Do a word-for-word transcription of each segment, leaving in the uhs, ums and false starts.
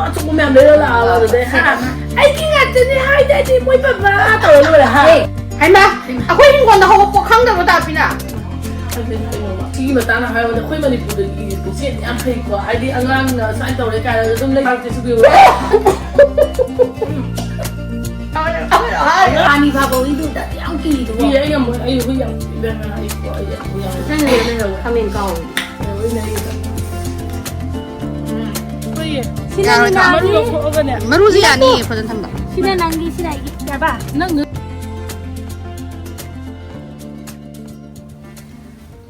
ꯑꯆꯧꯕ ꯃꯌꯥꯝ ꯂꯩꯔ ꯂꯥꯛꯑꯕ ꯑꯗꯨꯗꯩ, ꯍꯥ? "ꯑꯩꯒꯤ ꯉꯥꯛꯇꯅꯦ ꯍꯥꯏꯗꯥꯏꯅꯦ ꯃꯣꯏ ꯕꯕꯥ" ꯇꯧꯔ ꯂꯣꯏꯔꯦ, ꯍꯥ? ꯍꯩꯃꯥ, ꯑꯩꯈꯣꯏ ꯍꯤꯡꯒꯣꯜꯗ ꯍꯧꯕ ꯄꯣꯠ ꯈꯪꯗꯕ꯭ꯔꯣ, ꯇꯥꯄꯤꯅ? ꯑꯗꯨꯗꯤ ꯀꯩꯅꯣꯕ? ꯁꯤꯒꯤ ꯃꯇꯥꯡꯗ ꯍꯥꯏꯔꯕꯗ ꯑꯩꯈꯣꯏ ꯃꯅꯤꯄꯨꯔꯗꯒꯤ ꯄꯨꯛꯆꯦꯜꯗꯤ ꯌꯥꯝ ꯐꯩꯀꯣ, ꯍꯥꯏꯗꯤ ꯑꯉꯥꯡꯅ ꯁꯨꯃꯥꯏꯅ ꯇꯧꯔꯦ ꯀꯥꯏꯅ ꯑꯗꯨꯝ ꯂꯩ ꯍꯥꯏꯕꯁꯨ ꯀꯨꯏꯔꯦ꯫ ꯍꯥꯅꯤ ꯐꯥꯕꯧꯒꯤꯗꯨꯗ ꯌꯥꯝ ꯀꯤꯗꯨꯕꯣ꯫ ꯀꯤ, ꯑꯩ ꯌꯥꯝ, ꯑꯩ ꯍꯨꯏ ꯌꯥꯝ ꯀꯤ, ꯏꯕꯦꯝꯃ, ꯑꯩ ꯀꯣ, ꯑꯩ ꯌꯥꯝ, ꯑꯩ ꯌꯥꯝ ꯅꯪꯅ ꯂꯩꯍꯧꯋꯦ꯫ ꯈꯥꯃꯦꯟ ꯀꯥꯎꯋꯦ꯫ ꯂꯩꯍꯧꯋꯦ, ꯂꯩꯍꯧꯋꯦ꯫ ꯎꯝ꯫ ꯍꯨꯏꯌꯦ꯫ ꯁꯤꯅ ꯌꯥꯔꯣꯏ, ꯅꯪꯒꯤ ꯃꯔꯨ ꯅꯥꯔꯤ꯫ ꯂꯧꯊꯣꯛꯑꯒꯅꯦ꯫ ꯃꯔꯨꯁꯦ ꯌꯥꯅꯤꯌꯦ, ꯐꯖꯅ ꯊꯝꯕ꯫ ꯁꯤꯅ ꯅꯪꯒꯤ, ꯁꯤꯅ ꯑꯩꯒꯤ꯫ ꯌꯥꯕ? ꯅꯪ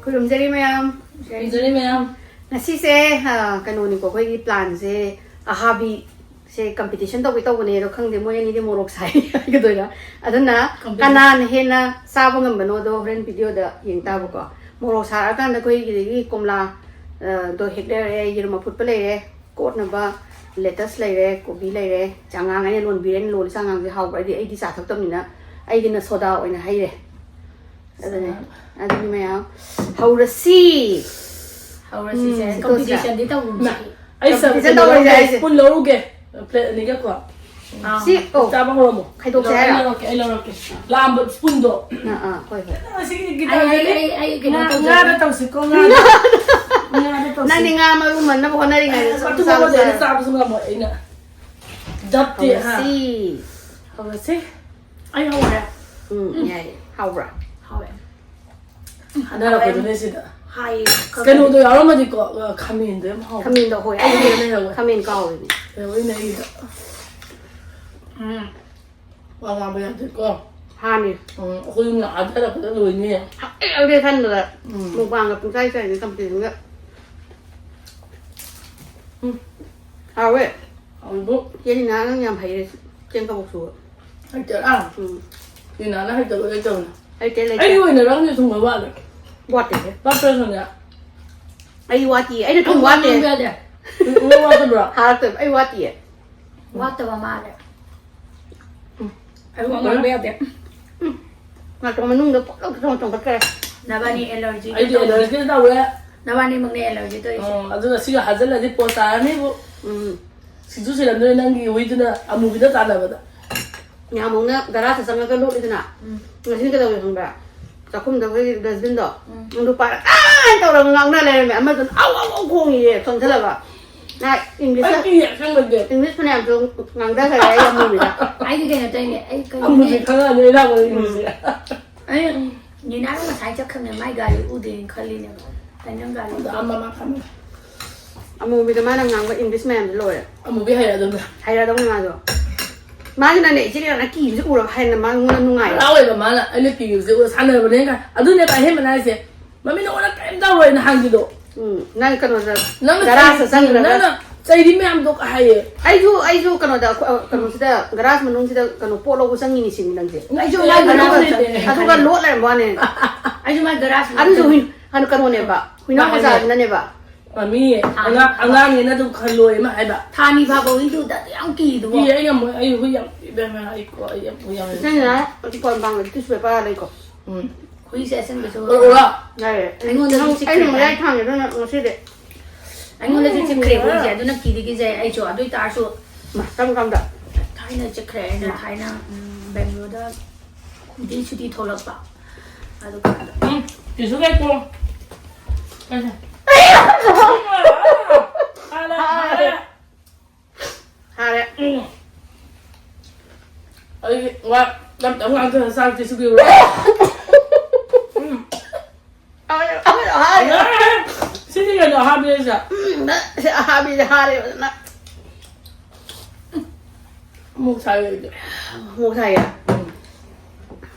ꯈꯨꯔꯨꯝꯖꯔꯤ ꯃꯌꯥꯝ꯫ ꯈꯨꯔꯨꯝꯖꯔꯤ ꯃꯌꯥꯝ꯫ ꯉꯁꯤꯁꯦ, ꯑ, ꯀꯩꯅꯣꯅꯤꯀꯣ, ꯑꯩꯈꯣꯏꯒꯤ planꯁꯦ ꯑꯍꯥꯕꯤ ꯁꯦ competition ꯇꯧꯒꯦ ꯇꯧꯕꯅꯦ, ꯑꯗꯣ ꯈꯪꯗꯦ ꯃꯣꯏ ꯑꯅꯤꯗꯤ ꯃꯣꯔꯣꯛ ꯁꯥꯏ ꯍꯥꯏꯒꯗꯣꯏꯔꯥ꯫ ꯑꯗꯨꯅ competition꯫ ꯀꯅꯥꯅ ꯍꯦꯟꯅ ꯆꯥꯕ ꯉꯝꯕꯅꯣꯗꯣ ꯍꯣꯔꯦꯟ videoꯗ ꯌꯦꯡ ꯇꯥꯕꯀꯣ꯫ ꯃꯣꯔꯣꯛ ꯁꯥꯔꯀꯥꯟꯗ ꯑꯩꯈꯣꯏꯒꯤꯗꯒꯤ ꯀꯣꯝꯂꯥ, ꯑ, ꯗꯣ ꯍꯦꯛ ꯂꯩꯔꯦ, ꯌꯦꯔꯨꯝ ꯑꯐꯨꯠꯄ ꯂꯩꯔꯦ, ꯀꯣꯠꯅꯕ lettuce ꯂꯩꯔꯦ, ꯀꯣꯕꯤ ꯂꯩꯔꯦ, ꯆꯉꯥꯡ ꯑꯩꯅ ꯂꯣꯟꯕꯤꯔꯦ, ꯑꯩꯅ ꯂꯣꯜꯂꯤ ꯆꯉꯥꯡꯁꯦ ꯍꯥꯎꯕ꯭ꯔꯗꯤ ꯑꯩꯗꯤ ꯆꯥ ꯊꯛꯇꯕꯅꯤꯅ ꯑꯩꯒꯤꯅ soda ꯑꯣꯏꯅ ꯍꯩꯔꯦ꯫ ꯑꯗꯨꯅꯦ꯫ ꯑꯗꯨꯗꯤ ꯃꯌꯥꯝ ꯍꯧꯔꯁꯤ꯫ ꯍꯧꯔꯁꯤꯁꯦ꯫ ꯎꯝ, competitionꯗꯤ ꯇꯧꯔꯨꯁꯤ꯫ ꯃꯥ, ꯑꯩ competition ꯆꯥꯕ ꯇꯧꯔꯣꯏꯁꯦ ꯂꯧꯔꯨꯒꯦ, ꯍꯥꯏꯁꯦ꯫ Spoon ꯂꯧꯔꯨꯒꯦ꯫ Plate ꯑꯅꯤꯒꯀꯣ꯫ ꯑꯥ꯫ ꯁꯤ, ꯑꯣ꯫ ꯆꯥꯕ ꯍꯧꯔꯝꯃꯣ꯫ ꯈꯥꯏꯗꯣꯛꯁꯦ ꯑꯩ ꯍꯥꯏꯔꯣ? ꯂꯧꯔꯛꯀꯦ, ꯑꯩ ꯂꯧꯔꯛꯀꯦ꯫ ꯂꯥꯝꯕ spoonꯗꯣ꯫ ꯑꯥ, ꯑꯥ, ꯍꯣꯏ, ꯍꯣꯏ꯫ ꯉꯁꯤꯒꯤ ꯑꯩ, ꯑꯩ, ꯑꯩ, ꯑꯩ ꯀꯩꯅꯣ ꯉꯥ, ꯇꯧꯖꯔꯦ꯫ ꯉꯥꯗ ꯇꯧꯁꯤꯀꯣ, ꯉꯥꯗ꯫ ꯉꯥꯗ ꯇꯧꯁꯤ꯫ ꯅꯪꯗꯤ ꯉꯥ ꯃꯔꯨ ꯃꯟꯅꯕ ꯍꯣꯠꯅꯔꯤꯉꯩꯗ ꯑꯁ, ꯆꯥꯕ ꯑꯗꯨ ꯆꯥꯕ ꯉꯝꯃꯣꯏ, ꯑꯩꯅ ꯆꯥꯕ꯫ ꯆꯥꯕꯁꯨ ꯉꯝꯃꯣꯏ ꯑꯩꯅ꯫ ꯗꯞꯇꯤ, ꯍꯥ꯫ ꯍꯧꯔꯁꯤ꯫ ꯍꯧꯔꯁꯤ꯫ ꯑꯩ ꯍꯧꯔꯦ꯫ ꯎꯝ, ꯎꯝ꯫ ꯌꯥꯏꯌꯦ꯫ ꯍꯥꯎꯕ꯭ꯔꯥ? ꯍꯥꯎꯋꯦ꯫ ꯍꯥꯏꯅꯔꯛꯄꯗꯨꯅꯦ ꯁꯤꯗ꯫ ꯍꯥꯏꯌꯦ꯫ ꯀꯩꯅꯣꯗꯣ ꯌꯥꯎꯔꯝꯃꯗꯤꯀꯣ, ꯑ, ꯈꯥꯃꯦꯟꯗꯣ ꯌꯥꯝ ꯍꯥꯎꯕ꯫ ꯈꯥꯃꯦꯟꯗꯣ, ꯍꯣꯏ, ꯑꯩ ꯑꯩ ꯂꯩꯍꯧꯋꯦ꯫ ꯈꯥꯃꯦꯟ ꯀꯥꯎꯔꯤꯅꯦ꯫ ꯂꯩꯍꯧꯔꯤꯅꯦ ꯑꯩꯒꯤꯗ꯫ ꯎꯝ꯫ ꯋꯥ ꯉꯥꯡꯕ ꯌꯥꯗꯦꯀꯣ꯫ ꯍꯥꯅꯤ꯫ ꯎꯝ, ꯑꯩꯈꯣꯏ ꯌꯨꯝꯗ ꯍꯥꯞꯆꯜꯂꯛꯄꯗ ꯂꯣꯏꯅꯤ꯫ ꯍꯥꯎꯋꯦ, ꯍꯥꯎꯋꯦ ꯈꯟꯕꯗ ꯎꯝ꯫ ꯃꯨꯛꯕꯥꯡꯒ ꯄꯨꯡꯆꯥꯏ ꯆꯥꯏꯅꯤ ꯀꯝꯄ꯭ꯂꯦꯟꯒ꯫ ꯎꯝ꯫ ꯍꯥꯎꯋꯦ꯫ ꯍꯥꯎꯋꯤꯕꯨ꯫ ꯆꯦ ꯂꯤꯅꯥ ꯅꯪ ꯌꯥꯝ ꯍꯩꯔꯦ ꯆꯦꯡ ꯀꯕꯣꯛ ꯁꯨꯕ꯫ ꯍꯩꯇꯦꯔꯥ? ꯎꯝ꯫ ꯂꯤꯅꯥꯅ ꯍꯩꯇꯕ ꯂꯩꯇꯕꯅꯦ꯫ ꯍꯩꯇꯦ, ꯂꯩꯇꯦ꯫ ꯑꯩꯒꯤ ꯑꯣꯏꯅ ꯔꯪꯁꯦ ꯊꯨꯡꯕ ꯋꯥꯠꯂꯦ꯫ ꯋꯥꯠꯇꯦꯍꯦ꯫ ꯇꯞꯄ꯭ꯔꯥ ꯁꯣꯅꯤꯌꯥ? ꯑꯩ ꯋꯥꯠꯇꯤꯌꯦ꯫ ꯑꯩꯅ ꯊꯨꯝ ꯑꯩ ꯋꯥꯠꯇꯦ꯫ ꯉꯥꯡꯕ ꯌꯥꯗꯦ꯫ ꯎꯝ, ꯎꯝ, ꯋꯥꯠꯇꯕ꯭ꯔꯣ? ꯍꯥꯔꯛꯇꯣꯏꯕ꯫ ꯑꯩ ꯋꯥꯠꯇꯤꯌꯦ꯫ ꯋꯥꯠꯇꯕ ꯃꯥꯜꯂꯦ꯫ ꯎꯝ꯫ ꯑꯩ ꯋꯥ ꯉꯥꯡꯕ ꯌꯥꯗꯦ꯫ ꯎꯝ꯫ ꯅꯥꯇꯣꯟ ꯃꯅꯨꯡꯗ ꯄꯨꯡꯆꯣꯡ ꯆꯣꯡꯈꯠꯈ꯭ꯔꯦ꯫ ꯅꯕꯥꯅꯤ allergy ꯑꯩꯗꯤ ꯇꯧꯕ꯫ Allergy ꯇꯧꯋꯦ꯫ ꯅꯕꯥꯅꯤꯃꯛꯅꯦ allergy ꯇꯧꯔꯤꯁꯦ꯫ ꯑꯣ, ꯑꯗꯨꯒ ꯁꯤꯒ ꯍꯥꯖꯜꯂꯗꯤ ꯄꯣ ꯇꯥꯔꯅꯤꯕꯨ꯫ ꯎꯝ꯫ ꯁꯤꯡꯖꯨ ꯁꯨꯔꯝꯗꯣꯏ ꯅꯪꯒꯤ ꯍꯨꯏꯗꯨꯅ ꯑꯃꯨꯕꯤꯗ ꯇꯥꯟꯅꯕꯗ꯫ ꯃꯌꯥꯝ ꯑꯃꯨꯛꯅ ꯒꯔꯥꯁꯇ ꯆꯪꯉꯒ ꯂꯣꯠꯂꯤꯗꯅ꯫ ꯎꯝ꯫ ꯉꯁꯤꯅ ꯀꯩꯗꯧꯒꯦ ꯈꯪꯕ꯭ꯔꯥ? ꯆꯥꯛꯈꯨꯝꯗ ꯑꯩꯈꯣꯏꯒꯤ dustbin-ꯗꯣ꯫ ꯎꯝ꯫ ꯑꯗꯨ ꯄꯥꯏꯔ "ꯑꯥ!" ꯇꯧꯔꯒ ꯉꯥꯡꯅ ꯂꯩꯔꯝꯃꯦ꯫ ꯑꯃꯗꯨꯅ "ꯑꯧ, ꯑꯧ, ꯑꯧ" ꯈꯣꯡꯉꯤꯌꯦ ꯆꯪꯁꯤꯜꯂꯒ꯫ ꯅ English-ꯇ, ꯑꯩ ꯀꯤꯌꯦ ꯑꯁꯦꯡꯕꯩꯗꯤ꯫ English ꯐꯅꯌꯥꯝꯁꯨ ꯉꯥꯡꯊꯈꯔꯦ ꯑꯩ ꯑꯃꯨꯕꯤꯗ꯫ ꯑꯩꯗꯤ ꯀꯩꯅꯣ ꯇꯧꯔꯤꯅꯦ, ꯑꯩ ꯀꯩꯅꯣ ꯑꯃꯨꯕꯤ ꯈꯪꯉꯛꯑꯅꯤ ꯑꯩ ꯂꯥꯛꯄꯗ English-ꯁꯦ꯫ ꯑꯩ ꯅꯤꯅꯥꯗꯣ ꯉꯁꯥꯏ ꯆꯠꯈ꯭ꯔꯕꯅꯦ, ꯃꯥꯏ ꯒꯥꯔꯤ ꯎꯗꯦꯅ ꯈꯜꯂꯤꯅꯦꯕ꯫ ꯑꯩ ꯅꯪ ꯒꯥꯔꯤ ꯑꯗꯣ ꯎꯗꯦ꯫ ꯑꯃ ꯃꯥ ꯈꯪꯉꯦ꯫ ꯑꯃꯨꯕꯤꯗ ꯃꯥꯅ ꯉꯥꯡꯕ English ꯃꯌꯥꯝꯗꯣ ꯂꯣꯏꯔꯦ꯫ ꯑꯃꯨꯕꯤ ꯍꯩꯔꯗꯧꯅꯦ꯫ ꯍꯩꯔꯗꯧꯅꯦ ꯃꯥꯁꯨ꯫ ꯃꯥꯒꯤꯅꯅꯦ ꯏꯆꯦ ꯂꯤꯂꯥꯅ ꯀꯤꯕꯁꯦ ꯎꯔꯒ ꯍꯦꯟꯅ ꯃꯉꯣꯟꯗ ꯅꯨꯡꯉꯥꯏ꯫ ꯍꯔꯥꯎꯋꯦꯕ ꯃꯥꯅ ꯑꯩꯅ ꯀꯤꯕꯁꯦ ꯎꯔ ꯁꯥꯟꯅꯕꯅꯦ ꯀꯥꯏ꯫ ꯑꯗꯨꯅꯦ ꯀꯥꯏ ꯑꯍꯦꯟꯕꯅ ꯍꯥꯏꯁꯦ꯫ "ꯃꯃꯤ ꯅꯉꯣꯟꯗ ꯀꯔꯤꯝ ꯇꯧꯔꯣꯏꯅ" ꯍꯥꯏꯕꯗꯣ꯫ ꯎꯝ, ꯅꯪ ꯀꯩꯅꯣꯗ ꯅꯪꯅ ꯒꯔꯥꯖꯇ ꯆꯩ-, ꯆꯪꯈ꯭ꯔꯒ꯫ ꯅꯪꯅ ꯆꯩꯗꯤ ꯃꯌꯥꯝꯗꯣ ꯍꯥꯏꯌꯦ꯫ ꯑꯩꯁꯨ, ꯑꯩꯁꯨ ꯀꯩꯅꯣꯗ, ꯑ, ꯀꯩꯅꯣꯁꯤꯗ, ꯒꯔꯥꯖ ꯃꯅꯨꯡꯁꯤꯗ ꯀꯩꯅꯣ ꯄꯣꯠ ꯂꯧꯕ ꯆꯪꯉꯤꯅꯤ ꯁꯤꯅꯤ ꯅꯪꯁꯦ꯫ ꯑꯩꯁꯨ ꯑꯗꯨꯒ ꯃꯥꯏ ꯂꯣꯠ-, ꯒꯔꯥꯖ ꯑꯗꯨꯒ ꯂꯣꯠ ꯂꯩꯔꯝꯕ ꯋꯥꯅꯦ꯫ ꯑꯩꯁꯨ ꯃꯥꯏ ꯒꯔꯥꯖ ꯑꯗꯨꯁꯨ ꯃꯅꯨꯡꯗ ꯍꯨꯏ-, ꯀꯩꯅꯣ, ꯀꯩꯅꯣꯅꯦꯕ, ꯍꯨꯏꯅꯥꯎ ꯃꯥꯅꯦ꯫ ꯃꯆꯥꯁꯤꯅꯅꯦꯕ꯫ ꯃꯃꯤ, ꯊꯥ ꯑꯉꯥꯡ, ꯑꯅꯤ ꯐꯥꯕ꯫ ꯑꯉꯥꯡꯅꯤꯅ ꯑꯗꯨꯝ ꯈꯜꯂꯣꯏ ꯑꯃ ꯍꯥꯏꯕ꯫ ꯊꯥ ꯑꯅꯤ ꯐꯥꯕ ꯍꯨꯏꯗꯨꯗ ꯑꯗꯨ ꯌꯥꯝ ꯀꯤꯗꯨꯕꯣ꯫ ꯀꯤꯌꯦ, ꯑꯩ ꯉꯝꯃꯣꯏ, ꯑꯩ ꯍꯨꯏ ꯌꯥꯝ, ꯏꯕꯦꯝꯃ, ꯑꯩ ꯀꯣ, ꯑꯩ ꯌꯥꯝ ꯍꯨꯏ ꯌꯥꯝ ꯏꯆꯦꯅ ꯇꯤꯁꯨ ꯄꯦꯄꯔ ꯂꯩꯀꯣ꯫ ꯎꯝ꯫ ꯍꯨꯏꯁꯦ ꯑꯁꯦꯡꯕꯁꯨ ꯎꯔꯛꯎꯔꯣ? ꯌꯥꯏꯌꯦ꯫ ꯑꯩꯉꯣꯟꯗꯁꯨ ꯅꯪ, ꯆꯤꯛꯈ꯭ꯔꯦ ꯑꯩꯅ ꯃꯌꯥꯏ ꯍꯥꯏ꯫ ꯊꯥꯡꯉꯦ, ꯑꯗꯨꯅ ꯉꯁꯤꯗꯤ꯫ ꯑꯩꯉꯣꯟꯗꯁꯨ ꯆꯤꯛꯈ꯭ꯔꯦ ꯎꯝ꯫ ꯍꯨꯏꯁꯦ, ꯑꯗꯨꯅ ꯀꯤꯗꯤ ꯀꯤꯖꯩ ꯑꯩꯁꯨ꯫ ꯑꯗꯨ ꯑꯣꯏꯇꯥꯔꯁꯨ ꯃꯥ, ꯀꯔꯝ ꯀꯥꯟꯗ? ꯊꯥꯏꯅ ꯆꯤꯛꯈ꯭ꯔꯦ ꯑꯩꯅ, ꯃꯥ꯫ ꯊꯥꯏꯅ, ꯎꯝ, ꯕꯦꯡꯒ꯭ꯂꯣꯔꯗ ꯗꯦ ꯁꯨꯇꯤ ꯊꯣꯛꯂꯛꯄ꯫ ꯑꯗꯨꯀꯥꯟꯗ꯫ ꯎꯝ, ꯀꯩꯁꯨ ꯂꯩꯀꯣ꯫ ꯀꯩꯁꯨ꯫ ꯍꯥꯔꯦ, ꯍꯥꯔꯦ꯫ ꯍꯥꯔꯦ꯫ ꯎꯝ꯫ ꯑꯩ ꯋꯥ ꯇꯞ ꯇꯞ ꯉꯥꯡꯊꯔ ꯆꯥꯛꯇꯤ ꯁꯨꯕꯤꯔꯨꯔꯣ꯫ ꯎꯝ꯫ ꯑꯩ, ꯑꯩ ꯍꯥꯔꯦ꯫ ꯁꯤꯗꯤ ꯀꯩꯅꯣ ꯑꯍꯥꯕꯤ ꯍꯥꯏꯁꯦ? ꯎꯝ, ꯅ-, ꯁꯤ ꯑꯍꯥꯕꯤꯁꯦ ꯍꯥꯔꯦ ꯐꯖꯅ꯫ ꯃꯣꯔꯣꯛ ꯁꯥꯏ ꯑꯩꯗꯤ꯫ ꯃꯣꯔꯣꯛ ꯁꯥꯏꯌꯦ? ꯎꯝ꯫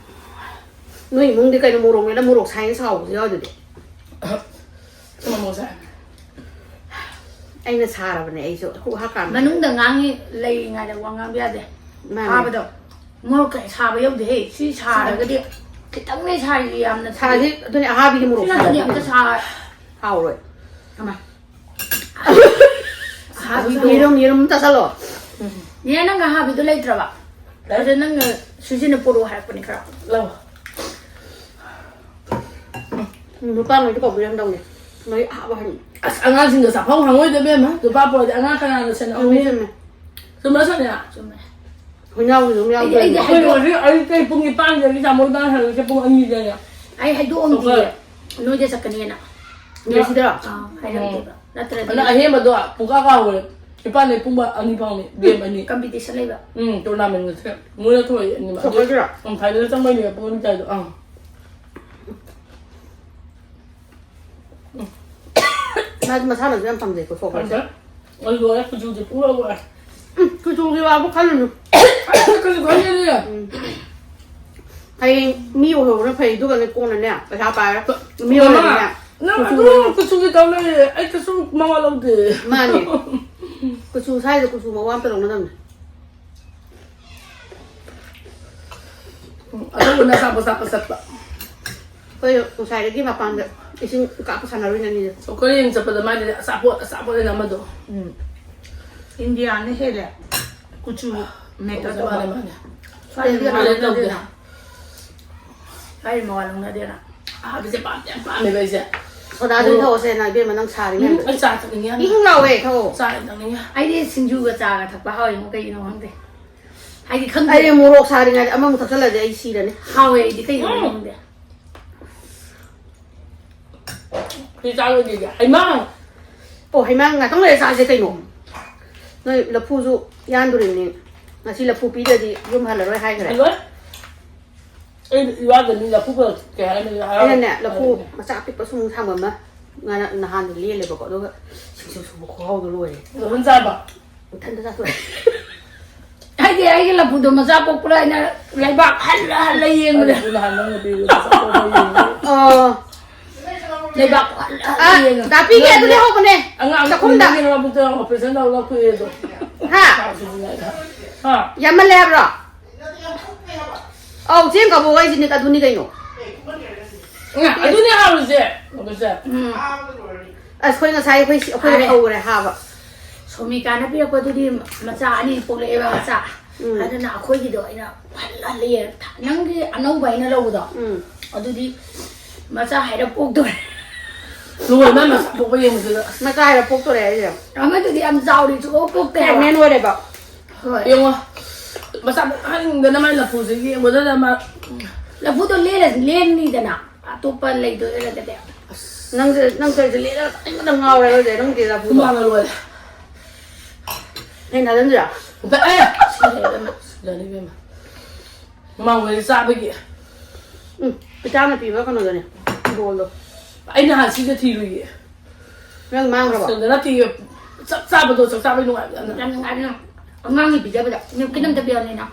ꯅꯣꯏ ꯏꯃꯨꯡꯗꯤ ꯀꯩꯅꯣ ꯃꯣꯔꯣꯛ ꯃꯦꯠꯂ ꯃꯣꯔꯣꯛ ꯁꯥꯏꯅ ꯁꯥꯎꯕꯁꯨ ꯌꯥꯎꯗꯨꯗꯤ? ꯃꯣꯔꯣꯛ ꯁꯥꯏ꯫ ꯑꯩꯅ ꯁꯥꯔꯕꯅꯦ ꯑꯩꯁꯨ꯫ ꯍꯨꯛ ꯍꯥꯞꯀꯥꯟꯗ꯫ ꯃꯅꯨꯡꯗ ꯉꯥꯡꯉꯤ ꯂꯩꯔꯤꯉꯩꯗ ꯋꯥ ꯉꯥꯡꯕ ꯌꯥꯗꯦ꯫ ꯃꯥꯅꯦ꯫ ꯍꯥꯕꯗꯣ꯫ ꯃꯣꯔꯣꯛ ꯀꯌꯥ ꯁꯥꯕ ꯌꯧꯗꯦꯍꯦ꯫ ꯁꯤ ꯁꯥꯔꯒꯗꯤ ꯈꯤꯇꯪꯅꯦ ꯁꯥꯔꯤꯁꯦ, ꯌꯥꯝꯅ ꯁꯥꯁꯤ꯫ ꯑꯗꯨꯅꯦ ꯑꯍꯥꯕꯤꯒꯤ ꯃꯣꯔꯣꯛ ꯁꯤ ꯅꯠꯇ꯭ꯔꯗꯤ ꯁꯥꯕ ꯑꯝꯇ ꯁꯥ ꯍꯥꯎꯔꯣꯏ꯫ ꯑꯃ꯫ ꯑꯍꯥꯕꯤꯗꯣ꯫ ꯌꯦꯔꯨꯝ, ꯌꯦꯔꯨꯝ ꯆꯥꯁꯜꯂꯣ꯫ ꯅꯦ, ꯅꯪ ꯑꯍꯥꯕꯤꯗꯣ ꯂꯩꯇ꯭ꯔꯕ? ꯂꯩ꯫ ꯑꯗꯨ ꯅꯪꯅ ꯁꯨꯖꯤꯅ ꯄꯣꯔꯛꯑꯣ ꯍꯥꯏꯔꯛꯄꯅꯤ ꯈꯔ꯫ ꯂꯧ꯫ ꯎꯝ, ꯅꯨꯄꯥꯉꯩꯗꯣ ꯀꯧꯕꯤꯔꯝꯗꯧꯅꯦ꯫ ꯃꯣꯏ ꯑꯍꯥꯕ ꯍꯟ-, ꯑꯁ, ꯑꯉꯥꯡꯁꯤꯡꯗꯣ ꯆꯥꯐꯝ ꯈꯪꯉꯣꯏꯗ, ꯏꯕꯦꯝꯃ꯫ ꯂꯨꯄꯥ ꯄꯣꯔꯗꯤ ꯑꯉꯥꯡ ꯀꯅꯥꯅ ꯁꯦꯟꯅꯍꯧꯅꯤ? ꯆꯨꯝꯃꯦ, ꯆꯨꯝꯃꯦ꯫ ꯆꯨꯝꯕ꯭ꯔꯥ, ꯁꯣꯅꯤꯌꯥ? ꯆꯨꯝꯃꯦ꯫ ꯍꯨꯏꯅꯥꯎꯒꯤꯁꯨ ꯑꯗꯨꯝ ꯑꯩꯗꯤ, ꯑꯩꯗꯤ ꯌꯥꯎꯗꯣꯏꯅꯦ꯫ ꯑꯩꯈꯣꯏ ꯍꯩꯗꯣꯛ- ꯍꯧꯖꯤꯛ ꯑꯌꯨꯛꯇꯩ ꯄꯨꯡ ꯅꯤꯄꯥꯟꯗꯒꯤ ꯆꯥꯃꯣꯏ ꯕꯥꯟ ꯍꯜꯂꯛꯏꯁꯦ ꯄꯨꯡ ꯑꯅꯤꯗꯅꯦ꯫ ꯑꯩ ꯍꯩꯗꯣꯛꯑꯝꯗꯤꯌꯦ꯫ ꯍꯣꯏ꯫ ꯅꯣꯏꯗ ꯆꯠꯀꯅꯤꯅ꯫ ꯉꯁꯤꯗꯔꯣ? ꯑꯥ, ꯍꯥꯏꯔꯝꯗꯦꯕ꯫ ꯎꯝ꯫ ꯅꯠꯇ꯭ꯔꯗꯤ ꯑꯗꯨꯅ ꯑꯍꯦꯟꯕꯗꯣ ꯄꯨꯡꯀꯥ ꯀꯥꯎꯈ꯭ꯔꯦ꯫ ꯅꯤꯄꯥꯟꯗꯩ ꯄꯨꯡ ꯑꯅꯤ ꯐꯥꯎꯅꯤ, ꯒꯦꯝ ꯑꯅꯤ꯫ ꯀꯝꯄꯤꯇꯤꯁꯟ ꯂꯩꯕ꯫ ꯎꯝ, ꯇꯣꯔꯅꯥꯃꯦꯟꯒꯁꯦ꯫ ꯃꯣꯏꯅ ꯊꯣꯛꯑꯦ ꯑꯅꯤꯃꯛ꯫ ꯆꯣꯀꯔꯒꯤꯔꯣ? ꯎꯝ, ꯐꯥꯏꯅꯦꯜ ꯆꯪꯕꯩꯅꯦ ꯄꯨꯡ ꯑꯅꯤ ꯇꯥꯏꯗꯣ꯫ ꯑꯥ꯫ ꯃꯥꯗꯤ ꯃꯁꯥꯅꯁꯨ ꯌꯥꯝ ꯄꯥꯝꯖꯩꯀꯣ, ꯁꯣꯛꯄꯁꯦ꯫ ꯄꯥꯝꯖꯩ꯫ ꯑꯩ ꯂꯣꯏꯔꯦ, ꯀꯨꯆꯨꯁꯦ ꯄꯨꯡꯂꯣꯏ ꯂꯣꯏꯔꯦ꯫ ꯎꯝ, ꯀꯨꯆꯨꯒꯤ ꯋꯥꯕꯨ ꯈꯜꯂꯨꯅꯨ꯫ ꯑꯩ ꯀꯩꯁꯨ ꯈꯟꯗꯦꯅꯦ꯫ ꯎꯝ꯫ ꯍꯌꯦꯡ ꯃꯤ ꯑꯣꯏꯍꯧꯕꯅ ꯐꯩ, ꯑꯗꯨꯒꯅꯦ ꯀꯣꯟꯅꯅꯦ, ꯄꯩꯁꯥ ꯄꯥꯏꯔ ꯃꯤ ꯃꯃꯥ, ꯑꯣꯏꯔꯗꯤꯅꯦ, ꯅꯪ ꯀꯨꯆꯨ ꯑꯗꯨꯝ ꯑꯣꯏꯅ ꯀꯨꯆꯨꯒꯤ ꯇꯧ ꯂꯩꯔꯦ꯫ ꯑꯩ ꯀꯩꯁꯨ ꯃꯋꯥ ꯂꯧꯗꯦ꯫ ꯃꯥꯅꯦ꯫ ꯀꯨꯆꯨ ꯁ꯭ꯋꯥꯏꯗ ꯀꯨꯆꯨ ꯃꯋꯥ ꯑꯝꯇ ꯂꯧꯅꯗꯕꯅꯦ꯫ ꯎꯝ, ꯑꯗꯨꯒꯅ ꯑꯆꯥꯄꯣꯠ ꯆꯥꯕ ꯆꯠꯄ꯫ ꯑꯩꯈꯣꯏ ꯉꯁꯥꯏꯗꯒꯤ ꯃꯄꯥꯟꯗ ꯏꯁꯤꯡ ꯀꯥꯞꯄ ꯁꯥꯟꯅꯔꯨꯏꯅꯦ ꯑꯅꯤꯗꯣ꯫ ꯁꯣꯀꯔ ꯌꯦꯡ ꯆꯠꯄꯗ ꯃꯥꯗꯤ ꯑꯆꯥꯄꯣꯠ, ꯑꯆꯥꯄꯣꯠ ꯍꯥꯏꯅ ꯑꯃꯗꯣ꯫ ꯎꯝ꯫ ꯏꯟꯗꯤꯌꯥꯅ ꯍꯦꯜꯂꯦ ꯀꯨꯆꯨ ꯃꯦꯀꯞ ꯃꯥꯅꯦ, ꯇꯧꯕ꯫ ꯃꯥꯅꯦ꯫ ꯁ꯭ꯋꯥꯏꯗꯗꯤ ꯃꯥꯅꯦ, ꯀꯅꯥꯝ ꯇꯧꯗꯦ꯫ ꯇꯧꯗꯦꯅ꯫ ꯁ꯭ꯋꯥꯏꯗ ꯃꯋꯥ ꯂꯧꯅꯗꯦꯅ꯫ ꯑꯍꯥꯕꯤꯁꯦ ꯄꯥꯝꯗꯤ ꯌꯥꯝ ꯄꯥꯝꯃꯦꯕ ꯑꯩꯁꯦ꯫ ꯁꯣꯗꯥꯗꯨꯗꯤ ꯑꯣ꯫ ꯊꯛꯑꯣꯁꯦ ꯅ ꯏꯕꯦꯝꯃ, ꯅꯪ ꯁꯥꯔꯤ ꯎꯝ, ꯃꯌꯥꯝꯗꯣ꯫ ꯑꯩ ꯆꯥ ꯊꯛꯅꯤꯡꯉꯦ ꯌꯥꯝꯅ꯫ ꯏꯪ ꯏꯪ ꯂꯥꯎꯋꯦ, ꯊꯛꯑꯣ꯫ ꯆꯥ ꯌꯥꯝ ꯊꯛꯅꯤꯡꯉꯦ꯫ ꯑꯩꯗꯤ ꯁꯤꯡꯖꯨꯒ ꯆꯥꯒ ꯊꯛꯄ ꯍꯥꯎꯋꯤꯉꯣ, ꯀꯩꯒꯤꯅꯣ ꯈꯪꯗꯦ꯫ ꯍꯥꯏꯗꯤ ꯈꯪꯗꯦ꯫ ꯑꯩ ꯃꯣꯔꯣꯛ ꯁꯥꯔꯤꯉꯩꯗ ꯑꯃꯃꯨꯛ ꯊꯛꯆꯜꯂꯗꯤ ꯑꯩ ꯁꯤꯔꯅꯤ꯫ ꯍꯥꯎꯋꯦ, ꯑꯩꯗꯤ ꯀꯩꯒꯤꯅꯣ ꯎꯝ꯫ ꯈꯪꯗꯦ꯫ ꯁꯤ ꯆꯥꯔꯣꯏꯗꯣꯏꯁꯦ꯫ ꯍꯩꯃꯥ! ꯑꯣ, ꯍꯩꯃꯥ, ꯉꯥꯛꯇꯪ ꯂꯩꯔ ꯆꯥꯁꯦ ꯀꯩꯅꯣ꯫ ꯅꯣꯏ ꯂꯐꯨꯁꯨ ꯌꯥꯟꯗꯣꯔꯤꯕꯅꯤ꯫ ꯉꯁꯤ ꯂꯐꯨ ꯄꯤꯗ꯭ꯔꯗꯤ ꯌꯨꯝ ꯍꯜꯂꯔꯣꯏ ꯍꯥꯏꯈ꯭ꯔꯦ꯫ ꯍꯜꯂꯣꯏ꯫ ꯑꯩ ꯏꯋꯥꯗꯅꯤ ꯂꯐꯨ ꯄꯨꯔꯛꯀꯦ ꯍꯥꯏꯔꯝꯃꯤꯅꯦ, ꯍꯔꯥꯎ-, ꯑꯩꯅꯅꯦ, ꯂꯐꯨ ꯍꯔꯥꯎ-, ꯃꯆꯥ ꯑꯄꯤꯛꯄ ꯁꯨꯝ ꯊꯝꯃꯝꯃ ꯉꯔꯥꯡ ꯅꯍꯥꯟꯗꯣ ꯂꯦꯜꯂꯦꯕꯀꯣ, ꯑꯗꯨꯒ ꯁꯤꯡꯖꯨ ꯁꯨꯕ ꯈꯨꯍꯥꯎꯗꯣ ꯂꯣꯏꯔꯦ꯫ ꯅꯊꯟ ꯆꯥꯕ? ꯏꯊꯟꯗ ꯆꯥꯊꯣꯛꯑꯦ꯫ ꯑꯩꯗꯤ ꯑꯩꯒꯤ ꯂꯐꯨꯗꯣ ꯃꯆꯥ ꯄꯣꯛꯄ꯭ꯔꯥ ꯍꯥꯏꯅ ꯂꯩꯕꯥꯛ ꯍꯜꯂ ꯍꯜꯂ ꯌꯦꯡꯕꯗ꯫ ꯑꯗꯨ ꯅꯍꯥꯟ ꯅꯪꯅ ꯄꯤꯕꯗꯣ ꯆꯥꯊꯣꯛꯑꯒ ꯌꯦꯡꯉꯦ꯫ ꯑꯣ꯫ ꯂꯩꯕꯥꯛ ꯍꯜꯂ ꯍꯜꯂ ꯑ, ꯌꯦꯡꯉꯦ꯫ ꯇꯥꯛꯄꯤꯒꯦ, ꯑꯗꯨꯗꯤ ꯍꯧꯕꯅꯦ꯫ ꯑꯉꯥꯡ ꯆꯥꯛꯈꯨꯝꯗ꯫ ꯀꯨꯏꯅ ꯂꯩꯔꯕꯗ operation ꯇꯧꯔ ꯂꯧꯊꯣꯛꯑꯦ ꯑꯗꯣ꯫ ꯍꯥ? ꯍꯥ? ꯌꯥꯝꯃꯜꯂꯦ ꯍꯥꯏꯕ꯭ꯔꯣ? ꯑꯧ, ꯆꯦꯡ ꯀꯕꯣꯛ ꯍꯥꯏꯁꯤꯅꯦ, ꯑꯗꯨꯅꯤ ꯀꯩꯅꯣ꯫ ꯎꯝ, ꯑꯗꯨꯅꯦ ꯍꯥꯎꯔꯤꯁꯦ꯫ ꯎꯝ꯫ ꯑꯁ, ꯑꯩꯈꯣꯏ ꯉꯁꯥꯏ ꯑꯩꯈꯣꯏ ꯁꯤ-, ꯑꯩꯈꯣꯏ ꯐꯔꯦ꯫ ꯍꯧꯔꯦ ꯍꯥꯕ꯫ ꯁꯣꯃꯤꯀꯥꯅ ꯄꯤꯔꯛꯄꯗꯨꯗꯤ ꯃꯆꯥ ꯑꯅꯤ ꯄꯣꯛꯂꯛꯑꯦꯕ, ꯃꯆꯥ꯫ ꯎꯝ꯫ ꯑꯗꯨꯅ ꯑꯩꯈꯣꯏꯒꯤꯗꯣ ꯑꯩꯅ ꯍꯜꯂ ꯍꯜꯂ ꯌꯦꯡꯉꯦ꯫ ꯅꯪꯒꯤ ꯑꯅꯧꯕ ꯑꯩꯅ ꯂꯧꯕꯗꯣ, ꯎꯝ꯫ ꯑꯗꯨꯗꯤ ꯃꯆꯥ ꯍꯥꯏꯔ ꯄꯣꯛꯇꯣꯔꯦ꯫ ꯂꯣꯏ ꯃꯥ ꯃꯁꯥ ꯄꯣꯛꯄ ꯌꯦꯡꯕꯁꯤꯗ꯫ ꯃꯆꯥ ꯍꯥꯏꯔ ꯄꯣꯛꯇꯣꯔꯦ ꯍꯥꯏꯁꯦ꯫ ꯑꯃꯗꯨꯗꯤ ꯌꯥꯝ ꯆꯥꯎꯔꯤ, ꯁꯨꯡꯄꯣꯛ ꯄꯣꯛꯇꯦ ꯍꯥꯏꯕ꯫ ꯄ꯭ꯔꯦꯒꯅꯦꯟ ꯑꯣꯏꯔꯦꯕ꯫ ꯍꯣꯏ꯫ ꯌꯦꯡꯉꯣ꯫ ꯃꯁꯥ ꯄꯣꯛꯍꯟꯅꯤꯡꯗꯅ ꯃꯥꯏ ꯂꯐꯨꯁꯦ ꯌꯦꯡꯕꯗꯗ ꯃꯥ꯫ ꯂꯐꯨꯗꯣ ꯂꯦꯜꯂ ꯂꯦꯟꯅꯤꯗꯅ꯫ ꯑꯇꯣꯞꯄ ꯂꯩꯗꯣꯏꯔꯒꯗꯤ꯫ ꯅꯪꯁꯦ, ꯅꯪ ꯇꯧꯔꯤꯁꯦ ꯂꯦꯜꯂꯒ ꯑꯩꯉꯣꯟꯗ ꯉꯥꯎꯔꯦ ꯍꯧꯖꯤꯛ ꯅꯪꯒꯤ ꯂꯐꯨꯗꯣ꯫ ꯍꯨꯃꯥꯡꯅ ꯂꯣꯏꯔꯦ꯫ ꯍꯦꯟ ꯊꯥꯖꯤꯟꯁꯤꯔꯥ? ꯑꯦ! ꯁꯤꯔꯦ ꯏꯕꯦꯝꯃ꯫ ꯁꯤꯔꯅꯤ ꯏꯕꯦꯝꯃ꯫ ꯃꯃꯥꯡꯉꯩꯗ ꯆꯥꯕꯒꯤ꯫ ꯎꯝ, ꯄꯤꯇꯥꯅ ꯄꯤꯕ ꯀꯩꯅꯣꯗꯨꯅꯦ, ꯕꯣꯜꯗꯣ꯫ ꯑꯩ ꯅꯍꯥꯟ ꯁꯤꯗ ꯊꯤꯔꯨꯏꯌꯦ꯫ ꯅꯪ ꯃꯥꯡꯈ꯭ꯔꯕꯣ? ꯍꯣꯁꯇꯦꯜꯗ ꯅꯠꯇꯦꯌꯦ꯫ ꯆꯥꯛ ꯆꯥꯕꯗꯣ, ꯆꯥꯛ ꯆꯥꯕꯩ ꯅꯨꯡꯉꯥꯏꯕꯗꯣ ꯌꯥꯝꯅ꯫ ꯌꯥꯝ ꯅꯨꯡꯉꯥꯏꯕꯅꯦ꯫ ꯑꯉꯥꯡꯒꯤ ꯄꯤꯖꯕꯗ ꯅꯨꯃꯤꯠ ꯈꯨꯗꯤꯡ ꯑꯝꯇ ꯄꯤꯔꯛꯑꯣꯅꯦ ꯅꯪ꯫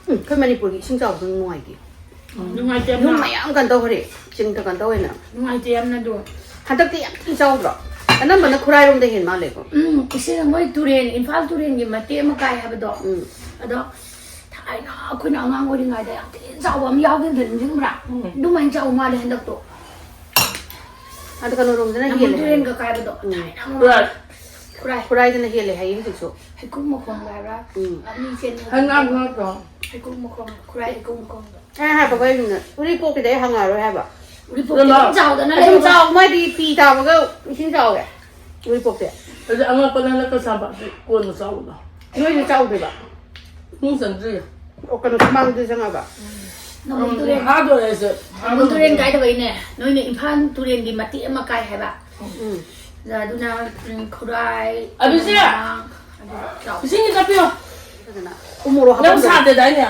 ꯎꯝ, ꯑꯩꯈꯣꯏ ꯃꯅꯤꯄꯨꯔꯒꯤ ꯏꯁꯤꯡ ꯆꯥꯎꯕꯗꯣ ꯅꯨꯡꯉꯥꯏꯇꯦ꯫ ꯅꯨꯡꯉꯥꯏꯇꯦ ꯌꯨꯝ ꯌꯥꯝꯅ꯫ ꯃꯌꯥꯝ ꯀꯩꯅꯣ ꯇꯧꯈ꯭ꯔꯦ꯫ ꯆꯤꯡꯗ ꯀꯩꯅꯣ ꯇꯧꯋꯦꯅ꯫ ꯅꯨꯡꯉꯥꯏꯇꯦ ꯌꯥꯝꯅ ꯑꯗꯣ꯫ ꯍꯟꯗꯛꯇꯤ ꯌꯥꯝ ꯊꯤꯅ ꯆꯥꯎꯗ꯭ꯔꯣ? ꯑꯅꯝꯕꯅ ꯈꯨꯔꯥꯏꯔꯣꯝꯗ ꯍꯦꯟ ꯃꯥꯜꯂꯦꯀꯣ꯫ ꯎꯝ, ꯏꯁꯤꯡ ꯃꯣꯏ ꯇꯨꯔꯦꯟ, ꯏꯝꯐꯥꯜ ꯇꯨꯔꯦꯟꯒꯤ ꯃꯇꯦꯛ ꯑꯃ ꯀꯥꯏ ꯍꯥꯏꯕꯗꯣ꯫ ꯎꯝ꯫ ꯑꯗꯣ ꯊꯥꯏꯅ ꯑꯩꯈꯣꯏꯅ ꯑꯉꯥꯡ ꯑꯣꯏꯔꯤꯉꯩꯗ ꯌꯥꯝ ꯊꯤꯅ ꯆꯥꯎꯕ ꯑꯃ ꯌꯥꯎꯈꯤꯕꯗꯣ ꯅꯤꯡꯁꯤꯡꯕ꯭ꯔꯥ? ꯎꯝ꯫ ꯑꯗꯨꯃꯥꯏꯅ ꯆꯥꯎꯕ ꯃꯥꯜꯂꯦ ꯍꯟꯗꯛꯇꯣ꯫ ꯑꯗꯣ ꯀꯩꯅꯣꯔꯣꯝꯗꯅ ꯅꯝꯕꯨꯜ ꯍꯦꯜꯂꯦ ꯍꯥꯏ꯫ ꯇꯨꯔꯦꯟꯒ ꯀꯥꯏꯕꯗꯣ꯫ ꯎꯝ꯫ ꯊꯥꯏꯅ ꯑꯃ ꯈꯨꯔꯥꯏ꯫ ꯈꯨꯔꯥꯏ꯫ ꯈꯨꯔꯥꯏꯗꯅ ꯍꯦꯜꯂꯦ ꯍꯥꯏꯌꯦ ꯍꯧꯖꯤꯛꯁꯨ꯫ ꯍꯩꯀꯨ ꯃꯈꯣꯡꯗ ꯍꯥꯏꯕ꯭ꯔꯥ? ꯎꯝ꯫ ꯃꯤ ꯆꯦꯟꯕ ꯍꯪꯒꯥꯝ ꯅꯠꯇ꯭ꯔꯣ? ꯍꯩꯀꯨ ꯃꯈꯣꯡ, ꯈꯨꯔꯥꯏ ꯍꯩꯀꯨ ꯃꯈꯣꯡꯗꯣ꯫ ꯑꯩ ꯍꯥꯏꯕ ꯀꯩꯅꯣꯅ, ꯎꯔꯤꯄꯣꯛꯀꯤꯗꯤ ꯑꯩ ꯍꯪꯉꯛꯑꯔꯣꯏ ꯍꯥꯏꯕ꯫ ꯎꯔꯤꯄꯣꯛꯇꯤ ꯑꯗꯨꯝ ꯆꯥꯎꯗꯅ ꯑꯗꯨꯝ ꯂꯩꯕ꯫ ꯆꯥꯎ, ꯃꯣꯏꯗꯤ ꯄꯤ ꯇꯥꯕꯒ ꯏꯁꯤꯡ ꯆꯥꯎꯋꯦ꯫ ꯎꯔꯤꯄꯣꯛꯇꯤ꯫ ꯑꯗꯨ ꯑꯉꯛꯄꯅ ꯍꯟꯗꯛ ꯀꯩꯁꯥꯝꯄꯥꯠꯇꯤ ꯀꯣꯟꯅ ꯆꯥꯎꯕꯗꯣ꯫ ꯅꯣꯏꯗꯤ ꯆꯥꯎꯗ꯭ꯔꯤꯕ? ꯏꯃꯨꯡ ꯆꯪꯗ꯭ꯔꯤꯌꯦ꯫ ꯑꯣ, ꯀꯩꯅꯣ, ꯁꯨꯃꯥꯡꯗꯨꯗꯤ ꯆꯪꯉꯕ? ꯅꯝꯕꯨꯜ ꯎꯝ, ꯇꯨꯔꯦꯟ꯫ ꯐꯥꯗꯣꯔꯦ ꯑꯩꯁꯦ꯫ ꯅꯝꯕꯨꯜ ꯇꯨꯔꯦꯟ ꯀꯥꯏꯗꯕꯩꯅꯦ꯫ ꯅꯣꯏꯅ ꯏꯝꯐꯥꯜ ꯇꯨꯔꯦꯟꯒꯤ ꯃꯇꯦꯛ ꯑꯃ ꯀꯥꯏ ꯍꯥꯏꯕ꯫ ꯎꯝ꯫ ꯑꯗꯨꯅ, ꯎꯝ, ꯈꯨꯔꯥꯏ, ꯑꯕꯤꯖꯤꯠ! ꯀꯩꯅꯣ, ꯑꯗꯨ ꯆꯥꯎ꯫ ꯏꯁꯤꯡꯒꯤ ꯆꯠꯄꯤꯌꯣ꯫ ꯐꯖꯅ ꯎꯃꯣꯔꯣꯛ ꯅꯪ ꯍꯥꯞꯄꯝꯗꯕ꯫ ꯁꯥꯗꯦꯗꯥꯏꯅꯦ?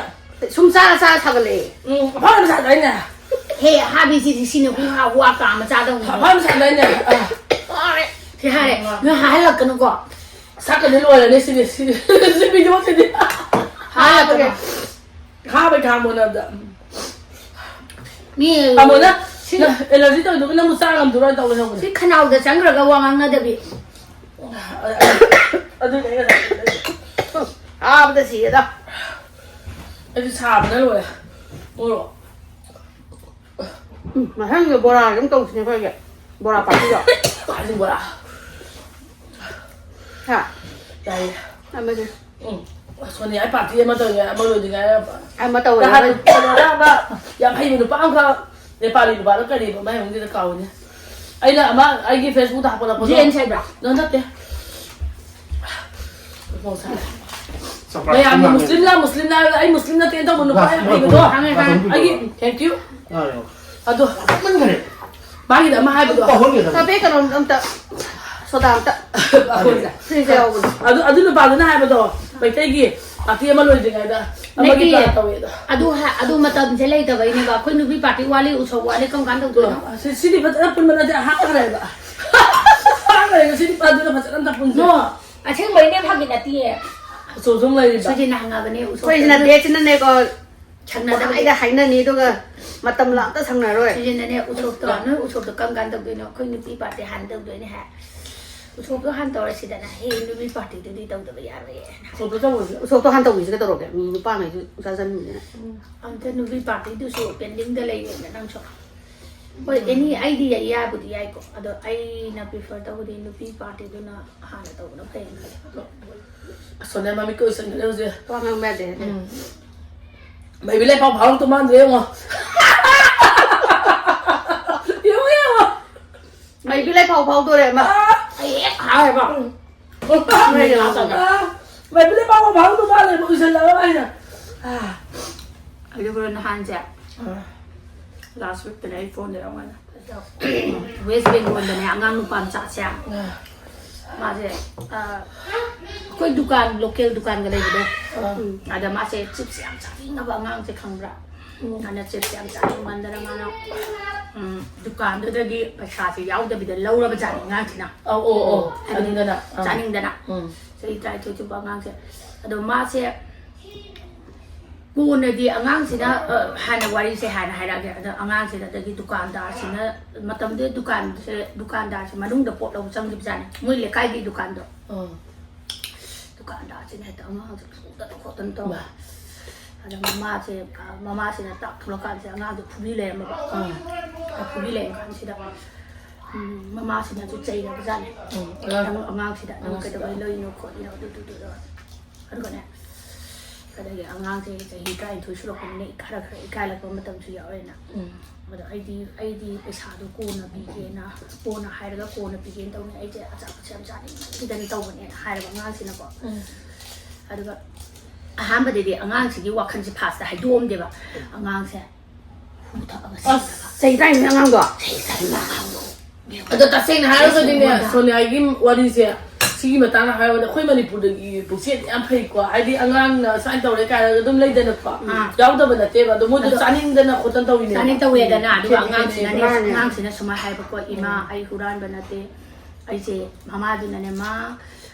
ꯁꯨꯝ ꯆꯥꯔ ꯆꯥꯔ ꯁꯥꯒꯠꯂꯛꯑꯦ꯫ ꯎꯝ, ꯑꯐꯥꯎ ꯌꯥꯝ ꯁꯥꯗꯥꯏꯅꯦ? ꯍꯦ, ꯑꯍꯥꯕꯤꯁꯤꯗꯤ ꯁꯤꯅ ꯍꯨ ꯍꯥ ꯍꯨ ꯍꯥ ꯀꯥꯝꯃ ꯆꯥꯗꯧꯅꯤ꯫ ꯑꯐꯥꯎ ꯌꯥꯝ ꯁꯥꯗꯥꯏꯅꯦ? ꯑꯥ꯫ ꯁꯤ ꯍꯥꯏꯔꯦ, ꯅꯣꯏ ꯍꯥꯏꯍꯜꯂꯛꯀꯅꯨꯀꯣ꯫ ꯁꯥꯀꯅꯤ ꯂꯣꯏꯔꯅꯤ ꯁꯤꯗꯤ, ꯁꯤꯗꯤ, ꯁꯤ ꯚꯤꯗꯤꯑꯣꯁꯤꯗꯤ꯫ ꯍꯥꯏꯍꯜꯂꯛꯀꯅꯨ꯫ ꯍꯥꯕꯩ ꯈꯥꯡꯕꯅꯕꯗ꯫ ꯃꯤ ꯑꯃꯨꯛꯅ ꯁꯤ ꯅꯪ ꯑꯦꯂꯔꯖꯤ ꯇꯧꯔꯤꯗꯨꯕꯨ ꯅꯪꯕꯨ ꯆꯥ ꯉꯝꯗꯣꯏꯔꯣ ꯇꯧ ꯂꯩꯍꯧꯕꯅꯦ꯫ ꯁꯤ ꯈꯅꯥꯎꯗ ꯆꯪꯈ꯭ꯔꯒ ꯋꯥ ꯉꯥꯡꯅꯗꯕꯤ꯫ ꯑꯗꯨꯅꯦ ꯑꯩꯅ ꯍꯥꯏꯁꯦ꯫ ꯁꯥꯕꯗ ꯁꯤꯔꯦꯗ꯫ ꯑꯩꯗꯤ ꯁꯥꯕꯅ ꯂꯣꯏꯔꯦ꯫ ꯃꯣꯔꯣꯛ꯫ ꯎꯝ, ꯃꯊꯪꯗ ꯕꯣꯔꯥ ꯑꯗꯨꯝ ꯇꯧꯁꯤꯅꯦ ꯑꯩꯈꯣꯏꯒꯤ꯫ ꯕꯣꯔꯥ ꯄꯥꯔꯇꯤꯗꯣ꯫ ꯀꯥꯖꯤꯡ ꯕꯣꯔꯥ꯫ ꯍꯥ? ꯌꯥꯏꯌꯦ꯫ ꯑꯃꯁꯦ꯫ ꯎꯝ꯫ ꯁꯣꯅꯤꯌꯥ, ꯑꯩ ꯄꯥꯔꯇꯤ ꯑꯃ ꯇꯧꯔꯤꯉꯥꯏ, ꯑꯃ ꯂꯣꯏꯗ꯭ꯔꯤꯉꯥꯏ꯫ ꯑꯃ ꯇꯧꯔꯦ꯫ ꯅꯍꯥꯟ ꯀꯩꯅꯣꯗ ꯑꯃ ꯌꯥꯝ ꯍꯩꯕ ꯅꯨꯄꯥ ꯑꯃꯈꯛ, ꯅꯦꯄꯥꯂꯤ ꯅꯨꯄꯥꯗꯣ ꯀꯔꯤꯕ? ꯃꯥꯏ ꯃꯃꯤꯡꯗꯨꯗ ꯀꯥꯎꯏꯅꯦ꯫ ꯑꯩꯅ ꯑꯃ ꯑꯩꯒꯤ ꯐꯦꯁꯕꯨꯛꯇ ꯍꯥꯞꯄꯠꯂꯛꯄꯗꯣ꯫ ꯖꯦꯟꯁ ꯍꯥꯏꯕ꯭ꯔꯥ? ꯅꯣ, ꯅꯠꯇꯦ꯫ ꯃꯌꯥꯝꯅ ꯃꯨꯁꯂꯤꯝꯂ, ꯃꯨꯁꯂꯤꯝꯂ ꯍꯥꯏꯕꯗ ꯑꯩ ꯃꯨꯁꯂꯤꯝ ꯅꯠꯇꯦꯅ ꯇꯧꯕ ꯅꯨꯄꯥ ꯌꯥꯝ ꯍꯩꯕꯗꯣ꯫ ꯈꯪꯉꯦ, ꯈꯪꯉꯦ꯫ ꯑꯩꯒꯤ, thank you꯫ ꯑꯗꯣ ꯃꯥꯒꯤꯗ ꯑꯃ ꯍꯥꯏꯕꯗꯣ꯫ ꯀꯥꯐꯤ ꯀꯩꯅꯣꯝ ꯑꯝꯇ, ꯁꯣꯗꯥ ꯑꯝꯇ꯫ ꯐ꯭ꯔꯤꯖꯇ ꯌꯥꯎꯕꯅꯦ꯫ ꯑꯗꯨ, ꯑꯗꯨ ꯅꯨꯄꯥꯗꯨꯅ ꯍꯥꯏꯕꯗꯣ, ꯃꯩꯇꯩꯒꯤ ꯄꯥꯔꯇꯤ ꯑꯃ ꯂꯣꯏꯗ꯭ꯔꯤꯉꯩꯗ ꯑꯃꯒꯤ ꯅꯠꯇꯦ꯫ ꯄ꯭ꯂꯥꯟ ꯇꯧꯋꯦꯗꯣ꯫ ꯑꯗꯨ ꯍꯥ-, ꯑꯗꯨ ꯃꯇꯝꯁꯦ ꯂꯩꯇꯕꯩꯅꯦꯕ꯫ ꯑꯩꯈꯣꯏ ꯅꯨꯄꯤ ꯄꯥꯔꯇꯤ ꯋꯥꯠꯂꯤ, ꯎꯁꯣꯞ ꯋꯥꯠꯂꯤ, ꯀꯔꯝ ꯀꯥꯟꯗ ꯇꯧꯗꯣꯏꯅꯣ? ꯁꯤ-, ꯁꯤꯗꯤ ꯐꯖꯅ ꯄꯨꯟꯕ ꯅꯠꯇꯦ, ꯍꯥꯠꯈ꯭ꯔꯦꯕ꯫ ꯍꯥꯠꯈ꯭ꯔꯦꯕ, ꯁꯤꯗꯤ ꯄꯥꯔꯇꯤꯗ ꯐꯖꯅ ꯑꯝꯇ ꯄꯨꯟꯁꯦ꯫ ꯅꯣ, ꯑꯁꯦꯡꯕꯩꯅꯦ, ꯐꯥꯒꯤ ꯅꯠꯇꯦ꯫ ꯎꯁꯣꯞꯁꯨ ꯑꯃꯨꯛ ꯂꯩꯔꯤꯕ꯫ ꯁꯤꯗꯤ ꯅꯍꯪꯉꯕꯅꯦ, ꯎꯁꯣꯞ ꯑꯩꯈꯣꯏꯁꯤꯅ ꯗꯦꯠꯁꯤꯅꯅꯦꯀꯣ, ꯁꯪꯅꯗꯕꯒꯤ꯫ ꯃꯇꯥꯏꯗ ꯍꯥꯏꯅꯅꯤ, ꯑꯗꯨꯒ ꯃꯇꯝ ꯂꯥꯛꯇ ꯁꯪꯅꯔꯣꯏ꯫ ꯁꯤꯁꯤꯅꯅꯦ, ꯎꯁꯣꯞꯇꯣ, ꯅꯣꯏ ꯎꯁꯣꯞꯇꯣ ꯀꯔꯝ ꯀꯥꯟꯗ ꯇꯧꯗꯣꯏꯅꯣ? ꯑꯩꯈꯣꯏ ꯅꯨꯄꯤ ꯄꯥꯔꯇꯤ ꯍꯥꯟꯅ ꯇꯧꯗꯣꯏꯅꯦ ꯍꯥꯏ꯫ ꯎꯁꯣꯞꯇꯣ ꯍꯥꯟꯅ ꯇꯧꯔꯁꯤꯗꯅ, ꯍꯦ, ꯅꯨꯄꯤ ꯄꯥꯔꯇꯤꯗꯨꯗꯤ ꯇꯧꯗꯕ ꯌꯥꯔꯣꯏꯌꯦ꯫ ꯎꯁꯣꯞꯇꯣ ꯇꯧꯔꯁꯤ꯫ ꯎꯁꯣꯞꯇꯣ ꯍꯥꯟꯅ ꯇꯧꯈꯤꯁꯤ ꯀꯩꯗꯧꯔꯒꯦ? ꯃꯤ ꯅꯨꯄꯥꯉꯩꯁꯨ ꯆꯥꯖꯅꯤꯡꯗꯅ꯫ ꯎꯝ, ꯑꯝꯇ ꯅꯨꯄꯤ ꯄꯥꯔꯇꯤꯗꯨꯁꯨ pendingꯗ ꯂꯩꯔꯦꯅ ꯅꯪꯁꯨ꯫ ꯍꯣꯏ, any, ꯑꯩꯗꯤ ꯌꯥꯏ, ꯌꯥꯕꯨꯗꯤ ꯌꯥꯏꯀꯣ, ꯑꯗꯣ ꯑꯩꯅ prefer ꯇꯧꯕꯗꯤ ꯅꯨꯄꯤ ꯄꯥꯔꯇꯤꯗꯨꯅ ꯍꯥꯟꯅ ꯇꯧꯕꯅ ꯐꯩ꯫ ꯑꯁꯣꯅꯦ ꯃꯃꯤꯠꯀ ꯎꯏꯁꯟꯈ꯭ꯔꯦ ꯍꯧꯖꯤꯛ꯫ ꯋꯥ ꯉꯥꯡꯕ ꯌꯥꯗꯦ꯫ ꯎꯝ꯫ ꯃꯩꯕꯤ ꯂꯩꯄꯥꯎ ꯐꯥꯎꯔꯛꯇꯧ ꯃꯥꯟꯗ꯭ꯔꯦ ꯌꯦꯡꯉꯣ꯫ ꯌꯦꯡꯉꯣ, ꯌꯦꯡꯉꯣ꯫ ꯃꯩꯕꯤ ꯂꯩꯄꯥꯎ ꯐꯥꯎꯗꯣꯔꯦ ꯑꯃ꯫ ꯑꯥ꯫ ꯑꯩ ꯍꯦꯛ ꯍꯥꯏꯕ꯫ ꯎꯝ꯫ ꯑꯥ꯫ ꯃꯩꯕꯤ ꯂꯩꯄꯥꯎ ꯐꯥꯎꯔꯛꯇꯧ ꯃꯥꯜꯂꯦꯕ, ꯎꯏꯁꯜꯂꯒ ꯑꯩꯅ꯫ ꯑꯥ꯫ ꯑꯗꯨꯒ ꯅꯍꯥꯟꯁꯦ, ꯑꯥ꯫ Last weekꯇꯅꯦ ꯑꯩ phoneꯗ ꯌꯥꯎꯔꯝꯒꯅꯤ꯫ West Bengalꯗꯅꯦ ꯑꯉꯥꯡ ꯅꯨꯄꯥ ꯃꯆꯥꯁꯦ, ꯑꯥ꯫ ꯃꯥꯁꯦ, ꯑ, ꯑꯩꯈꯣꯏ ꯗꯨꯀꯥꯟ, local ꯗꯨꯀꯥꯟꯒ ꯂꯩꯕꯗꯣ, ꯑꯥ꯫ ꯎꯝ, ꯑꯗ ꯃꯥꯁꯦ chips ꯌꯥꯝ ꯆꯥꯅꯤꯡꯉꯕ ꯑꯉꯥꯡꯁꯦ ꯈꯪꯕ꯭ꯔꯥ? ꯎꯝ꯫ ꯑꯗ chips ꯌꯥꯝ ꯆꯥꯅꯤꯡꯃꯟꯗꯅ ꯃꯥꯅ, ꯎꯝ, ꯗꯨꯀꯥꯟꯗꯨꯗꯒꯤ ꯄꯩꯁꯥꯁꯦ ꯌꯥꯎꯗꯕꯤꯗ ꯂꯧꯔꯕ ꯖꯥꯠꯅꯤ ꯑꯉꯥꯡꯁꯤꯅ꯫ ꯑꯧ, ꯑꯧ, ꯑꯧ꯫ ꯍꯥꯏꯗꯤ ꯆꯥꯅꯤꯡꯗꯅ꯫ ꯑꯥ꯫ ꯆꯥꯅꯤꯡꯗꯅ꯫ ꯎꯝ꯫ ꯆꯍꯤ ꯇꯔꯥꯅꯤꯊꯣꯏ ꯁꯨꯕ ꯑꯉꯥꯡꯁꯦ꯫ ꯑꯗꯣ ꯃꯥꯁꯦ ꯀꯣꯟꯅꯗꯤ ꯑꯉꯥꯡꯁꯤꯅ, ꯑ, ꯍꯥꯟꯅ ꯋꯥꯔꯤꯁꯦ ꯍꯥꯟꯅ ꯍꯥꯏꯔꯛꯑꯒꯦ꯫ ꯑꯗꯣ ꯑꯉꯥꯡꯁꯤꯅ, ꯑꯗꯒꯤ ꯗꯨꯀꯥꯟꯗꯥꯔꯁꯤꯅ, ꯃꯇꯝꯗꯨꯗ ꯗꯨꯀꯥꯟꯁꯦ, ꯗꯨꯀꯥꯟꯗꯥꯔꯁꯦ ꯃꯅꯨꯡꯗ ꯄꯣꯠ ꯂꯧꯕ ꯆꯪꯈꯤꯕꯖꯥꯠꯅꯤ, ꯃꯣꯏ ꯂꯩꯀꯥꯏꯒꯤ ꯗꯨꯀꯥꯟꯗꯣ꯫ ꯑꯥ꯫ ꯗꯨꯀꯥꯟꯗꯥꯔꯁꯤꯅ ꯍꯦꯛꯇ ꯑꯉꯥꯡꯁꯦ ꯐꯨꯗꯅ ꯈꯣꯠꯇꯅ ꯇꯧꯕ꯫ ꯕꯥ꯫ ꯑꯗ ꯃꯃꯥꯁꯦ, ꯑ, ꯃꯃꯥꯁꯤꯅ ꯇꯥꯛ ꯊꯣꯛꯂꯛꯀꯥꯟꯁꯤꯗ ꯑꯉꯥꯡꯁꯦ ꯐꯨꯕꯤ ꯂꯩꯔꯝꯃꯕ꯫ ꯑꯥ꯫ ꯑ, ꯐꯨꯕꯤ ꯂꯩꯔꯝ ꯀꯥꯟꯁꯤꯗ, ꯎꯝ, ꯃꯃꯥꯁꯤꯅꯁꯨ ꯆꯩꯔꯕꯖꯥꯠꯅꯤ꯫ ꯎꯝ, ꯑꯉꯥꯡ-, ꯑꯉꯥꯡꯁꯤꯗ, "ꯅꯪ ꯑꯉꯥꯡꯁꯤꯗ꯫ ꯀꯩꯗꯧꯕꯩ ꯂꯧꯔꯤꯅꯣ ꯈꯣꯠꯂꯤꯅꯣ?" ꯑꯗꯨ, ꯑꯗꯨ, ꯑꯗꯨ, ꯑꯗꯨ꯫ ꯑꯗꯨꯒꯅꯦ, ꯑꯗꯒꯤ ꯑꯉꯥꯡꯁꯦ ꯆꯍꯤ ꯇꯔꯥꯅꯤꯊꯣꯏ ꯁꯨꯔꯛꯄꯅꯤꯅ ꯈꯔ ꯈꯔ ꯏꯀꯥꯏꯔꯛꯄ ꯃꯇꯝꯁꯨ ꯌꯥꯎꯔꯦꯅ꯫ ꯑꯗꯣ ꯑꯩꯗꯤ ꯑꯩꯗꯤ ꯄꯩꯁꯥꯗꯣ ꯀꯣꯟꯅ ꯄꯤꯒꯦꯅ, ꯀꯣꯟꯅ ꯍꯥꯏꯔꯒ ꯀꯣꯟꯅ ꯄꯤꯒꯦꯅ ꯇꯧꯅꯤ꯫ ꯑꯩꯁꯦ ꯑꯆꯥꯄꯣꯠꯁꯦ ꯌꯥꯝ ꯆꯥꯅꯤꯡꯃꯟꯈꯤꯗꯅ ꯇꯧꯕꯅꯦꯅ ꯍꯥꯏꯔꯕ ꯑꯉꯥꯡꯁꯤꯅꯀꯣ꯫ ꯑꯗꯨꯒ ꯑꯍꯥꯟꯕꯗꯗꯤ ꯑꯉꯥꯡꯁꯤꯒꯤ ꯋꯥꯈꯜꯁꯦ ꯐꯥꯁꯇ ꯍꯥꯏꯗꯣꯛꯑꯝꯗꯦꯕ꯫ ꯑꯉꯥꯡꯁꯦ ꯍꯨ ꯊꯛꯑꯒ ꯑꯁ, ꯁꯤꯖꯤꯟꯅꯕ꯫ ꯆꯍꯤ ꯇꯔꯥꯅꯤꯊꯣꯏ ꯑꯉꯥꯡꯗꯣ? ꯆꯍꯤ ꯇꯔꯥꯅꯤꯊꯣꯏ ꯑꯉꯥꯡꯗꯣ꯫ ꯑꯗꯣ ꯇꯁꯦꯡꯅ ꯍꯥꯏꯔꯒꯗꯤꯅꯦ, ꯑꯩꯁꯦ ꯁꯣꯅꯤꯌꯥꯒꯤ ꯋꯥꯔꯤꯁꯦ, ꯁꯤꯒꯤ ꯃꯇꯥꯡꯗ ꯍꯥꯏꯔꯒꯗꯤ ꯑꯩꯈꯣꯏ ꯃꯅꯤꯄꯨꯔꯗꯒꯤ ꯄꯨꯛꯆꯦꯜ ꯌꯥꯝ ꯐꯩꯀꯣ꯫ ꯍꯥꯏꯗꯤ ꯑꯉꯥꯡꯅ ꯁꯨꯃꯥꯏꯅ ꯇꯧꯔꯦ ꯀꯥꯏꯅꯒ ꯑꯗꯨꯝ ꯂꯩꯗꯅꯀꯣ꯫ ꯑꯥ꯫ ꯌꯥꯎꯗꯕ ꯅꯠꯇꯦꯕ, ꯑꯗꯣ ꯃꯣꯏꯗꯣ ꯑꯗꯣ ꯆꯥꯅꯤꯡꯗꯅ ꯈꯣꯠꯇꯅ ꯇꯧꯔꯤꯅꯦꯕ꯫ ꯆꯥꯅꯤꯡ ꯇꯧꯋꯦꯗꯅ, ꯑꯗꯨꯒ ꯈꯦꯠꯅꯩ, ꯑꯉꯥꯡꯁꯤꯅꯅꯦ, ꯈꯦꯠꯅꯩ꯫ ꯑꯉꯥꯡꯁꯤꯅ ꯁꯨꯃꯥꯏꯅ ꯍꯥꯏꯕꯀꯣ, "ꯏꯃꯥ, ꯎꯝ꯫ ꯑꯩ ꯍꯨꯔꯥꯟꯕ ꯅꯠꯇꯦ, ꯑꯩꯁꯦ ꯃꯃꯥꯗꯨꯅꯅꯦ, ꯃꯥ,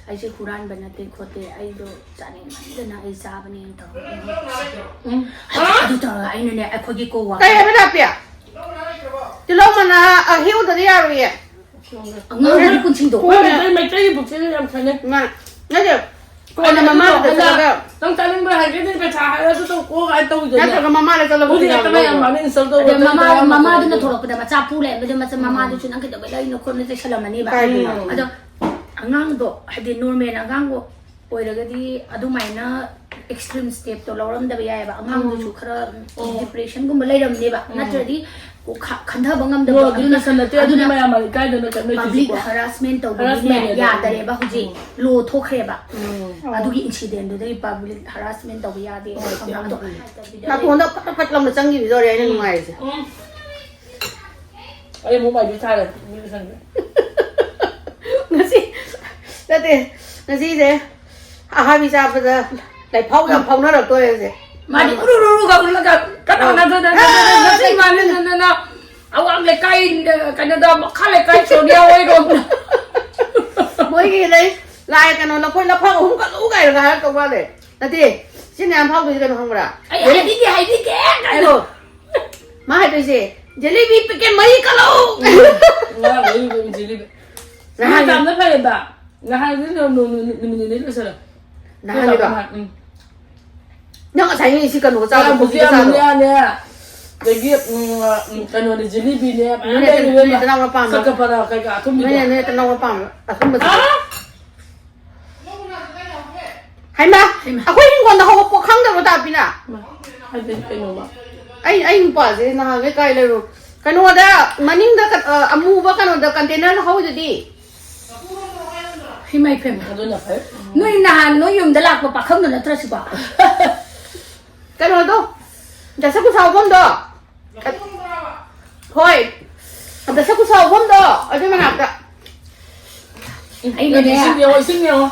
ꯑꯩꯁꯦ ꯍꯨꯔꯥꯟꯕ ꯅꯠꯇꯦ ꯈꯣꯠꯇꯦ, ꯑꯩꯗꯣ ꯆꯥꯅꯤꯡꯃꯟꯗꯅ ꯑꯩ ꯆꯥꯕꯅꯦꯅ" ꯇꯧꯔꯒ ꯎꯝ꯫ ꯑꯗꯨ ꯇꯧꯔꯒ ꯑꯩꯅꯅꯦ, ꯑꯩꯈꯣꯏꯒꯤ ꯀꯣ ꯀꯩ ꯋꯥꯀꯔ ꯍꯥꯏꯕ ꯅꯥꯄꯤ? ꯇꯤꯜꯍꯧ ꯃꯅꯥ ꯑꯍꯦꯛꯄꯗꯗꯤ ꯌꯥꯔꯣꯏꯌꯦ꯫ ꯑꯉꯥꯡꯒꯤ ꯄꯨꯟꯁꯤꯗꯣ꯫ ꯍꯣꯏ, ꯃꯩꯇꯩ, ꯃꯩꯇꯩꯒꯤ ꯄꯨꯛꯆꯦꯜ ꯌꯥꯝ ꯈꯦꯠꯅꯩ꯫ ꯃꯥ, ꯅꯠꯇꯦ, ꯀꯣꯟꯅ ꯑꯗꯨ ꯃꯃꯥꯗꯨꯗ ꯑꯗ ꯆꯠꯂꯒ ꯅꯪ ꯆꯥꯅꯤꯡꯕ ꯍꯥꯏꯒꯦꯗꯤ ꯄꯩꯁꯥ ꯍꯥꯏꯔꯁꯨ ꯇꯧ, ꯀꯣꯛ ꯍꯥꯏꯅ ꯇꯧꯗꯅ꯫ ꯅꯠꯇ꯭ꯔꯒ ꯃꯃꯥꯗ ꯆꯠꯂꯒ ꯍꯧꯖꯤꯛ ꯍꯦꯛꯇ ꯄꯤꯔꯛꯑꯣ꯫ ꯃꯌꯥꯝ ꯃꯥꯅ insult ꯇꯧꯕ ꯑꯗꯩ ꯃꯇꯝꯗ ꯃꯃꯥ-, ꯌꯥꯝꯅ ꯃꯃꯥꯗꯨꯅ ꯇꯧꯕ꯫ ꯊꯣꯛꯂꯛꯄꯗ ꯃꯆꯥ ꯄꯨ ꯂꯩꯔꯝꯕꯗ ꯃꯆꯥ-, ꯎꯝ꯫ ꯃꯃꯥꯗꯨꯁꯨ ꯅꯪ ꯀꯩꯗꯧꯕꯩ ꯂꯩꯔꯤꯅꯣ ꯈꯣꯠꯂꯤꯅꯣ ꯆꯩꯁꯜꯂꯝꯃꯅꯤꯕ꯫ ꯀꯥꯏꯗꯅꯣ? ꯎꯝ꯫ ꯑꯗꯣ ꯑꯉꯥꯡꯗꯣ, ꯍꯥꯏꯗꯤ, normal ꯑꯉꯥꯡꯗꯣ ꯑꯣꯏꯔꯒꯗꯤ ꯑꯗꯨꯃꯥꯏꯅ extreme stepꯇꯣ ꯂꯧꯔꯝꯗꯕ ꯌꯥꯏꯑꯕ꯫ ꯑꯉꯥꯡꯗꯨꯁꯨ ꯎꯝ꯫ ꯈꯔ ꯎꯝ꯫ depressionꯒꯨꯝꯕ ꯂꯩꯔꯝꯅꯦꯕ꯫ ꯎꯝ꯫ ꯅꯠꯇ꯭ꯔꯗꯤ ꯈ-, ꯈꯟꯊꯕ ꯉꯝꯗꯕꯗꯣ꯫ No, ꯑꯗꯨꯅ, depression ꯅꯠꯇꯦ, ꯑꯗꯨꯅ ꯑꯗꯨꯗꯤ ꯃꯌꯥꯝ ꯃꯔꯩ ꯀꯥꯏꯗꯅ ꯆꯠꯅꯔꯤꯁꯤꯀꯣ꯫ Public harassment ꯇꯧꯕꯒꯤꯅꯦ, harassment ꯅꯠꯇꯦ꯫ ꯌꯥꯗꯔꯦꯕ ꯍꯧꯖꯤꯛ꯫ ꯎꯝ꯫ Law ꯊꯣꯛꯈ꯭ꯔꯦꯕ꯫ ꯎꯝ꯫ ꯑꯗꯨꯒꯤ incidentꯗꯨꯗꯒꯤ public harassment ꯇꯧꯕ ꯌꯥꯗꯦ꯫ ꯍꯣꯏ, ꯈꯪꯕ꯭ꯔꯥ? ꯌꯥꯝ ꯑꯗꯣ ꯐꯩ꯫ ꯅꯥꯇꯣꯟꯗ ꯐꯠ ꯐꯠ ꯂꯥꯎꯅ ꯆꯪꯈꯤꯕꯗꯣ ꯑꯣꯏꯔꯦ ꯑꯩꯅ ꯎꯝ꯫ ꯅꯨꯡꯉꯥꯏꯔꯤꯁꯦ꯫ ꯎꯝ꯫ ꯑꯩ ꯑꯃꯨꯛ ꯃꯥꯏꯕꯤ ꯊꯥꯔꯦ, ꯃꯤ ꯂꯣꯏꯁꯟꯈ꯭ꯔꯦ꯫ ꯉꯁꯤ, ꯅꯠꯇꯦ, ꯉꯁꯤꯁꯦ ꯑꯍꯥꯕꯤ ꯆꯥꯕꯗ ꯂꯥꯏꯐꯥꯎ ꯌꯥꯝ ꯐꯥꯎꯅꯔꯛꯇꯣꯔꯦ ꯍꯧꯖꯤꯛ꯫ ꯃꯥꯗꯤ ꯎꯔꯨ ꯎꯔꯨ ꯎꯔꯨꯒ ꯎꯔꯂꯒ ꯀꯅꯥ ꯑꯥ꯫ ꯀꯅꯥ ꯀꯅꯥ ꯑꯥ꯫ ꯀꯅꯥ ꯀꯅꯥ ꯀꯅꯥ ꯃꯥꯅꯤ ꯅꯅ ꯑꯋꯥꯡ ꯂꯩꯀꯥꯏ, ꯀꯩꯅꯣꯗ, ꯃꯈꯥ ꯂꯩꯀꯥꯏ ꯁꯣꯅꯤꯌꯥ ꯍꯣꯏꯔꯣꯝꯗ꯫ ꯃꯣꯏꯒꯤ ꯂꯩ, ꯂꯥꯏ ꯀꯩꯅꯣ, ꯂꯐꯣꯏ ꯂꯐꯥꯡ ꯑꯍꯨꯝ ꯀꯠꯂꯨ ꯀꯥꯏꯅꯒ ꯍꯥꯏꯔꯛꯇꯧ ꯃꯥꯜꯂꯦ꯫ ꯅꯠꯇꯦ, ꯁꯤ ꯃꯌꯥꯝ ꯐꯥꯎꯗꯣꯏꯁꯦ ꯀꯩꯅꯣ ꯈꯪꯕ꯭ꯔꯥ? ꯑꯩ ꯍꯥꯏꯕꯤꯒꯦ, ꯍꯥꯏꯕꯤꯒꯦ ꯀꯥꯏꯅ꯫ ꯍꯥꯏꯔꯣ꯫ ꯃꯥ ꯍꯥꯏꯗꯣꯏꯁꯦ, "ꯖꯤꯂꯤꯕꯤ packet ꯃꯔꯤ ꯀꯠꯂꯣ!" ꯎꯝ꯫ ꯉꯔꯥꯡ ꯂꯩꯔꯤꯕ ꯖꯤꯂꯤꯕꯤ꯫ ꯅꯍꯥꯟ ꯅꯍꯥꯟ ꯌꯥꯝꯅ ꯐꯩꯌꯦꯕ꯫ ꯅꯍꯥꯟꯗꯤ ꯅꯨ-, ꯅꯨ-, ꯅꯨ-, ꯅꯨꯃꯤꯠ ꯅꯤꯅꯤ ꯂꯣꯏꯁꯜꯂꯦ꯫ ꯅꯍꯥꯟꯒꯤꯗꯣ? ꯎꯝ꯫ ꯅꯪ ꯉꯁꯥꯏ ꯉꯁꯤ ꯀꯩꯅꯣꯒ ꯆꯥꯕ, ꯉꯔꯥꯡ ꯀꯣꯐꯤꯒ ꯕꯨꯖꯤꯌꯥ ꯆꯥꯕꯗꯣ? ꯃꯨꯖꯤꯌꯥꯅꯦ, ꯑꯗꯒꯤ, ꯎꯝ, ꯎꯝ, ꯀꯩꯅꯣꯅꯦ, ꯖꯤꯂꯤꯕꯤꯅꯦ, ꯃꯌꯥꯝ ꯅꯣꯏꯅ ꯂꯩꯔꯤꯕ ꯅꯣꯏꯅ ꯏꯃꯥ꯫ ꯅꯅꯥꯎ ꯅꯨꯄꯥ ꯑꯃ꯫ ꯆꯠꯀ ꯄꯔ ꯀꯩꯀꯥ ꯑꯊꯨꯝꯕꯤꯗꯣ꯫ ꯅꯣꯏꯅ ꯅꯣꯏ ꯅꯅꯥꯎ ꯅꯨꯄꯥ ꯑꯃ ꯑꯊꯨꯝꯕ ꯍꯥ? ꯆꯥꯕ꯫ ꯍꯩꯃꯥ, ꯍꯩꯃꯥ꯫ ꯑꯩꯈꯣꯏ ꯍꯤꯡꯒꯣꯜꯗ ꯍꯧꯕ ꯄꯣꯠ ꯈꯪꯗꯕ꯭ꯔꯣ, ꯇꯥꯕꯤꯅ? ꯍꯥꯏꯗꯤ ꯀꯩꯅꯣꯕ? ꯑꯩ, ꯑꯩ ꯅꯨꯄꯥꯁꯦ ꯅꯍꯥꯟꯈꯩ ꯀꯥꯏ ꯂꯩꯔꯨ? ꯀꯩꯅꯣꯗ, ꯃꯅꯤꯡꯗ ꯀ-, ꯑ, ꯑꯃꯨꯕ ꯀꯩꯅꯣꯗ ꯀꯟꯇꯦꯅꯔꯗ ꯍꯧꯋꯤꯗꯨꯗꯤ꯫ ꯍꯩꯃꯥ ꯏꯄꯦꯝꯃ꯫ ꯑꯗꯨꯅ ꯐꯩ꯫ ꯅꯣꯏ ꯅꯍꯥꯟ ꯅꯣꯏ ꯌꯨꯝꯗ ꯂꯥꯛꯄ ꯄꯥꯈꯪꯗꯣ ꯅꯠꯇ꯭ꯔꯣ ꯁꯤꯕꯣ? ꯀꯩꯅꯣꯗꯣ, ꯗꯁꯀꯨꯁ ꯍꯧꯐꯝꯗꯣ꯫ ꯍꯣꯏ꯫ ꯗꯁꯀꯨꯁ ꯍꯧꯐꯝꯗꯣ, ꯑꯗꯨ ꯃꯅꯥꯛꯇ꯫ ꯑꯩꯅꯅꯦ꯫ ꯏꯁꯤꯡ ꯌꯦꯡꯉꯣ, ꯏꯁꯤꯡ ꯌꯦꯡꯉꯣ꯫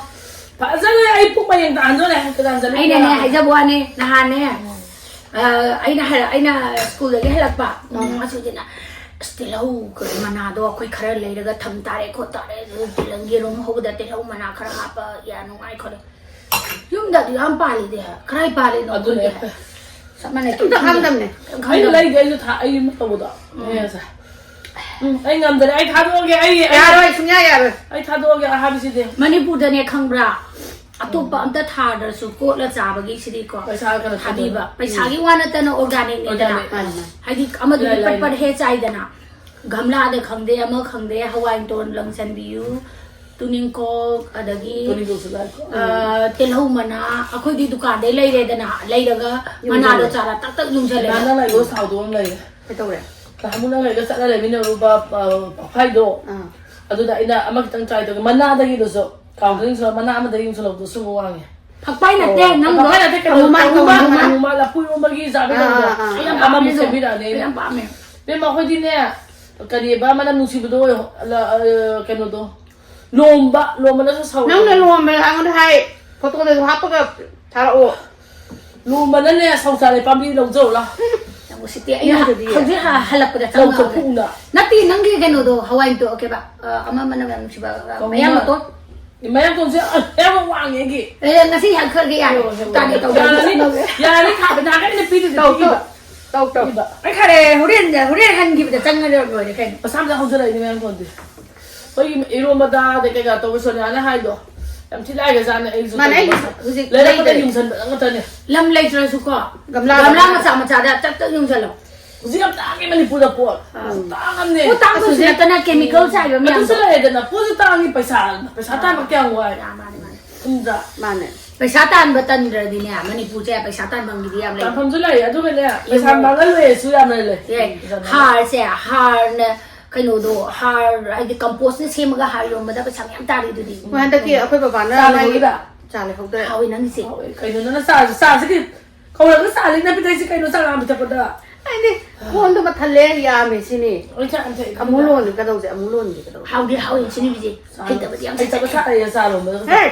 ꯐꯖꯅ ꯑꯩ ꯄꯨꯛ ꯃꯌꯦꯡ ꯇꯥꯍꯟꯗꯣꯔꯦ꯫ ꯀꯅꯥ ꯆꯠꯂꯤ? ꯑꯩꯅꯅꯦ, ꯀꯅꯥ? ꯍꯥꯏꯖꯕ ꯋꯥꯅꯤ, ꯅꯍꯥꯟꯅꯦ, ꯎꯝ꯫ ꯑ, ꯑꯩꯅ ꯍꯥꯏꯔ-, ꯑꯩꯅ ꯁ꯭ꯀꯨꯜꯗꯒꯤ ꯍꯜꯂꯛꯄ, ꯎꯝ, ꯎꯝ꯫ ꯑꯁꯤꯗꯅ, "ꯑꯁ, ꯇꯤꯜꯍꯧ ꯀ-, ꯃꯅꯥꯗꯣ ꯑꯩꯈꯣꯏ ꯈꯔ ꯂꯩꯔꯒ ꯊꯝ ꯇꯥꯔꯦ, ꯈꯣꯠ ꯇꯥꯔꯦ, ꯑꯗꯨ ꯇꯤꯜꯍꯧ, ꯌꯦꯔꯨꯝ ꯍꯧꯕꯗ ꯇꯤꯜꯍꯧ ꯃꯅꯥ ꯈꯔ ꯍꯥꯞꯄ ꯌꯥ ꯅꯨꯡꯉꯥꯏ ꯈꯣꯠꯂꯦ"꯫ ꯌꯨꯝꯗ ꯑꯗꯨ ꯌꯥꯝ ꯄꯥꯜꯂꯤꯗꯤ, ꯀꯔꯥꯏ ꯄꯥꯜꯂꯤꯅꯣ ꯑꯗꯨꯅꯦ꯫ ꯈꯪꯗꯦ꯫ ꯆꯞ ꯃꯥꯟꯅꯩ꯫ ꯑꯝꯇ ꯈꯪꯗꯝꯅꯦ꯫ ꯑꯩꯅ ꯂꯩꯒꯦ, ꯑꯩꯁꯨ ꯊꯥ-, ꯑꯩ ꯌꯨꯝ ꯇꯧꯕꯗꯣ꯫ ꯎꯝ꯫ ꯑꯩ ꯉꯁꯥꯏ꯫ ꯎꯝ, ꯑꯩ ꯉꯝꯗꯔꯦ, ꯑꯩ ꯊꯥꯗꯣꯛꯑꯒꯦ, ꯑꯩ, ꯑꯩ, ꯌꯥꯔꯣꯏ, ꯁꯨꯡꯌꯥ ꯌꯥꯔꯣꯏ꯫ ꯑꯩ ꯊꯥꯗꯣꯛꯑꯒꯦ, ꯑꯍꯥꯕꯤꯁꯤꯗꯤ꯫ ꯃꯅꯤꯄꯨꯔꯗꯅꯦ ꯈꯪꯕ꯭ꯔꯥ? ꯑꯇꯣꯞꯄ ꯎꯝ꯫ ꯑꯝꯇ ꯊꯥꯗ꯭ꯔꯁꯨ ꯀꯣꯠꯂ ꯆꯥꯕꯒꯤ ꯁꯤꯗꯤꯀꯣ꯫ ꯄꯩꯁꯥ ꯀꯩꯅꯣ ꯊꯥꯕꯤꯕ꯫ ꯇꯧꯗꯣꯏꯅꯦ꯫ ꯄꯩꯁꯥꯒꯤ ꯎꯝ꯫ ꯋꯥ ꯅꯠꯇꯅ organicꯅꯤꯗꯅ꯫ Organic꯫ ꯃꯥꯅꯤ, ꯃꯥꯅꯤ꯫ ꯍꯥꯏꯗꯤ ꯑꯃꯗꯨꯗꯤ ꯏꯔꯥꯏ ꯄꯠ ꯂꯥꯏꯅ꯫ ꯄꯠ ꯍꯦꯛ ꯆꯥꯏꯗꯅ꯫ ꯒꯝꯂꯥꯗ ꯈꯪꯗꯦ, ꯑꯃ ꯈꯪꯗꯦ, ꯍꯋꯥꯏ ꯃꯇꯣꯟ ꯂꯪꯁꯟꯕꯤꯌꯨ, ꯇꯨꯅꯤꯡꯈꯣꯛ, ꯑꯗꯒꯤ, ꯇꯨꯅꯤꯡꯈꯣꯛꯁꯨ ꯂꯥꯏꯀꯣ꯫ ꯑ, ꯇꯤꯜꯍꯧ ꯃꯅꯥ, ꯑꯩꯈꯣꯏꯗꯤ ꯗꯨꯀꯥꯟꯗꯩ ꯂꯩꯔꯦꯗꯅ, ꯂꯩꯔꯒ ꯃꯅꯥꯗꯣ ꯌꯣꯟꯖꯜꯂꯦ꯫ ꯆꯥꯔ ꯇꯛ ꯇꯛ ꯌꯨꯡꯁꯜꯂꯦꯕ꯫ ꯅꯪ ꯂꯩꯕ ꯁꯥꯎꯗꯣ ꯑꯃ ꯂꯩꯔꯦ꯫ ꯀꯩꯇꯧꯔꯦ? ꯅꯍꯥꯟꯃꯨꯛ ꯅꯪ ꯑꯩꯒ ꯆꯠꯂ ꯂꯩꯃꯤꯟꯅꯔꯨꯕ, ꯑ, ꯄꯥꯛꯐꯥꯏꯗꯣ꯫ ꯑꯥ꯫ ꯑꯗꯨꯗ ꯑꯩꯅ ꯑꯃꯈꯛꯇꯪ try ꯇꯧꯒꯦ꯫ ꯃꯅꯥꯗꯒꯤꯗꯨꯁꯨ, ꯀꯥꯎꯟꯁꯤꯂꯤꯡꯁꯨ ꯃꯅꯥ ꯑꯃꯗꯒꯤ ꯌꯨꯡꯁꯜꯍꯧꯕꯗꯣ ꯁꯨꯝꯕ ꯋꯥꯡꯉꯦ꯫ ꯐꯛꯄꯥꯏ ꯅꯠꯇꯦ, ꯑꯣ, ꯅꯪꯗꯣ ꯐꯛꯄꯥꯏ ꯅꯠꯇꯦ, ꯀꯩꯅꯣ, ꯑꯃꯨꯃꯥꯏ ꯇꯧꯕ ꯇꯧꯕ ꯑꯃ꯫ ꯑꯃ꯫ ꯑꯃꯨꯃꯥꯏ ꯂꯐꯨ ꯏꯔꯣꯝꯕꯒꯤ ꯆꯥꯕꯤ ꯑꯥ, ꯇꯧꯕꯗꯣ꯫ ꯑꯥ, ꯑꯥ꯫ ꯑꯩ ꯌꯥꯝ ꯄꯥꯝꯃꯦ ꯑꯃꯨꯛ ꯑꯗꯣ꯫ ꯁꯦꯝꯕꯤꯔꯛꯑꯅꯤ ꯑꯩ ꯑꯩꯅ꯫ ꯌꯥꯝ ꯄꯥꯝꯃꯦ꯫ ꯏꯕꯦꯝꯃ, ꯑꯩꯈꯣꯏꯗꯤꯅꯦ, ꯀꯔꯤꯕ ꯃꯅꯝ ꯅꯨꯡꯁꯤꯕꯗꯣ, ꯂ-, ꯑ, ꯀꯩꯅꯣꯗꯣ, ꯂꯣꯝꯕ, ꯂꯣꯝꯕꯅꯁꯨ ꯁꯧꯋꯦ꯫ ꯅꯪꯅ ꯂꯣꯝꯕ ꯑꯩꯉꯣꯟꯗ ꯍꯥꯏ, ꯐꯣꯇꯣꯗꯁꯨ ꯍꯥꯞꯄꯒ ꯊꯥꯔꯛꯑꯣ꯫ ꯂꯣꯝꯕꯅꯅꯦ ꯁꯧ ꯆꯥꯔꯦ ꯄꯥꯝꯕꯤ ꯂꯧꯖꯧ ꯂꯥꯎ꯫ ꯌꯥꯝ ꯎꯁꯤꯠꯇꯦ꯫ ꯑꯩꯅ ꯌꯥꯗꯗꯤ꯫ ꯍꯧꯖꯤꯛ ꯍ-, ꯍꯜꯂꯛꯄꯗ ꯂꯧ ꯆꯪꯉꯛꯑꯒꯦ꯫ ꯆꯐꯨꯅ꯫ ꯅꯠꯇꯦ, ꯅꯪꯒꯤ ꯀꯩꯅꯣꯗꯣ, ꯍꯋꯥꯏ ꯇꯣꯛꯑꯀꯦꯕ, ꯑ, ꯑꯃ ꯃꯅꯝ ꯌꯥꯝ ꯅꯨꯡꯁꯤꯕ, ꯑ, ꯀꯧꯅ꯫ ꯃꯌꯥꯡ ꯃꯇꯣꯟ꯫ ꯃꯌꯥꯡ ꯇꯣꯟꯁꯦ, ꯑ, ꯌꯥꯝ ꯋꯥꯡꯉꯦ ꯑꯩꯒꯤ꯫ ꯑꯦ, ꯉꯁꯤ ꯍꯟꯈ꯭ꯔꯒꯦ ꯌꯥꯔꯦ꯫ ꯍꯣꯏ, ꯍꯣꯏ, ꯁꯨꯛꯇꯥꯗꯤ ꯍꯣꯏ꯫ ꯇꯧꯗꯦ꯫ ꯌꯥꯔꯅꯤ, ꯌꯥꯔꯅꯤ, ꯊꯥꯕ ꯅꯍꯥꯟꯒꯩ ꯑꯩꯅ ꯄꯤꯔꯤꯁꯦ ꯇꯧ, ꯄꯤꯈꯤꯕ꯫ ꯇꯧ, ꯇꯧ, ꯇꯧ꯫ ꯄꯤꯈꯤꯕ꯫ ꯑꯩ ꯈꯔꯦ, ꯍꯣꯔꯦꯟ, ꯍꯣꯔꯦꯟ ꯍꯟꯈꯤꯕꯗ ꯆꯪꯉꯒ ꯂꯣꯏꯔꯦ ꯀꯩꯅꯣ꯫ ꯃꯁꯥ ꯃꯁꯥ ꯍꯧꯖꯔꯛꯏꯅꯦ ꯃꯌꯥꯡ ꯇꯣꯟꯗꯤ꯫ ꯑꯩꯈꯣꯏꯒꯤ ꯏꯔꯣꯝꯕꯗ ꯑꯗꯩ ꯀꯩꯀꯥ ꯇꯧꯕ ꯁꯣꯅꯤꯌꯥꯅ ꯍꯥꯏꯗꯣ ꯌꯥꯝ ꯊꯤ ꯂꯥꯏꯒ꯭ꯔꯖꯥꯠꯅꯦ꯫ ꯑꯩꯁꯨ ꯃꯥꯅꯦ, ꯑꯩ ꯇꯧꯕ ꯍꯧꯖꯤꯛ ꯂꯩꯔꯛꯄꯗ ꯂꯩꯗ꯭ꯔꯦ꯫ ꯌꯨꯡꯁꯟꯕꯗ ꯉꯥꯛꯇꯅꯦ꯫ ꯂꯝ ꯂꯩꯇ꯭ꯔꯁꯨꯀꯣ, ꯒꯝꯂꯥ ꯒꯝꯂꯥ ꯒꯝꯂꯥ꯫ ꯃꯆꯥ ꯃꯆꯥꯗ ꯇꯛ ꯇꯛ ꯌꯨꯡꯁꯜꯂꯣ꯫ ꯍꯧꯖꯤꯛ ꯌꯥꯝ ꯇꯥꯡꯉꯦ ꯃꯅꯤꯄꯨꯔꯗ ꯄꯣꯠ꯫ ꯑꯥ꯫ ꯌꯥꯝ ꯇꯥꯡꯉꯝꯅꯦ꯫ ꯄꯣꯠ ꯇꯥꯡꯕꯁꯨ ꯑꯁ, ꯍꯧꯖꯤꯛ ꯅꯠꯇꯅ chemicals ꯍꯥꯏꯕ ꯑꯗꯨꯁꯨ ꯃꯌꯥꯝꯗꯣ꯫ ꯂꯩꯔꯦꯗꯅ, ꯄꯣꯠꯁꯨ ꯇꯥꯡꯉꯤ, ꯄꯩꯁꯥ, ꯄꯩꯁꯥ ꯇꯥꯟꯕ ꯀꯌꯥꯝ ꯋꯥꯏ꯫ ꯑꯥ, ꯃꯥꯅꯦ, ꯃꯥꯅꯦ꯫ ꯊꯨꯝꯗ꯭ꯔꯥ? ꯃꯥꯅꯦ꯫ ꯄꯩꯁꯥ ꯇꯥꯟꯕ ꯇꯟꯗ꯭ꯔꯗꯤꯅꯦ, ꯃꯅꯤꯄꯨꯔꯁꯦ ꯄꯩꯁꯥ ꯇꯥꯟꯐꯝꯒꯤꯗꯤ ꯌꯥꯝ ꯂꯩ꯫ ꯇꯥꯟꯐꯝꯁꯨ ꯂꯩ, ꯑꯗꯨꯒꯅꯦ ꯄꯩꯁꯥ ꯃꯥꯡꯍꯜꯂꯣꯏꯁꯨ ꯌꯥꯝꯅ ꯂꯩ꯫ ꯑꯦ, ꯍꯥꯔꯁꯦ, ꯍꯥꯔꯅ ꯀꯩꯅꯣꯗꯣ, ꯍꯥꯔ ꯍꯥꯏꯗꯤ ꯀꯝꯄꯣꯁꯅ ꯁꯦꯝꯃꯒ ꯍꯥꯔ ꯌꯣꯟꯕꯗ ꯄꯩꯁꯥ ꯃꯌꯥꯝ ꯇꯥꯜꯂꯤꯗꯨꯗꯤ꯫ ꯃꯣꯏ ꯍꯟꯗꯛꯀꯤ ꯑꯩꯈꯣꯏ ꯕꯕꯥꯅ ꯆꯥ ꯃꯥꯒꯤ ꯂꯩꯍꯧꯔꯤꯕ? ꯆꯥ ꯂꯩꯍꯧꯗ꯭ꯔꯦ꯫ ꯍꯥꯎꯋꯤ ꯅꯪꯒꯤꯁꯦ꯫ ꯍꯥꯎꯋꯦ꯫ ꯀꯩꯅꯣ ꯅꯪꯅ ꯆꯥꯁꯦ, ꯆꯥꯁꯤꯒꯤ ꯀꯧꯔꯒ ꯆꯥ ꯂꯩꯅꯕꯤꯗ ꯑꯩꯁꯦ ꯀꯩꯅꯣ ꯆꯥ ꯉꯥꯡꯕꯤ ꯊꯛꯄꯗ? ꯑꯩꯗꯤ ꯀꯣꯟꯗꯣ ꯃꯊꯜꯂꯦ, ꯌꯥꯝꯃꯦ ꯁꯤꯅꯤ꯫ ꯑꯩ ꯆꯥ ꯌꯥꯝ ꯊꯛꯑꯦ꯫ ꯑꯃꯨꯛ ꯂꯣꯟꯒꯦ ꯀꯗꯧꯁꯦ, ꯑꯃꯨꯛ ꯂꯣꯟꯒꯦ ꯀꯗꯧꯁꯦ꯫ ꯍꯥꯎꯗꯤ ꯍꯥꯎꯋꯤ ꯏꯆꯤꯟꯅꯨꯄꯤꯁꯦ꯫ ꯍꯩꯇꯕꯗꯤ ꯌꯥꯝ ꯍꯩꯇꯕ ꯁꯥꯊꯤ꯫ ꯁꯥꯏꯌꯦ ꯆꯥ ꯂꯣꯟꯕꯗ꯫ ꯍꯦ!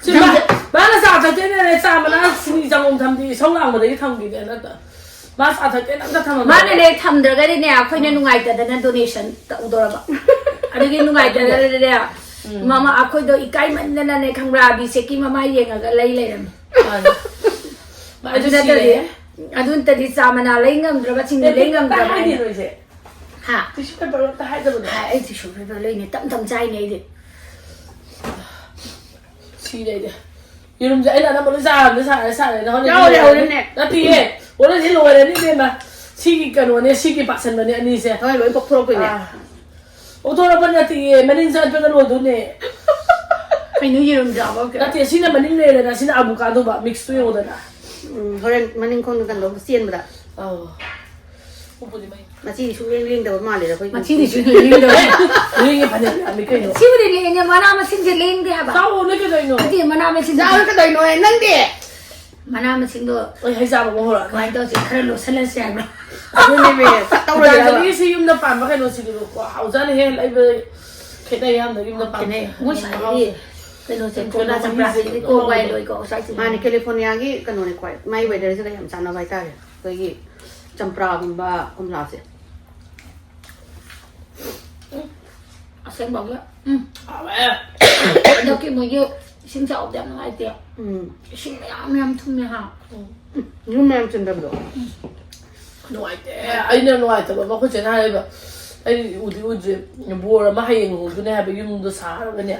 ꯁꯤ ꯃꯥ-, ꯃꯥꯅ ꯆꯥ ꯊꯛꯇꯦꯅꯦ, ꯆꯥ ꯃꯅꯥ ꯁꯤꯅꯤ ꯆꯪꯒꯣꯝ ꯊꯝꯗꯤ ꯏꯁꯧ ꯂꯥꯡꯕꯗꯒꯤ ꯊꯝꯈꯤꯗꯦ ꯍꯟꯗꯛꯇ꯫ ꯃꯥ ꯆꯥ ꯊꯛꯇꯦꯅ ꯑꯝꯇ ꯊꯝꯃꯝꯗꯦ꯫ ꯃꯥꯅꯅꯦ ꯊꯝꯗ꯭ꯔꯒꯗꯤꯅꯦ, ꯑꯩꯈꯣꯏꯅ ꯅꯨꯡꯉꯥꯏꯇꯗꯅ ꯗꯣꯅꯦꯁꯟ ꯇꯧꯗꯧꯔꯕ꯫ ꯑꯗꯨꯒꯤ ꯅꯨꯡꯉꯥꯏꯇꯗꯅꯅꯦ, ꯃꯃꯥ ꯑꯩꯈꯣꯏꯗꯣ ꯏꯀꯥꯏꯃꯟꯗꯅꯅꯦ, ꯈꯪꯕ꯭ꯔꯥ, ꯑꯕꯤꯁꯦꯛꯀꯤ ꯃꯃꯥꯏ ꯌꯦꯡꯉꯒ ꯂꯩ ꯂꯩꯔꯝꯃꯤ꯫ ꯃꯥꯅꯦ꯫ ꯃꯥ ꯑꯗꯨ ꯑꯩꯁꯨ ꯅꯠꯇꯗꯤ, ꯁꯤꯔꯦ꯫ ꯑꯗꯨ ꯅꯠꯇꯗꯤ ꯆꯥ ꯃꯅꯥ ꯂꯩ ꯉꯝꯗ꯭ꯔꯕ, ꯆꯤꯅꯤ ꯂꯩ ꯉꯝꯗ꯭ꯔꯕ ꯍꯥꯏꯅ꯫ ꯅꯣꯏꯁꯦ꯫ ꯍꯥ? ꯇꯤꯁꯨ ꯄꯦꯄꯔ ꯑꯝꯇ ꯍꯥꯏꯗꯕꯗꯣ꯫ ꯍꯥꯏ, ꯑꯩ ꯇꯤꯁꯨ ꯄꯦꯄꯔ ꯂꯩꯅꯦ, ꯇꯞ ꯇꯞ ꯆꯥꯏꯅꯦ ꯑꯩꯗꯤ꯫ ꯁꯤꯔꯦ ꯑꯩꯗꯤ꯫ ꯌꯦꯔꯨꯝꯁꯦ ꯑꯩꯅ ꯑꯅꯝꯕ ꯂꯣꯏ ꯆꯥꯔꯕꯅꯦ, ꯁꯥꯔꯦ, ꯁꯥꯔꯦ꯫ ꯅꯪ ꯍꯣꯔꯦꯟ ꯌꯥꯎꯔꯦ, ꯂꯣꯏꯔꯅꯤ꯫ ꯍꯧꯔꯦꯅꯦ꯫ ꯅꯠꯇꯤꯌꯦ꯫ ꯍꯣꯔꯦꯟꯁꯤ ꯂꯣꯏꯔꯅꯤ, ꯏꯕꯦꯝꯃ꯫ ꯁꯤꯒꯤ ꯀꯩꯅꯣꯅꯦ, ꯁꯤꯒꯤ ꯄꯥꯁꯟꯕꯅꯦ ꯑꯅꯤꯁꯦ꯫ ꯍꯣꯏ, ꯂꯣꯏ ꯄꯣꯛꯊꯣꯔꯛꯇꯣꯏꯅꯦ꯫ ꯑꯥ꯫ ꯑꯣꯊꯣꯔꯛꯄ ꯅꯠꯇꯤꯌꯦ, ꯃꯅꯤꯡ ꯆꯠꯄꯗ ꯂꯣꯏꯗꯣꯏꯅꯦ꯫ ꯀꯩꯅꯣ ꯌꯦꯔꯨꯝ ꯆꯥꯕ? ꯅꯠꯇꯦ, ꯁꯤꯅ ꯃꯅꯤꯡ ꯂꯩꯔꯦꯗꯅ, ꯁꯤꯅ ꯑꯕꯨꯀꯥꯗꯣꯕ, ꯃꯤꯛꯁꯇꯨ ꯌꯦꯡꯉꯨꯗꯅ꯫ ꯎꯝ, ꯍꯣꯔꯦꯟ ꯃꯅꯤꯡ ꯈꯣꯡꯗ ꯀꯩꯅꯣ ꯆꯦꯟꯕꯗ꯫ ꯑꯧ꯫ ꯎꯄꯨꯗꯤ ꯃꯩ꯫ ꯃꯆꯤꯗꯤ ꯁꯨꯡꯂꯦꯡ ꯂꯦꯡꯗꯕ ꯃꯥꯜꯂꯦꯗ ꯑꯩꯈꯣꯏ꯫ ꯃꯆꯤꯗꯤ ꯁꯨꯡꯂꯦꯡ ꯂꯦꯡꯗꯕ꯫ ꯂꯦꯡꯉꯦ ꯐꯅꯌꯥꯝ ꯌꯥꯝꯃꯤ ꯀꯩꯅꯣ꯫ ꯁꯤꯕꯨꯗꯤ ꯂꯦꯡꯉꯦ, ꯃꯅꯥ ꯃꯁꯤꯡꯁꯦ ꯂꯦꯡꯗꯦ ꯍꯥꯏꯕ꯫ ꯆꯥꯎꯅꯦ ꯀꯩꯗꯧꯅꯣ? ꯅꯠꯇꯦ, ꯃꯅꯥ ꯃꯁꯤꯡ ꯆꯥꯕ ꯀꯩꯗꯧꯅꯣ ꯅꯪꯗꯤ? ꯃꯅꯥ ꯃꯁꯤꯡꯗꯣ ꯑꯩ ꯍꯩ ꯆꯥꯕ ꯑꯃ ꯍꯧꯔꯛꯑꯅꯤ꯫ ꯀꯃꯥꯏꯅ ꯇꯧꯁꯦ? ꯈꯔ ꯂꯣꯠꯁꯤꯜꯂꯁꯦ ꯍꯥꯏꯕ꯭ꯔꯣ? ꯑꯗꯨꯅꯦꯃꯦ, ꯇꯧꯔꯁꯤꯔꯕ? ꯄꯇꯥꯟꯖꯂꯤꯒꯤꯁꯤ ꯌꯨꯝꯗ ꯄꯥꯟꯕ ꯀꯩꯅꯣꯁꯤꯗꯤꯕꯀꯣ, ꯍꯥꯎꯖꯥꯅꯤꯍꯦ, ꯂꯩꯕ ꯈꯦꯠꯅꯩ ꯌꯥꯝꯅ ꯌꯨꯝꯗ ꯄꯥꯟꯕ꯫ ꯈꯦꯠꯅꯩ꯫ ꯃꯣꯏ ꯁ꯭ꯋꯥꯏꯗꯗꯤ ꯀꯩꯅꯣꯁꯦ, ꯀꯣꯝꯂꯥ ꯆꯝꯄ꯭ꯔꯥꯁꯤꯗꯤ ꯀꯣꯛ ꯋꯥꯏ ꯂꯣꯏꯀꯣ, ꯁ꯭ꯋꯥꯏꯁꯤꯗꯤ꯫ ꯃꯥꯅꯦ, ꯀꯦꯂꯤꯐꯣꯔꯅꯤꯌꯥꯒꯤ ꯀꯩꯅꯣꯅꯦ ꯈ꯭ꯋꯥꯏ꯫ ꯃꯥꯏ ꯋꯦꯗꯔꯁꯤꯒ ꯌꯥꯝ ꯆꯥꯟꯅꯕ ꯍꯥꯏꯇꯥꯔꯦ꯫ ꯑꯩꯈꯣꯏꯒꯤ ꯆꯝꯄ꯭ꯔꯥꯒꯨꯝꯕ ꯀꯣꯝꯂꯥꯁꯦ꯫ ꯑꯁꯦꯡꯕꯒꯤ꯫ ꯎꯝ꯫ ꯍꯥꯎꯋꯦ꯫ ꯍꯟꯗꯛꯀꯤ ꯃꯣꯏꯒꯤ ꯏꯁꯤꯡ ꯆꯥꯎꯕꯗꯤ ꯌꯥꯝ ꯅꯨꯡꯉꯥꯏꯇꯦ꯫ ꯎꯝ꯫ ꯏꯁꯤꯡ ꯃꯌꯥꯝ ꯃꯌꯥꯝ ꯊꯨꯝꯃꯦ ꯍꯥ꯫ ꯌꯨꯝ ꯃꯌꯥꯝ ꯆꯤꯟꯗꯕꯗꯣ꯫ ꯅꯨꯡꯉꯥꯏꯇꯦ꯫ ꯑꯩꯅ ꯅꯨꯡꯉꯥꯏꯇꯕ ꯑꯃ, ꯑꯩꯈꯣꯏ ꯆꯦꯅ ꯍꯥꯏꯔꯤꯕ, ꯑꯩ ꯎꯗꯤ ꯎꯗ꯭ꯔꯤ, ꯕꯣꯔ ꯑꯃ ꯍꯌꯦꯡ ꯂꯨꯍꯣꯡꯗꯣꯏꯅꯦ ꯍꯥꯏꯕ ꯌꯨꯝꯗꯣ ꯁꯥꯔꯒꯅꯦ꯫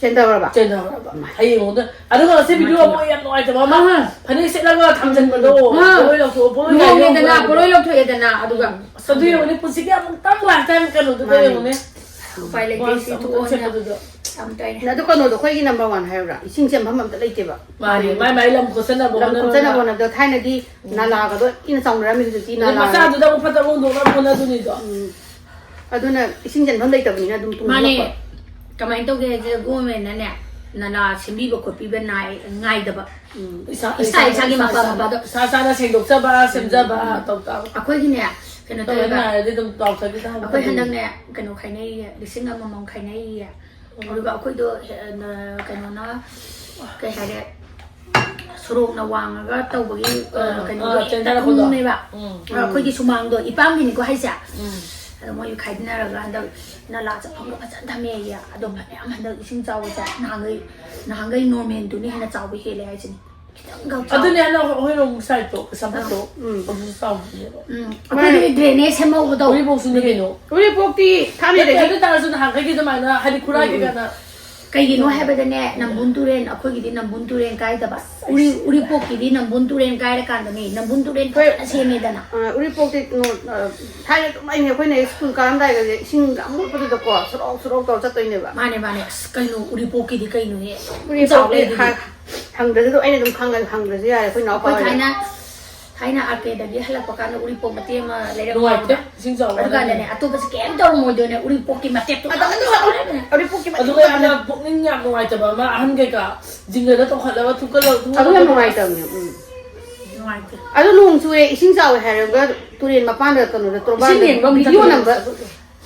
ꯆꯦꯟꯗꯕ꯭ꯔꯕ? ꯆꯦꯟꯅꯈ꯭ꯔꯕ꯫ ꯍꯌꯦꯡ ꯂꯨꯍꯣꯡꯗꯣꯏ-, ꯑꯗꯨꯒ ꯉꯁꯤ ꯚꯤꯗꯤꯑꯣ ꯑꯃ ꯌꯥꯝ ꯅꯨꯡꯉꯥꯏꯇꯕ ꯑꯃ, ꯑꯥ꯫ ꯐꯅꯦꯛ ꯁꯦꯠꯂꯒ ꯊꯥꯡꯖꯟꯕꯗꯣ, ꯑꯥ꯫ ꯄꯣꯂꯣꯏ ꯂꯧꯊꯣꯛꯑꯣ, ꯄꯣꯂꯣꯏ ꯂꯨꯍꯣꯡꯉꯦꯗꯅ, ꯂꯧꯊꯣꯛꯑꯣ꯫ ꯄꯣꯂꯣꯏ ꯂꯧꯊꯣꯛꯑꯦꯗꯅ, ꯑꯗꯨꯒ ꯑꯁ, ꯑꯗꯨ ꯌꯦꯡꯉꯨꯅꯦ, ꯄꯨꯟꯁꯤꯒꯤ ꯑꯃꯨꯛꯇꯪ lifetime ꯀꯩꯅꯣꯗꯨꯗ ꯃꯥꯅꯦ꯫ ꯌꯦꯡꯉꯨꯅꯦ꯫ ꯎꯄꯥꯏ ꯂꯩꯇꯦ, Once ꯁꯤ ꯑꯃꯨꯛꯇꯪ ꯊꯣꯛꯑꯣꯅ꯫ ꯁꯦꯠꯄꯗꯨꯗ꯫ ꯌꯥꯝ ꯇꯥꯏꯅꯦ꯫ ꯑꯗꯨ ꯀꯩꯅꯣꯗꯣ ꯑꯩꯈꯣꯏꯒꯤ ꯅꯝꯕꯔ ꯋꯥꯟ ꯍꯥꯏꯕ꯭ꯔꯥ? ꯏꯁꯤꯡ ꯆꯦꯟꯐꯝ ꯑꯝꯇ ꯂꯩꯇꯦꯕ꯫ ꯃꯥꯅꯦ, ꯃꯥꯏ ꯃꯥꯏ ꯂꯝ ꯈꯣꯠꯆꯟꯅꯕ ꯂꯝ ꯍꯣꯠꯅꯕꯗ꯫ ꯈꯣꯠꯆꯟꯅꯕ ꯍꯣꯠꯅꯕꯗ ꯊꯥꯏꯅꯗꯤ ꯎꯝ꯫ ꯅꯥꯂꯥꯒꯗꯣ ꯏꯅ ꯆꯥꯎꯅꯔꯝꯃꯤ, ꯍꯧꯖꯤꯛꯇꯤ ꯑꯗꯩ ꯅꯥꯂꯥ ꯃꯆꯥꯗꯨꯗ ꯑꯃꯨꯛ ꯐꯠꯇꯕ ꯍꯨꯟꯗꯣꯛꯅꯕ ꯍꯣꯠꯅꯗꯣꯏꯅꯤꯗꯣ꯫ ꯎꯝ꯫ ꯑꯗꯨꯅ ꯏꯁꯤꯡ ꯆꯦꯟꯐꯝ ꯂꯩꯇꯕꯅꯤꯅ ꯑꯗꯨꯝ ꯃꯥꯅꯦ꯫ ꯇꯨꯡꯁꯤꯜꯂꯛꯄ꯫ ꯀꯃꯥꯏꯅ ꯇꯧꯒꯦ ꯍꯥꯏꯁꯦ, ꯒꯣꯔꯃꯦꯟꯅꯅꯦ ꯅꯥꯂꯥ ꯁꯦꯝꯕꯤꯕ ꯈꯣꯠꯄꯤꯕ ꯅꯥꯏ-, ꯉꯥꯏꯗꯕ꯫ ꯎꯝ꯫ ꯏꯁꯥ, ꯏꯁꯥ ꯏꯁꯥ, ꯏꯁꯥꯒꯤ ꯏꯁꯥ, ꯃꯄꯥ ꯏꯁꯥ, ꯃꯄꯥꯗ꯫ ꯏꯁꯥ ꯏꯁꯥꯅ ꯁꯦꯡꯗꯣꯛꯆꯕ, ꯁꯦꯝꯖꯕ ꯎꯝ꯫ ꯇꯧ ꯇꯥꯕ꯫ ꯑꯩꯈꯣꯏꯒꯤꯅꯦ ꯀꯩꯅꯣ ꯇꯧꯋꯦꯕ꯫ ꯉꯥꯏꯔꯗꯤ ꯑꯗꯨꯝ ꯆꯥꯎꯊꯈꯤ ꯇꯥꯕꯅꯤ꯫ ꯑꯩꯈꯣꯏ ꯍꯟꯗꯛꯅꯦ ꯀꯩꯅꯣ ꯈꯥꯏꯅꯩꯌꯦ, ꯂꯤꯁꯤꯡ ꯑꯃꯃꯝ ꯈꯥꯏꯅꯩꯌꯦ꯫ ꯑꯗꯨꯒ ꯑꯩꯈꯣꯏꯗꯣ ꯍꯦ-, ꯅ-, ꯀꯩꯅꯣꯅ ꯀꯩ ꯍꯥꯏꯔꯦ, ꯁꯣꯔꯣꯛꯅ ꯋꯥꯡꯉꯒ ꯇꯧꯕꯒꯤ, ꯑ, ꯑꯥ, ꯀꯩꯅꯣꯗꯣ ꯑꯥ, ꯍꯦꯛꯇ ꯆꯦꯟꯊꯔꯛꯄꯗꯣ꯫ ꯈꯨꯝꯃꯦꯕ꯫ ꯎꯝ꯫ ꯑ, ꯑꯩꯈꯣꯏꯒꯤ ꯁꯨꯃꯥꯡꯗꯣ ꯏꯄꯥꯝꯒꯤꯅꯤꯀꯣ ꯍꯥꯏꯁꯦ꯫ ꯎꯝ꯫ ꯑꯗꯣ ꯃꯣꯏ ꯈꯥꯏꯗꯅꯔꯒ ꯍꯟꯗꯛ ꯅꯂꯥ ꯆꯠꯐꯝꯒ ꯐꯖꯅ ꯊꯝꯃꯦꯌꯦ꯫ ꯑꯗꯣ ꯐꯅꯌꯥꯝ ꯍꯟꯗꯛ ꯏꯁꯤꯡ ꯆꯥꯎꯕꯁꯦ ꯅꯍꯥꯟꯈꯩ, ꯅꯍꯥꯟꯈꯩ ꯅꯣꯔꯃꯦꯜꯗꯨꯅ ꯍꯦꯟꯅ ꯆꯥꯎꯕ ꯍꯦꯜꯂꯦ ꯍꯥꯏꯁꯤꯅꯤ꯫ ꯈꯤꯇꯪꯈꯛ ꯆꯥꯎ-, ꯑꯗꯨꯅꯦ ꯍꯟꯗꯛ ꯑꯩꯈꯣꯏꯔꯣꯝ ꯁꯥꯏꯠꯇꯣ, ꯀꯩꯁꯥꯝꯄꯥꯠꯇꯣ, ꯎꯝ꯫ ꯑꯗꯨꯁꯨ ꯆꯥꯎꯕꯅꯦꯕ꯫ ꯎꯝ꯫ ꯑꯩꯈꯣꯏꯗꯤ ꯗ꯭ꯔꯦꯅꯦꯖ ꯁꯦꯝꯍꯧꯕꯗꯣ꯫ ꯎꯔꯤꯄꯣꯛꯁꯨꯅꯦ ꯀꯩꯅꯣ꯫ ꯎꯔꯤꯄꯣꯛꯇꯤ ꯅꯠꯇꯦ, ꯊꯥꯏꯅꯗꯒꯤ ꯑꯗꯨ ꯇꯥꯔꯁꯨ ꯅꯍꯥꯟꯈꯩꯗꯤ ꯑꯗꯨꯃꯥꯏꯅ ꯍꯥꯏꯗꯤ ꯈꯨꯔꯥꯏ ꯎꯝ, ꯎꯝ꯫ ꯀꯩꯀꯥꯅ ꯀꯩꯒꯤꯅꯣ ꯍꯥꯏꯕꯗꯅꯦ, ꯅꯝꯕꯨꯜ ꯇꯨꯔꯦꯜ, ꯑꯩꯈꯣꯏꯒꯤꯗꯤ ꯅꯝꯕꯨꯜ ꯇꯨꯔꯦꯜ ꯀꯥꯏꯗꯕ꯫ ꯎꯔꯤ-, ꯎꯔꯤꯄꯣꯛꯀꯤꯗꯤ ꯅꯝꯕꯨꯜ ꯇꯨꯔꯦꯜ ꯀꯥꯏꯔꯀꯥꯟꯗꯅꯦ, ꯅꯝꯕꯨꯜ ꯇꯨꯔꯦꯜ ꯍꯣꯏ꯫ ꯐꯖꯅ ꯁꯦꯝꯃꯦꯗꯅ꯫ ꯑ, ꯎꯔꯤꯄꯣꯛꯇꯤ ꯀꯩꯅꯣ, ꯑ, ꯊꯥꯏꯅ ꯑꯗꯨꯝ ꯑꯩꯅ, ꯑꯩꯈꯣꯏꯅ ꯁ꯭ꯀꯨꯜ ꯀꯥꯔꯝꯗꯥꯏꯒꯁꯦ ꯏꯁꯤꯡ ꯑꯃꯣꯠꯄꯗꯨꯗꯀꯣ ꯁꯣꯔꯣꯛ ꯁꯣꯔꯣꯛ ꯇꯧꯔ ꯆꯠꯇꯣꯏꯅꯦꯕ꯫ ꯃꯥꯅꯦ, ꯃꯥꯅꯦ꯫ ꯑꯁ, ꯀꯩꯅꯣ ꯎꯔꯤꯄꯣꯛꯀꯤꯗꯤ ꯀꯩꯅꯣꯍꯦ? ꯎꯔꯤꯄꯣꯛꯇꯤ ꯆꯥꯎ ꯂꯩꯗꯨꯗꯤ꯫ ꯍ-, ꯍꯪꯗ꯭ꯔꯁꯨ ꯑꯗꯨꯝ, ꯑꯩꯅ ꯑꯗꯨꯝ ꯈꯪꯉ-, ꯍꯪꯗ꯭ꯔꯁꯨ ꯌꯥꯔꯦ ꯑꯩꯈꯣꯏ ꯏꯅꯥꯎꯄꯥ ꯑꯩꯈꯣꯏ ꯍꯣꯏꯗ꯫ ꯊꯥꯏꯅ, ꯊꯥꯏꯅ ꯑꯥꯔꯀꯦꯗꯒꯤ ꯍꯜꯂꯛꯄ ꯀꯥꯟꯗ ꯎꯔꯤꯄꯣꯛ ꯃꯇꯦꯛ ꯑꯃ ꯂꯩꯔꯛ ꯅꯨꯡꯉꯥꯏꯇꯦ, ꯐꯥꯎꯕꯗ꯫ ꯏꯁꯤꯡ ꯆꯥꯎꯕ ꯑꯗꯨꯀꯥꯟꯗꯅꯦ ꯍꯜꯂꯛꯄꯗ꯫ ꯑꯇꯣꯞꯄꯁꯦ ꯀꯩꯝ ꯇꯧꯔꯝꯃꯣꯏꯗꯣꯏꯅꯦ, ꯎꯔꯤꯄꯣꯛꯀꯤ ꯃꯇꯦꯛꯇꯣ ꯑꯗꯣ ꯈꯛꯇ ꯑꯗꯨ ꯆꯥꯎꯔꯦꯅꯦ꯫ ꯎꯔꯤꯄꯣꯛꯀꯤ ꯃꯇꯦꯛ ꯑꯗꯨꯒ ꯈꯛꯇꯅꯦ꯫ ꯌꯥꯝꯅ ꯄꯨꯛꯅꯤꯡ ꯌꯥꯝ ꯅꯨꯡꯉꯥꯏꯇꯕ ꯑꯃ ꯑꯍꯟ ꯀꯩꯀꯥ ꯖꯤꯡꯒꯗ ꯇꯣꯡꯈꯠꯂꯒ ꯊꯨꯞꯀꯠꯂ-, ꯑꯗꯨ ꯌꯥꯝ ꯊꯨꯞꯀꯠꯂꯒ ꯅꯨꯡꯉꯥꯏꯇꯕꯅꯦ꯫ ꯎꯝ꯫ ꯅꯨꯡꯉꯥꯏꯇꯦ꯫ ꯑꯗꯨ ꯅꯣꯡ ꯆꯨꯔꯦ, ꯏꯁꯤꯡ ꯆꯥꯎꯋꯦ ꯍꯥꯏꯔꯒ ꯇꯨꯔꯦꯟ ꯃꯄꯥꯟꯗ ꯀꯩꯅꯣꯗ ꯏꯁꯤꯡ ꯇꯣꯔꯕꯥꯟꯗ ꯌꯦꯡꯕ ꯑꯃ video ꯆꯠꯄꯗꯣ꯫ ꯅꯝꯕ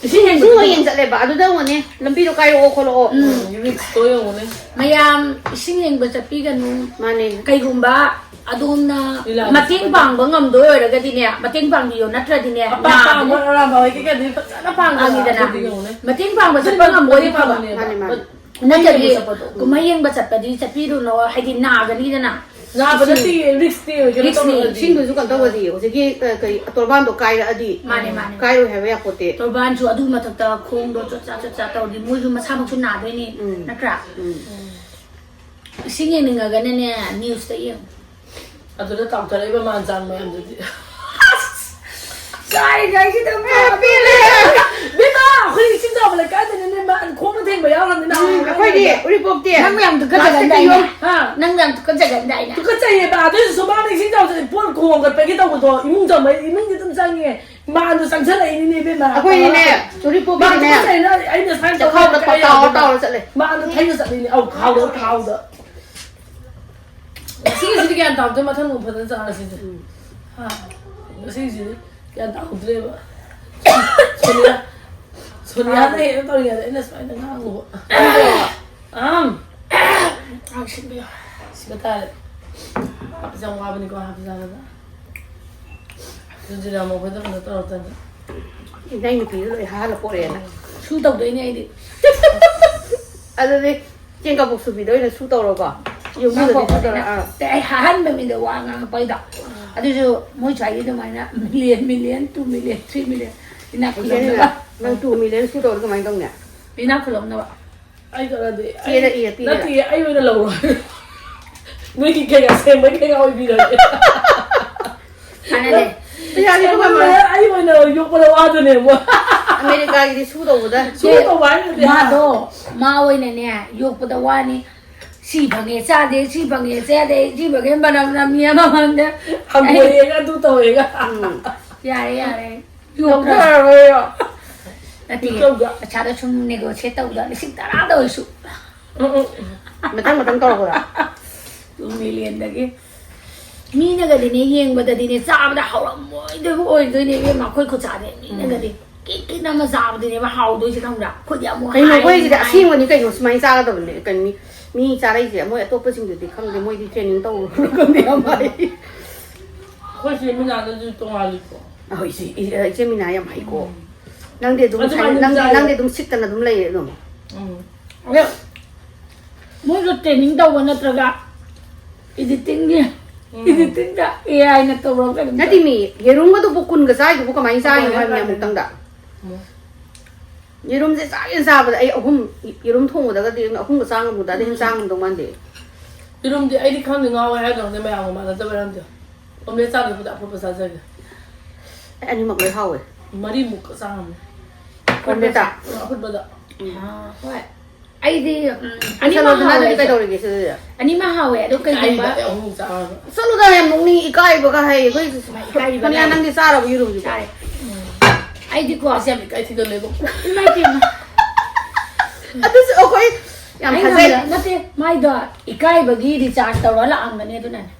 ꯏꯁꯤꯡ ꯏꯁꯤꯡ ꯌꯦꯡꯕ ꯌꯦꯡ ꯆꯠꯂꯦꯕ, ꯑꯗꯨꯗ ꯌꯦꯡꯉꯨꯅꯦ, ꯂꯝꯕꯤꯗꯣ ꯀꯥꯏꯔꯛꯑꯣ ꯈꯣꯠꯂꯛꯑꯣ꯫ ꯎꯝ, risk ꯇꯣ ꯌꯦꯡꯉꯨꯅꯦ꯫ ꯃꯌꯥꯝ ꯏꯁꯤꯡ ꯌꯦꯡꯕ ꯆꯠꯄꯤꯒꯅꯨ꯫ ꯃꯥꯅꯦ꯫ ꯀꯩꯒꯨꯝꯕ ꯑꯗꯣꯝꯅ ꯂꯤꯂꯥ ꯃꯇꯦꯡ ꯆꯠꯄꯗ꯫ ꯄꯥꯡꯕ ꯉꯝꯗꯣꯏ ꯑꯣꯏꯔꯒꯗꯤꯅꯦ, ꯃꯇꯦꯡ ꯄꯥꯡꯕꯤꯌꯣ, ꯅꯠꯇ꯭ꯔꯗꯤꯅꯦ, ꯑꯄꯥꯛꯄ ꯅꯥꯗꯅ ꯑꯃ ꯑꯔꯥꯝꯕ ꯍꯣꯏꯒꯤ ꯀꯩꯗꯤ ꯐꯖꯅ ꯄꯥꯡꯗꯅ ꯄꯥꯡꯉꯤꯗꯅ꯫ ꯑꯗꯨꯗꯤ ꯌꯦꯡꯉꯨꯅꯦ꯫ ꯃꯇꯦꯡ ꯄꯥꯡꯕ ꯆꯠꯄ ꯉꯝꯕ ꯑꯣꯏꯗꯤ ꯐꯕ꯫ ꯄꯥꯡꯉꯤꯅꯦꯕ꯫ ꯃꯥꯅꯦ, ꯃꯥꯅꯦ꯫ ꯅꯠꯇ꯭ꯔꯗꯤ ꯀꯨꯝꯍꯩ ꯌꯦꯡꯕ ꯆꯠꯄꯗꯣ꯫ ꯀꯨꯝꯍꯩ ꯌꯦꯡꯕ ꯆꯠꯄꯗꯤ ꯆꯠꯄꯤꯔꯨꯅꯣ, ꯍꯥꯏꯗꯤ ꯅꯥꯒꯅꯤꯗꯅ꯫ ꯅꯥꯕ ꯏꯁꯤꯡ ꯅꯠꯇꯦ, risk ꯅꯦ, ꯀꯩꯅꯣ risk ꯅꯦ꯫ ꯇꯧꯔꯗꯤ꯫ ꯏꯁꯤꯡꯗꯨꯁꯨ ꯀꯩꯅꯣ ꯇꯧꯔꯗꯤ, ꯍꯧꯖꯤꯛꯀꯤ, ꯑ, ꯀꯩ, ꯇꯣꯔꯕꯥꯟꯗꯣ ꯀꯥꯏꯔꯛꯑꯗꯤ ꯃꯥꯅꯦ, ꯃꯥꯅꯦ꯫ ꯀꯥꯏꯔꯣꯏ ꯍꯥꯏꯕ ꯌꯥꯄꯣꯠꯇꯦ꯫ ꯇꯣꯔꯕꯥꯟꯁꯨ ꯑꯗꯨ ꯃꯊꯛꯇ ꯈꯣꯡꯗꯣ ꯆꯣꯠ ꯆꯥ ꯆꯣꯠ ꯆꯥ ꯇꯧꯔꯗꯤ ꯃꯣꯏꯁꯨ ꯃꯁꯥꯃꯛꯁꯨ ꯅꯥꯗꯣꯏꯅꯤ, ꯎꯝ꯫ ꯅꯠꯇ꯭ꯔꯥ? ꯎꯝ꯫ ꯏꯁꯤꯡ ꯌꯦꯡꯅꯤꯡꯉꯒꯅꯅꯦ, news ꯇ ꯌꯦꯡꯉꯨ꯫ ꯑꯗꯨꯗ ꯇꯥꯎꯊꯔꯛꯏꯕ ꯃꯥꯟ ꯆꯥꯡ ꯃꯌꯥꯝꯗꯨꯗꯤ꯫ ꯆꯥꯔꯤꯉꯩꯁꯤꯗ ꯄꯦꯜꯂꯦ꯫ ꯕꯦꯝꯃ, ꯑꯩꯈꯣꯏ ꯏꯁꯤꯡ ꯆꯥꯎꯕ ꯂꯩꯀꯥꯏꯗꯅꯤꯅꯦ, ꯃꯥꯟ ꯈꯣꯡꯅ ꯊꯦꯡꯕ ꯌꯥꯎꯔꯕꯅꯤꯅ꯫ ꯑꯩꯈꯣꯏꯗꯤ ꯎꯔꯤꯄꯣꯛꯇꯤ ꯅꯪ ꯌꯥꯝ plastic ꯇꯨꯀꯠꯆꯒꯟꯗꯥꯏꯅꯦ꯫ ꯌꯣꯝ ꯅꯪ ꯌꯥꯝ ꯇꯨꯀꯠꯆꯒꯟꯗꯥꯏꯅꯦ꯫ ꯇꯨꯀꯠꯆꯩꯌꯦꯕ꯫ ꯑꯗꯨꯏꯁꯨ ꯁꯨꯃꯥꯡꯗ ꯏꯁꯤꯡ ꯆꯥꯎꯁꯤꯗꯤ ꯄꯣꯠ ꯈꯣꯡ ꯍꯣꯡꯒꯠꯄꯒꯤ ꯇꯧꯕꯗꯣ ꯏꯃꯨꯡ ꯆꯪꯕ ꯏꯃꯨꯡꯗꯤ ꯑꯗꯨꯝ ꯆꯪꯉꯦ꯫ ꯃꯥꯅ ꯆꯪꯁꯜꯂꯛꯏꯅꯤꯅꯦ ꯏꯕꯦꯝꯃ꯫ ꯑꯩꯈꯣꯏꯗꯤꯅꯦ ꯎꯔꯤꯄꯣꯛꯀꯤꯗꯤꯅꯦ ꯃꯥꯅ ꯑꯩꯅ ꯁꯥꯏꯟ ꯆꯈꯥꯎꯗ ꯄꯇꯥ ꯇꯥꯎꯔ ꯆꯠꯂꯦ꯫ ꯃꯥꯅ ꯊꯩꯅ ꯆꯠꯂꯤꯅꯦ꯫ ꯑꯧ ꯈꯥꯎꯗ ꯈꯥꯎꯗ꯫ ꯉꯁꯤꯒꯤꯁꯤꯗꯤ ꯒ꯭ꯌꯥꯟ ꯇꯥꯍꯧꯗ꯭ꯔꯦ꯫ ꯃꯊꯪ ꯅꯣꯡ ꯐꯖꯅ ꯆꯥꯔꯁꯤꯁꯦ꯫ ꯍꯥ? ꯉꯁꯤꯒꯤꯁꯤꯗꯤ ꯒ꯭ꯌꯥꯟ ꯇꯥꯍꯧꯗ꯭ꯔꯦꯕ꯫ ꯁꯣꯅꯤꯌꯥ ꯁꯣꯅꯤꯌꯥꯅ ꯍꯦꯟꯅ ꯇꯧꯔꯤꯉꯩꯗ ꯑꯩꯅ ꯁꯨꯃꯥꯏꯅ ꯉꯥꯡꯉꯨꯕ꯫ ꯑꯝ꯫ ꯁꯤꯕ ꯇꯥꯔꯦ꯫ ꯍꯥꯞꯄꯁꯦ ꯌꯥꯝ ꯋꯥꯕꯅꯤꯀꯣ ꯍꯥꯞꯄꯁꯦ ꯍꯥꯏꯕꯗ꯫ ꯖꯤꯔꯥ ꯃꯈꯣꯏꯗ ꯀꯩꯅꯣ ꯇꯧꯔꯛꯇꯅ꯫ ꯏꯅꯥꯏ ꯅꯨꯄꯤꯗꯨ ꯂꯣꯏ ꯍꯥꯜꯂ ꯄꯣꯔꯛꯑꯦꯅ꯫ ꯁꯨ ꯇꯧꯗꯣꯏꯅꯦ ꯑꯩꯗꯤ꯫ ꯑꯗꯨꯗꯤ ꯆꯦꯡ ꯀꯕꯣꯛ ꯁꯨꯕꯤꯗ ꯑꯣꯏꯅ ꯁꯨ ꯇꯧꯔꯣꯀꯣ꯫ ꯌꯨꯝꯕꯨꯗꯗꯤ ꯁꯨ ꯇꯧꯔ ꯑꯥ꯫ ꯑꯩ ꯍꯥꯍꯟꯕ ꯃꯤꯗ ꯋꯥ ꯉꯥꯡꯉꯛꯄꯩꯗꯣ꯫ ꯑꯗꯨꯁꯨ ꯃꯣꯏ ꯁ꯭ꯋꯥꯏꯒꯤ ꯑꯗꯨꯃꯥꯏꯅ million million two million three million ꯏꯅꯥꯛ ꯏꯆꯦꯅ ꯈꯨꯜꯂꯝꯅꯕ꯫ ꯅꯪ ꯇꯨ ꯃꯤꯂꯤꯌꯟ ꯁꯨ ꯇꯧꯔ ꯀꯃꯥꯏꯅ ꯇꯧꯅꯤ? ꯏꯅꯥꯛ ꯈꯨꯜꯂꯝꯅꯕ꯫ ꯑꯩ ꯇꯧꯔꯗꯤ ꯆꯦꯗ ꯏꯔ ꯄꯤꯔꯦ꯫ ꯅꯠꯇꯦ ꯑꯩ ꯑꯣꯏꯅ ꯂꯧꯔꯣ꯫ ꯅꯣꯏꯒꯤ ꯀꯩꯀꯥ ꯁꯦꯝꯕꯒꯤ ꯀꯩꯀꯥ ꯑꯣꯏꯕꯤꯔꯒꯦ꯫ ꯀꯥꯟꯅꯗꯦ꯫ ꯄꯩꯁꯥꯗꯤ ꯄꯨꯡꯃꯝ ꯑꯩ ꯑꯣꯏꯅ ꯌꯣꯛꯄꯗ ꯋꯥꯗꯅꯦꯕ꯫ ꯑꯃꯦꯔꯤꯀꯥꯒꯤꯗꯤ ꯁꯨ ꯇꯧꯕꯗ꯫ ꯁꯨ ꯇꯧꯕ ꯍꯥꯏꯔꯒꯗꯤ ꯃꯥꯗꯣ ꯃꯥ ꯑꯣꯏꯅꯅꯦ ꯌꯣꯛꯄꯗ ꯋꯥꯅꯤ꯫ ꯁꯤ ꯐꯪꯉꯦ ꯆꯥꯗꯦ ꯁꯤ ꯐꯪꯉꯦ ꯆꯥꯗꯦ ꯁꯤ ꯐꯪꯉꯦ ꯃꯅꯝ ꯅꯝꯃꯤ ꯑꯃ ꯐꯪꯗꯦ꯫ ꯍꯪꯒꯣꯏꯑꯦꯒ ꯑꯗꯨ ꯇꯧꯋꯦꯒ꯫ ꯎꯝ꯫ ꯌꯥꯔꯦ ꯌꯥꯔꯦ꯫ ꯂꯧꯊꯔꯔꯣꯏꯌꯣ꯫ ꯅꯠꯇꯦ꯫ ꯇꯧꯗ꯫ ꯄꯩꯁꯥꯗꯣ ꯁꯨꯝ negotiate ꯇꯧꯕꯗ ꯂꯤꯁꯤꯡ ꯇꯔꯥꯗ ꯑꯣꯏꯔꯁꯨ꯫ ꯎꯝ, ꯎꯝ꯫ ꯃꯊꯪ ꯃꯊꯪ ꯇꯧꯔꯛꯄꯗ꯫ ꯇꯨ ꯃꯤꯂꯤꯌꯟꯗꯒꯤ꯫ ꯃꯤꯅꯒꯗꯤꯅꯦ ꯌꯦꯡꯕꯗꯗꯤꯅꯦ ꯆꯥꯕꯗ ꯍꯧꯔꯝꯃꯣꯏꯗꯣꯏꯕ ꯑꯣꯏꯗꯣꯏꯅꯦ ꯏꯕꯦꯝꯃ ꯑꯩꯈꯣꯏ ꯈꯨꯠꯆꯥꯗꯤ ꯃꯤꯅꯒꯗꯤ ꯀꯤꯠ ꯀꯤꯠ ꯑꯃ ꯆꯥꯕꯗꯨꯅꯦꯕ ꯍꯥꯎꯗꯣꯏꯁꯦ ꯈꯪꯕ꯭ꯔꯥ? ꯑꯩꯈꯣꯏꯗꯤ ꯑꯃꯨꯛ ꯀꯩꯅꯣ ꯑꯩꯈꯣꯏꯁꯤꯗꯤ ꯍꯥꯏ- ꯑꯁꯦꯡꯕꯅꯤ ꯀꯩꯅꯣ ꯁꯨꯃꯥꯏꯅ ꯆꯥꯒꯗꯕꯅꯦ ꯀꯩꯅꯣ ꯃꯤ ꯃꯤ ꯆꯥꯔꯛꯏꯁꯦ ꯃꯣꯏ ꯑꯇꯣꯞꯄꯁꯤꯡꯗꯨꯗꯤ ꯈꯪꯗꯦ ꯃꯣꯏꯗꯤ training ꯇꯧꯔꯨꯔꯕꯅꯦ ꯌꯥꯝ ꯍꯥꯏ꯫ ꯑꯩꯈꯣꯏ ꯆꯦ ꯃꯤꯅꯥꯗꯁꯨ ꯇꯣꯉꯥꯜꯂꯤꯀꯣ꯫ ꯑꯩꯈꯣꯏ ꯏꯆꯦ ꯏꯆꯦ ꯃꯤꯅꯥ ꯌꯥꯝ ꯍꯩꯀꯣ꯫ ꯅꯪꯗꯤ ꯑꯗꯨꯝ ꯑꯗꯨꯃꯥꯏꯅ ꯅꯪꯗꯤ ꯆꯥꯏꯌꯦ꯫ ꯅꯪꯗꯤ ꯑꯗꯨꯝ ꯁꯤꯠꯇꯅ ꯑꯗꯨꯝ ꯂꯩꯔꯦ ꯑꯗꯨꯝ꯫ ꯎꯝ꯫ ꯑꯗꯣ ꯃꯣꯏꯗꯣ training ꯇꯧꯕ ꯅꯠꯇ꯭ꯔꯒ editingꯒꯤ ꯎꯝ꯫ editingꯗ AI ꯅ ꯇꯧꯔꯒ ꯑꯗꯨꯝ ꯅꯠꯇꯦ ꯃꯤ ꯌꯦꯔꯨꯝꯒꯗꯨꯕꯨ ꯀꯨꯟꯒ ꯆꯥꯏꯗꯨꯕꯨ ꯀꯃꯥꯏꯅ ꯆꯥꯏꯅꯣ ꯀꯃꯥꯏꯅ ꯍꯥꯏꯕꯅꯦ ꯆꯥꯏꯅꯣ? ꯑꯃꯨꯛꯇꯪꯗ꯫ ꯎꯝ꯫ ꯌꯦꯔꯨꯝꯁꯦ ꯆꯥꯒꯦꯅ ꯆꯥꯕꯗ ꯑꯩ ꯑꯍꯨꯝ ꯌꯦꯔꯨꯝ ꯊꯣꯡꯕꯗꯒꯗꯤ ꯑꯍꯨꯝꯒ ꯆꯥ ꯉꯝꯃꯨꯗ꯭ꯔꯗꯤ ꯍꯦꯟꯅ ꯆꯥ ꯉꯝꯗꯧ ꯃꯥꯟꯗꯦ꯫ ꯌꯦꯔꯨꯝꯗꯤ ꯑꯩꯗꯤ ꯈꯪꯗꯦ ꯉꯥꯎꯋꯦ ꯍꯥꯏꯗꯧꯅꯦ ꯃꯌꯥꯝꯒ ꯃꯥꯟꯅꯗꯕꯩꯔꯝꯗꯦ꯫ omelette ꯆꯥꯗꯕꯗ ꯑꯐꯨꯠꯄ ꯆꯥꯖꯒꯦ꯫ ꯑꯩ ꯑꯅꯤꯃꯛ ꯂꯣꯏ ꯍꯥꯎꯋꯦ꯫ ꯃꯔꯤꯃꯨꯛꯀ ꯆꯥ ꯉꯝꯃꯦ꯫ omelette ꯆꯥ꯫ ꯑꯐꯨꯠꯄꯗ꯫ ꯍꯣꯏ꯫ ꯑꯩꯗꯤ ꯎꯝ, ꯑꯅꯤꯃꯛ ꯍꯥꯎꯋꯦ꯫ ꯀꯩꯗꯧꯔꯤꯒꯦ ꯁꯤꯗꯤ? ꯑꯅꯤꯃꯛ ꯍꯥꯎꯋꯦ ꯑꯗꯣ ꯀꯩꯒꯨꯝꯕ ꯑꯍꯨꯝ ꯆꯥꯔꯒ꯫ ꯆꯠꯂꯨꯗ, ꯌꯥꯝ ꯅꯣꯛꯅꯤꯡ, ꯏꯀꯥꯏꯕꯒ ꯍꯥꯏ ꯑꯩꯈꯣꯏ꯫ ꯏꯀꯥꯏꯕ ꯁꯣꯅꯤꯌꯥ, ꯂꯩ꯫ ꯅꯪꯗꯤ ꯆꯥꯔꯕ ꯌꯦꯔꯨꯝꯁꯤꯕꯣ? ꯆꯥꯔꯦ꯫ ꯑꯩꯗꯤꯀꯣ ꯑꯁ ꯌꯥꯝ ꯏꯀꯥꯏ ꯊꯤꯒꯜꯂꯦꯕꯣ꯫ ꯏꯃꯥꯏ ꯄꯦꯝꯃ꯫ ꯑꯗꯨꯁꯨ ꯑꯩꯈꯣꯏ ꯌꯥꯝ ꯑꯩ ꯊꯥꯖꯩ꯫ ꯉꯝꯗ-, ꯅꯠꯇꯦ, ꯃꯥꯏꯗꯣ ꯏꯀꯥꯏꯕꯒꯤ ꯔꯤꯆꯥꯔꯖ ꯇꯧꯔ ꯂꯥꯛꯑꯝꯒꯅꯤ ꯑꯗꯨꯅꯅꯦ꯫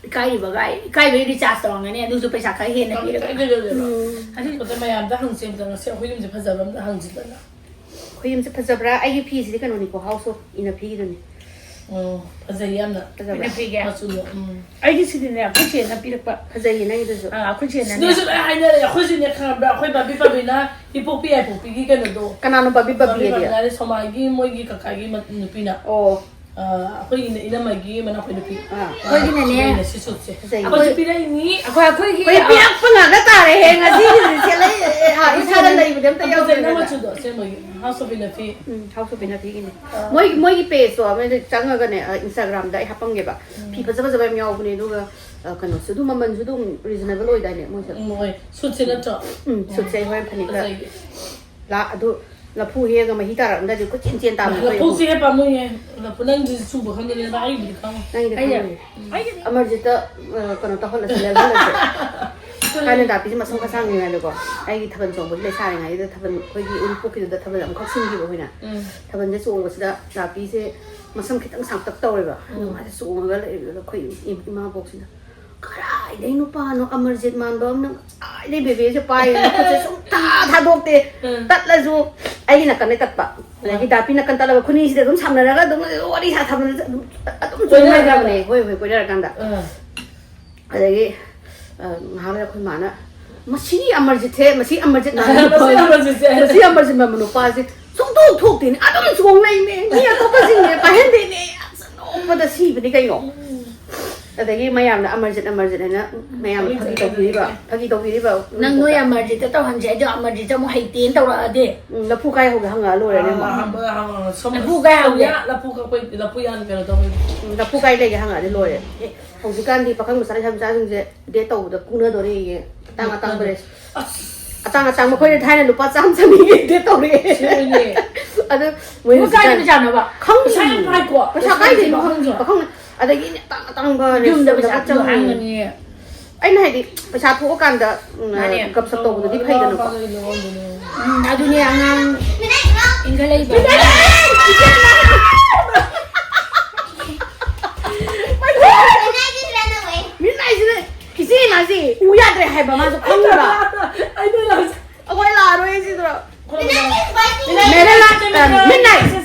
ꯏꯀꯥꯏꯔꯤꯕꯒꯥꯏ, ꯏꯀꯥꯏꯕꯒꯤ ꯔꯤꯆꯥꯔꯖ ꯇꯧꯔꯝꯒꯅꯤ ꯑꯗꯨꯁꯨ ꯄꯩꯁꯥ ꯈꯔ ꯍꯦꯟꯅ ꯄꯤꯔꯒ꯫ ꯏꯀꯥꯏ ꯊꯤꯒꯜꯂꯦꯕ꯫ ꯎꯝ꯫ ꯑꯗꯨ ꯑꯗ ꯃꯌꯥꯝꯗ ꯍꯪꯁꯦ ꯑꯝꯇ, ꯉꯁꯤ ꯑꯩꯈꯣꯏ ꯌꯨꯝꯁꯦ ꯐꯖꯕ꯭ꯔꯥ ꯑꯝꯇ ꯍꯪꯁꯤꯗꯅ꯫ ꯑꯩꯈꯣꯏ ꯌꯨꯝꯁꯦ ꯐꯖꯕ꯭ꯔꯥ? ꯑꯩꯒꯤ ꯐꯤꯁꯤꯗꯤ ꯀꯩꯅꯣꯅꯤꯀꯣ, ꯍꯥꯎꯁ ꯑꯣꯐ ꯏꯅꯐꯤꯒꯤꯗꯨꯅꯤ꯫ ꯑꯣ, ꯐꯖꯩ ꯌꯥꯝꯅ꯫ ꯐꯖꯕ꯭ꯔꯥ? ꯏꯅꯐꯤꯒꯤ? ꯃꯆꯨꯗꯣ, ꯎꯝ꯫ ꯑꯩꯒꯤ ꯁꯤꯗꯤꯅꯦ ꯑꯩꯈꯣꯏ ꯆꯦꯅ ꯄꯤꯔꯛꯄ꯫ ꯐꯖꯩꯌꯦ ꯅꯪꯒꯤꯗꯨꯁꯨ꯫ ꯑꯥ, ꯑꯩꯈꯣꯏ ꯆꯦꯅꯅꯦ꯫ ꯅꯣꯏꯁꯨ ꯂꯣꯏ ꯍꯥꯏꯅꯔꯦ꯫ ꯑꯩꯈꯣꯏꯁꯨꯅꯦ ꯈꯪꯕ꯭ꯔꯥ? ꯑꯩꯈꯣꯏ ꯕꯥꯕꯤ ꯄꯥꯕꯤꯅ ꯏꯄꯣꯛꯄꯤ ꯌꯥꯏꯄꯣꯛꯄꯤꯒꯤ ꯀꯩꯅꯣꯗꯣ꯫ ꯀꯅꯥꯅꯣ ꯕꯥꯕꯤ ꯄꯥꯕꯤ ꯄꯥꯕꯤ ꯍꯥꯏꯗꯤ? ꯄꯥꯕꯤꯅ ꯍꯥꯏꯗꯤ ꯁꯣꯃꯥꯒꯤ ꯃꯣꯏꯒꯤ ꯀꯀꯥꯒꯤ ꯃ-, ꯅꯨꯄꯤꯅ꯫ ꯑꯣ꯫ ꯑ, ꯑꯩꯈꯣꯏꯒꯤꯅꯦ ꯏꯅꯝꯃꯒꯤ ꯃꯅꯥꯎꯄꯤ ꯅꯨꯄꯤ꯫ ꯑꯥ꯫ ꯑ, ꯑꯩꯈꯣꯏꯒꯤꯅꯅꯦ꯫ ꯁꯤꯅꯦ ꯁꯤ ꯁꯨꯠꯁꯦ꯫ ꯐꯖꯩ꯫ ꯑꯩꯈꯣꯏꯁꯨ ꯄꯤꯔꯛꯏꯅꯤ꯫ ꯑꯩꯈꯣꯏ, ꯑꯩꯈꯣꯏꯒꯤ, ꯑꯩꯈꯣꯏ ꯑ, ꯄꯤꯔꯛꯄ ꯉꯥꯛꯇ ꯇꯥꯔꯦꯍꯦ ꯉꯁꯤꯒꯤꯗꯤ꯫ ꯁꯦꯠꯂꯛꯏ, ꯑ, ꯑꯩꯈꯣꯏ ꯏꯁꯥꯗ ꯁꯦꯠꯂꯛꯏ꯫ ꯂꯩꯕꯗꯤ ꯑꯝꯇ ꯐꯖꯩ, ꯌꯥꯎꯗ꯭ꯔꯦꯗꯅ꯫ ꯅꯪ ꯃꯆꯨꯗꯣ ꯑꯁꯦꯡꯕꯒꯤ house of Innaphi. Um, house of ꯏꯅꯐꯤꯒꯤꯅꯦ꯫ ꯑ꯫ ꯃꯣꯏ, ꯃꯣꯏꯒꯤ ꯄꯦꯖꯇꯣ ꯑꯃꯗ ꯆꯪꯉꯒꯅꯦ, ꯑ, ꯏꯟꯁꯇꯥꯒ꯭ꯔꯥꯝꯗ ꯑꯩ ꯍꯥꯞꯄꯝꯒꯦꯕ꯫ ꯎꯝ꯫ ꯐꯤ ꯐꯖ ꯐꯖꯕ ꯌꯥꯝ ꯌꯥꯎꯕꯅꯦ, ꯑꯗꯨꯒ, ꯑ, ꯀꯩꯅꯣꯁꯨ ꯑꯗꯨꯝ ꯃꯃꯜꯁꯨ ꯑꯗꯨꯝ ꯔꯤꯖꯅꯦꯕꯜ ꯑꯣꯏꯗꯥꯏꯅꯦ ꯃꯣꯏꯁꯨ? ꯎꯝ, ꯍꯣꯏ꯫ ꯁꯨꯠꯁꯦ ꯅꯠꯇ꯭ꯔꯣ? ꯎꯝ, ꯁꯨꯠꯁꯦ ꯑꯩ ꯍꯣꯔꯦꯟ ꯐꯅꯦꯛꯇ ꯐꯖꯩꯌꯦ꯫ ꯂꯥ-, ꯑꯗꯨ ꯂꯐꯨ ꯍꯦꯛꯑꯒ ꯃꯍꯤ ꯇꯥꯔꯛꯑꯝꯗꯥꯏꯗꯤ ꯀꯣꯏꯆꯦꯟ ꯆꯦꯟ ꯇꯥꯕꯅꯤ ꯑꯩꯈꯣꯏ ꯑꯍꯨꯝ꯫ ꯂꯐꯨꯁꯦ ꯍꯦꯛ ꯄꯥꯝꯃꯨꯏꯌꯦ꯫ ꯂꯐꯨ ꯅꯪꯗꯤ ꯆꯨꯕ ꯈꯪꯗꯦꯅꯦ, ꯑꯩꯕꯨꯗꯤ ꯈꯪꯉꯨ꯫ ꯅꯪꯗꯤ ꯑꯩꯅ ꯈꯪꯉꯨ꯫ ꯑꯩꯒꯤꯗꯤ ꯑꯃꯔꯖꯤꯠꯇ, ꯑ, ꯀꯩꯅꯣ ꯇꯧꯍꯜꯂꯁꯤ, ꯂꯦꯜꯍꯜꯂꯁꯤ꯫ ꯊꯥꯏꯅ ꯗꯥꯄꯤꯁꯦ ꯃꯁꯝ ꯈꯔ ꯁꯥꯡꯉꯤꯉꯩꯗꯀꯣ, ꯑꯩꯒꯤ ꯊꯥꯕꯜ ꯆꯣꯡꯕꯒꯤ ꯂꯩꯁꯥꯔꯤꯉꯩꯗ ꯊꯥꯕꯜ, ꯑꯩꯈꯣꯏꯒꯤ ꯎꯔꯤꯄꯣꯛꯀꯤꯗꯨꯗ ꯊꯥꯕꯜ ꯑꯃꯈꯛ ꯁꯤꯟꯈꯤꯕ ꯑꯩꯈꯣꯏꯅ꯫ ꯎꯝ꯫ ꯊꯥꯕꯜꯁꯦ ꯆꯣꯡꯕꯁꯤꯗ ꯗꯥꯄꯤꯁꯦ ꯃꯁꯝ ꯈꯤꯇꯪ ꯁꯥꯡꯇꯛ ꯇꯧꯋꯦꯕ꯫ ꯑꯗꯣ ꯎꯝ꯫ ꯃꯥꯁꯦ ꯆꯣꯡꯉꯒ ꯂꯩꯕꯗꯨꯗ ꯑꯩꯈꯣꯏ ꯏ-, ꯏꯃꯥꯕꯣꯛꯁꯤꯅ, "ꯀꯗꯥꯏꯗꯩ ꯅꯨꯄꯥꯅꯣ ꯑꯃꯔꯖꯤꯠ ꯃꯥꯟꯕ ꯑꯃꯅ ꯉꯁꯥꯏꯗꯩ ꯕꯦꯕꯦꯁꯦ ꯄꯥꯏꯔꯤꯅꯦ, ꯈꯨꯠꯁꯦ ꯁꯨꯡꯊꯥ ꯊꯥꯗꯣꯛꯇꯦ꯫ ꯎꯝ꯫ ꯇꯠꯂꯁꯨ ꯑꯩꯒꯤ ꯅꯥꯀꯟꯗꯩ ꯇꯠꯄ, ꯑꯗꯒꯤ ꯎꯝ꯫ ꯗꯥꯄꯤ ꯅꯥꯀꯟ ꯇꯠꯂꯒ ꯈꯨꯅꯤꯁꯤꯗ ꯑꯗꯨꯝ ꯁꯝꯅꯔꯒ ꯑꯗꯨꯝ ꯋꯥꯔꯤ ꯁꯥ ꯊꯝꯕꯗ ꯑꯗꯨꯝ, ꯑꯗꯨꯝ ꯀꯣꯏꯅꯔꯀꯥꯟꯗ꯫ ꯆꯣꯡ ꯂꯩꯈ꯭ꯔꯕꯅꯦ, ꯍꯣꯏ, ꯍꯣꯏ, ꯀꯣꯏꯅꯔꯀꯥꯟꯗ꯫ ꯎꯝ꯫ ꯑꯗꯒꯤ, ꯑ, ꯉꯥꯏꯍꯥꯛ ꯂꯩꯔ ꯑꯩꯈꯣꯏ ꯃꯥꯅ, "ꯃꯁꯤ ꯑꯃꯔꯖꯤꯠꯁꯦ, ꯃꯁꯤ ꯑꯃꯔꯖꯤꯠ ꯃꯥꯟꯕ ꯃꯁꯤ ꯅꯨꯄꯥꯁꯦ, ꯑꯃꯔꯖꯤꯠꯁꯦ꯫ ꯃꯁꯤ ꯑꯃꯔꯖꯤꯠ ꯃꯥꯟꯕ ꯅꯨꯄꯥꯁꯦ ꯁꯨꯡꯊꯣꯛ ꯊꯣꯛꯇꯦꯅꯦ, ꯑꯗꯨꯝ ꯆꯣꯡ ꯂꯩꯅꯦ, ꯃꯤ ꯑꯇꯣꯞꯄꯁꯤꯡꯅꯦ ꯄꯥꯏꯍꯟꯗꯦꯅꯦ, ꯑꯁ, ꯅꯣꯛꯄꯗ ꯁꯤꯕꯅꯤ ꯀꯩꯅꯣ"꯫ ꯎꯝ꯫ ꯑꯗꯒꯤ ꯃꯌꯥꯝꯅ ꯑꯃꯔꯖꯤꯠ, ꯑꯃꯔꯖꯤꯠ ꯍꯥꯏꯅ ꯃꯌꯥꯝꯅ ꯐꯥꯒꯤ ꯇꯧꯕꯤꯔꯤꯕ, ꯐꯥꯒꯤ ꯇꯧꯕꯤꯔꯤꯕ꯫ ꯅꯪ ꯅꯣꯏ ꯑꯃꯔꯖꯤꯠꯇ ꯇꯧꯍꯟꯁꯦ ꯍꯥꯏꯗꯣ, ꯑꯃꯔꯖꯤꯠꯇ ꯑꯃꯨꯛ ꯍꯩꯇꯦꯅ ꯇꯧꯔꯛꯑꯗꯤ꯫ ꯎꯝ, ꯂꯐꯨ ꯀꯥꯏ ꯍꯧꯒꯦ ꯍꯪꯉꯛꯑ ꯂꯣꯏꯔꯦꯅꯦ, ꯑꯃ꯫ ꯑꯥ, ꯍꯪꯕ, ꯍꯪꯕ, ꯁꯣꯝ-, ꯂꯐꯨ ꯀꯥꯏ ꯍꯧꯒꯦ? ꯁꯣꯝꯌꯥ ꯂꯐꯨ ꯀꯛꯄꯩ, ꯂꯐꯨ ꯌꯥꯟ ꯀꯩꯅꯣ ꯇꯧꯕꯩ꯫ ꯎꯝ, ꯂꯐꯨ ꯀꯥꯏ ꯂꯩꯒꯦ ꯍꯪꯉꯛꯑꯗꯤ ꯂꯣꯏꯔꯦ꯫ ꯑꯦ, ꯍꯧꯖꯤꯛꯀꯥꯟꯗꯤ ꯄꯥꯈꯪ ꯃꯆꯥ ꯂꯩꯁꯥꯕꯤ ꯃꯆꯥꯁꯤꯡꯁꯦ ꯗꯦꯠ ꯇꯧꯕꯗ ꯀꯨꯅꯗꯣꯔꯦꯌꯦ꯫ ꯑꯇꯥꯡ ꯑꯇꯥꯡꯕ ꯂꯩ꯫ ꯑꯁ, ꯑꯇꯥꯡ ꯑꯇꯥꯡꯕ ꯑꯩꯈꯣꯏꯅ ꯊꯥꯏꯅ ꯂꯨꯄꯥ ꯆꯥꯝꯃ ꯆꯅꯤꯒꯤ ꯇꯧꯔꯛꯑꯦ꯫ ꯑꯗꯨ ꯃꯣꯏ ꯍꯧꯖꯤꯛ ꯀꯥꯏꯗ ꯄꯩꯁꯥꯅꯣꯕ? ꯈꯪꯗꯦ꯫ ꯄꯩꯁꯥ ꯌꯥꯝ ꯄꯥꯏꯀꯣ꯫ ꯄꯩꯁꯥ ꯀꯥꯏꯗꯩꯅꯣ ꯈꯪꯗꯦ꯫ ꯄꯥꯈꯪꯅ꯫ ꯑꯗꯒꯤ ꯑꯇꯥꯡ ꯑꯇꯥꯡꯕ ꯌꯨꯝꯗ ꯄꯩꯁꯥ ꯔꯦꯁꯇꯨꯔꯦꯟꯗꯒ ꯆꯪꯉꯦ꯫ ꯍꯥꯡꯒꯅꯤ꯫ ꯑꯩꯅ ꯍꯥꯏꯗꯤ ꯄꯩꯁꯥ ꯊꯣꯛꯑꯀꯥꯟꯗ, ꯎꯝ, ꯃꯥꯅꯦ꯫ ꯒꯞꯁꯞ ꯇꯧꯕꯗꯨꯗꯤ ꯐꯩꯗꯅꯀꯣ꯫ ꯎꯝ, ꯑꯗꯨꯅꯦ ꯑꯉꯥꯡ ꯏꯟꯈꯠꯂꯛꯏꯕ꯫ ꯃꯤꯠ ꯅꯥꯏꯁꯤꯅ ꯏꯆꯦ ꯃꯥꯁꯤ ꯎ ꯌꯥꯗ꯭ꯔꯦ ꯍꯥꯏꯕ ꯃꯥꯁꯨ ꯈꯪꯗꯕ꯫ ꯑꯩꯈꯣꯏ ꯂꯥꯛꯑꯔꯣꯏ ꯁꯤꯗꯣ꯫ ꯃꯦꯔꯦ ꯂꯥꯛ-, ꯑ, ꯃꯤꯠ ꯅꯥꯏ꯫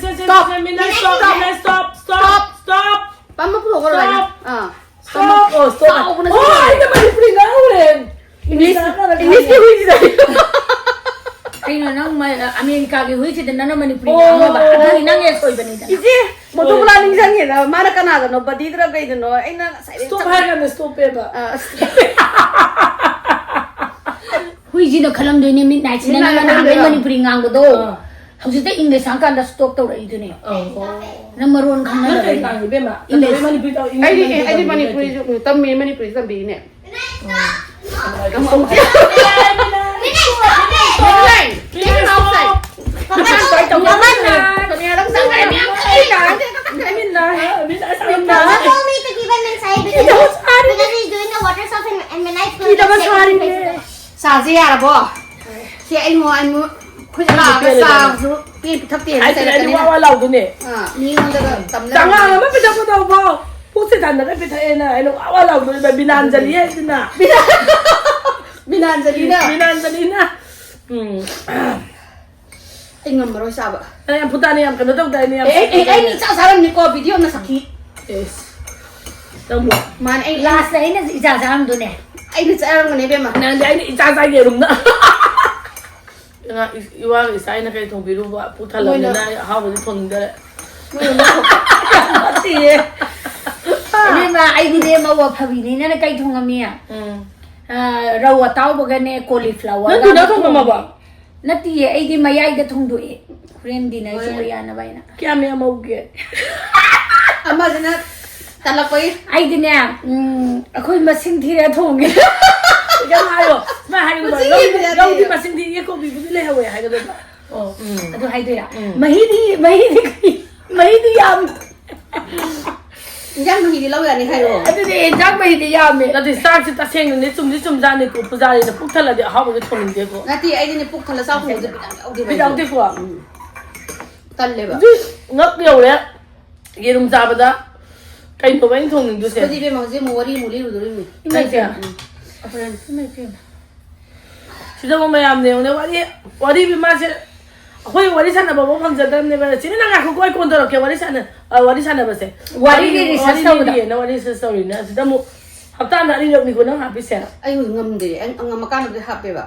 Stop. Stop. Stop. Stop. ꯄꯝꯕ ꯄꯨꯊꯣꯛꯈ꯭ꯔꯣ ꯂꯣꯏꯅ꯫ Stop. ꯑꯥ꯫ Stop. Oh, stop. ꯆꯥꯎꯕꯅ ꯑꯣ, ꯁꯤꯗꯣꯔꯦ꯫ ꯑꯩꯅ ꯃꯅꯤꯄꯨꯔꯤ ꯉꯥꯡꯍꯧꯔꯦ꯫ English, Englishꯀꯤ ꯍꯨꯏꯁꯤꯗ꯫ ꯀꯩꯅꯣ ꯅꯪ ꯃ-, ꯑꯃꯦꯔꯤꯀꯥꯒꯤ ꯍꯨꯏꯁꯤꯗ ꯅꯪꯅ ꯃꯅꯤꯄꯨꯔꯤ ꯑꯣ, ꯉꯥꯡꯉꯕ? ꯑꯣ, ꯑꯗꯨꯗꯤ ꯅꯪꯒꯤ ꯑꯁꯣꯏꯕꯅꯤꯗꯅ꯫ ꯏꯆꯦ, ꯃꯣꯇꯣ ꯍꯣꯏ꯫ ꯄꯂꯥ ꯅꯤꯡꯁꯤꯡꯉꯦꯗ꯫ ꯃꯥꯅ ꯀꯅꯥꯒꯅꯣ, ꯕꯗꯤꯗꯔ ꯀꯩꯗꯅꯣ? ꯑꯩꯅ ꯉꯁꯥꯏꯗꯩ stop ꯆꯪ-, ꯍꯥꯏꯔꯀꯥꯟꯗ stop ꯄꯦꯕ꯫ ꯑ, stop꯫ ꯍꯨꯏꯁꯤꯅ ꯈꯜꯂꯝꯗꯣꯏꯅꯦ ꯃꯤꯠ ꯅꯥꯏꯠꯁꯤꯅ ꯃꯤꯠ ꯅꯥꯏꯠ ꯅꯪꯅ ꯅꯍꯥꯟꯒꯩ ꯈꯜꯂꯝꯗꯣꯏꯔꯣ? ꯃꯅꯤꯄꯨꯔꯤ ꯉꯥꯡꯕꯗꯣ꯫ ꯑꯥ꯫ ꯍꯧꯖꯤꯛꯇ English ꯉꯥꯡꯀꯥꯟꯗ stop ꯇꯧꯔꯛꯏꯗꯨꯅꯦ꯫ ꯑꯧ꯫ ꯅꯪ ꯃꯔꯣꯟ ꯅꯪ ꯀꯩ ꯈꯪꯅꯗꯕꯩꯅꯦ꯫ ꯉꯥꯡꯉꯤ, ꯏꯕꯦꯝꯃ? English꯫ ꯀꯩꯗꯧꯕꯩ ꯃꯅꯤꯄꯨꯔꯤ ꯇꯧ-, English ꯑꯩꯗꯤ, ꯃꯅꯤꯄꯨꯔꯤ ꯑꯩꯗꯤ ꯇꯧꯔꯤꯅꯣ ꯃꯅꯤꯄꯨꯔꯤꯁꯨ, ꯎꯝ, ꯇꯝꯃꯤꯅꯦ, ꯃꯅꯤꯄꯨꯔꯤꯁꯨ ꯇꯝꯕꯤꯔꯤꯅꯦ꯫ ꯎꯝ꯫ ꯑꯃꯨꯛ, ꯑꯃꯨꯛ꯫ Stop. Stop. Stop. Don't call me to give an inside because, because he's doing the water stuff and, and Minna is going to take places. ꯆꯥꯁꯦ ꯌꯥꯔꯕꯣ? ꯁꯤ ꯑꯩ ꯃꯣ-, ꯑꯩ ꯃꯣ-, ꯑꯩꯈꯣꯏꯗ ꯂꯥꯛꯑꯒ ꯆꯥꯁꯨ ꯄꯤ-, ꯄꯤꯊꯛꯇꯦꯅ ꯑꯩꯗꯤ, ꯑꯩꯗꯤ ꯋꯥ ꯆꯩꯔꯛꯀꯅꯤꯅ꯫ ꯋꯥ ꯂꯥꯎꯗꯣꯏꯅꯦ꯫ ꯑꯥ, ꯃꯤꯉꯣꯟꯗꯒ ꯇꯝꯅꯕ꯫ ꯆꯉꯥꯡ ꯑꯃ ꯄꯤꯊꯛꯄꯗ ꯐꯥꯎ ꯄꯨꯛꯁꯦ ꯊꯟꯅꯒ ꯄꯤꯊꯛꯑꯦꯅ ꯑꯩꯅ ꯋꯥ ꯋꯥ ꯂꯥꯎꯗꯣꯏꯅꯦ, ꯕꯤꯅꯥꯟꯖꯂꯤ ꯍꯥꯏꯁꯤꯅ꯫ ꯕꯤꯅꯥꯟꯖꯂꯤꯅ꯫ ꯕꯤꯅꯥꯟꯖꯂꯤꯅ꯫ ꯎꯝ꯫ ꯑꯩ ꯉꯝꯃꯔꯣꯏ ꯆꯥꯕ꯫ ꯅꯪ ꯌꯥꯝ ꯐꯨꯇꯥꯅꯤ, ꯌꯥꯝ ꯀꯩꯅꯣ ꯇꯧꯗꯥꯏꯅꯦ, ꯌꯥꯝ ꯑꯦ, ꯑꯦ, ꯑꯦ, ꯑꯩ ꯁꯤꯠꯇꯥꯏꯅꯦ꯫ ꯃꯤ ꯆꯥ ꯆꯥꯔꯝꯅꯤꯀꯣ, video ꯅ ꯁꯛꯈꯤ꯫ ꯑꯦꯁ꯫ ꯃꯥꯅꯦ, ꯑꯩ last ꯇ ꯑꯩꯅ ꯏꯆꯥ ꯆꯥꯔꯝꯗꯣꯏꯅꯦ꯫ ꯑꯩꯅ ꯆꯥꯔꯝꯒꯅꯤ, ꯏꯕꯦꯝꯃ꯫ ꯅꯪꯗꯤ ꯑꯩꯅ ꯏꯆꯥ ꯆꯥ ꯌꯦꯔꯨꯝꯅ꯫ ꯏꯉꯥ-, ꯏ-, ꯏꯋꯥꯒ ꯏꯆꯥ ꯑꯩꯅ ꯀꯩ ꯊꯣꯡꯕꯤꯔꯨꯕ? ꯄꯨꯛ ꯊꯜꯂꯕꯅꯤꯅ ꯃꯣꯏꯅ ꯑꯩ ꯑꯍꯥꯎꯕꯗꯤ ꯊꯣꯡꯅꯤꯡꯗꯔꯦ꯫ ꯃꯣꯏꯅ ꯂꯣꯏ ꯊꯣꯛꯄ꯫ ꯐꯠꯇꯤꯌꯦ꯫ ꯏꯕꯦꯝꯃ, ꯑꯩꯗꯤꯅꯦ ꯃꯧ ꯑꯐꯕꯤꯅꯤꯅꯅꯦ ꯀꯩ ꯊꯣꯡꯉꯝꯃꯤ? ꯎꯝ꯫ ꯑ, ꯔꯧ ꯑꯇꯥꯎꯕꯒꯅꯦ, cauliflower ꯅꯪ ꯒ ꯊꯣꯡꯉꯝꯃꯕ? ꯅꯠꯇꯤꯌꯦ, ꯑꯩꯗꯤ ꯃꯌꯥꯏꯗ ꯊꯣꯡꯗꯣꯛꯑꯦ꯫ ꯍꯣꯔꯦꯟ dinner ꯁꯨ ꯍꯣꯏ꯫ ꯌꯥꯅꯕ ꯍꯥꯏꯅ꯫ ꯀꯌꯥꯝ ꯌꯥꯝ ꯍꯧꯒꯦ? ꯑꯃꯁꯤꯅ ꯇꯜꯂꯛꯄꯒꯤ꯫ ꯑꯩꯗꯤꯅꯦ, ꯎꯝ, ꯑꯩꯈꯣꯏ ꯃꯁꯤꯡ ꯊꯤꯔ ꯊꯣꯡꯉꯦ꯫ ꯀꯩꯅꯣ ꯍꯥꯏꯌꯣ꯫ ꯁꯨꯃꯥꯏꯅ ꯍꯥꯏꯒꯗꯕ꯫ ꯃꯁꯤꯡ ꯂꯧꯗꯤ, ꯏꯕ ꯌꯥꯗꯦ꯫ ꯂꯧꯗꯤ ꯃꯁꯤꯡꯗꯤ ꯌꯦꯛꯀꯣꯛꯄꯤꯕꯨꯗꯤ ꯂꯩꯍꯧꯋꯦ ꯍꯥꯏꯒꯗꯕ꯫ ꯑꯣ, ꯎꯝ꯫ ꯑꯗꯨ ꯍꯥꯏꯗꯣꯏꯔꯥ? ꯎꯝ꯫ ꯃꯍꯤꯗꯤ, ꯃꯍꯤꯗꯤ ꯀꯩ? ꯃꯍꯤꯗꯤ ꯌꯥꯝ ꯏꯟꯖꯥꯡ ꯃꯍꯤꯗꯤ ꯂꯧ ꯌꯥꯅꯤ ꯍꯥꯏꯔꯣ? ꯑꯗꯨꯗꯤ ꯏꯟꯖꯥꯡ ꯃꯍꯤꯗꯤ ꯌꯥꯝꯃꯦ꯫ ꯅꯠꯇꯦ, ꯆꯥꯛꯁꯤ ꯇꯁꯦꯡꯅꯅꯦ, ꯆꯨꯝꯗꯤ ꯆꯨꯝꯖꯥꯠꯅꯤꯀꯣ, ꯄꯨꯖꯥꯔꯤꯅ ꯄꯨꯛ ꯊꯜꯂꯗꯤ ꯑꯍꯥꯎꯕꯗꯤ ꯊꯣꯡꯅꯤꯡꯗꯦꯀꯣ꯫ ꯅꯠꯇꯦ, ꯑꯩꯗꯤꯅꯦ ꯄꯨꯛ ꯊꯜꯂ ꯆꯥꯎ ꯐꯪꯕꯁꯦ ꯕꯤꯠ ꯌꯥꯝ ꯌꯥꯎꯗꯦꯕ ꯕꯤꯠ ꯑꯩꯗꯤ꯫ ꯌꯥꯎꯗꯦꯀꯣ꯫ ꯎꯝ꯫ ꯇꯜꯂꯦꯕ꯫ ꯉꯛ ꯌꯧꯔꯦ꯫ ꯌꯦꯔꯨꯝ ꯆꯥꯕꯗ ꯀꯩꯅꯣꯕ ꯑꯩꯅ ꯊꯣꯡꯅꯤꯡꯗꯣꯏꯁꯦ? ꯑꯩꯈꯣꯏꯗꯤ ꯏꯕꯦꯝꯃ ꯍꯧꯖꯤꯛ ꯑꯃꯨꯛ ꯋꯥꯔꯤ ꯑꯃꯨꯛ ꯂꯤꯔꯨꯗꯣꯔꯤꯕꯅꯤ꯫ ꯏꯃꯥꯏ ꯄꯦꯝꯃ꯫ ꯎꯝ꯫ ꯍꯣꯔꯦꯟ꯫ ꯏꯃꯥꯏ ꯄꯦꯝꯃ꯫ ꯁꯤꯗꯕꯨ ꯃꯌꯥꯝꯅ ꯌꯦꯡꯉꯨꯅꯦ, ꯋꯥꯔꯤ, ꯋꯥꯔꯤ ꯃꯥꯁꯦ, ꯑꯩꯈꯣꯏ ꯋꯥꯔꯤ ꯁꯥꯟꯅꯕꯐꯥꯎ ꯐꯪꯖꯗ꯭ꯔꯕꯅꯦꯕ꯫ ꯁꯤꯅ ꯅꯪ ꯉꯥꯏꯈꯣꯀꯣ, ꯑꯩ ꯀꯣꯟ ꯇꯧꯔꯛꯀꯦ, ꯋꯥꯔꯤ ꯁꯥꯟꯅ-, ꯑ, ꯋꯥꯔꯤ ꯁꯥꯟꯅꯕꯁꯦ꯫ ꯋꯥꯔꯤꯒꯤ ꯋꯥꯔꯤ research ꯇꯧꯕꯗ꯫ ꯂꯤꯔꯤꯌꯦꯅ ꯋꯥꯔꯤ research ꯇꯧꯔꯤꯅꯦ꯫ ꯑꯁꯤꯗ ꯑꯃꯨꯛ ꯍꯞꯇꯥ ꯑꯃꯗ ꯑꯅꯤꯔꯛꯅꯤꯀꯣ ꯅꯪ ꯍꯥꯞꯄꯤꯁꯦ? ꯑꯩ ꯍꯧꯖꯤꯛ ꯉꯝꯗꯦ꯫ ꯑꯩ ꯉꯝꯃꯀꯥꯟꯗꯕꯨꯗꯤ ꯍꯥꯞꯄꯦꯕ꯫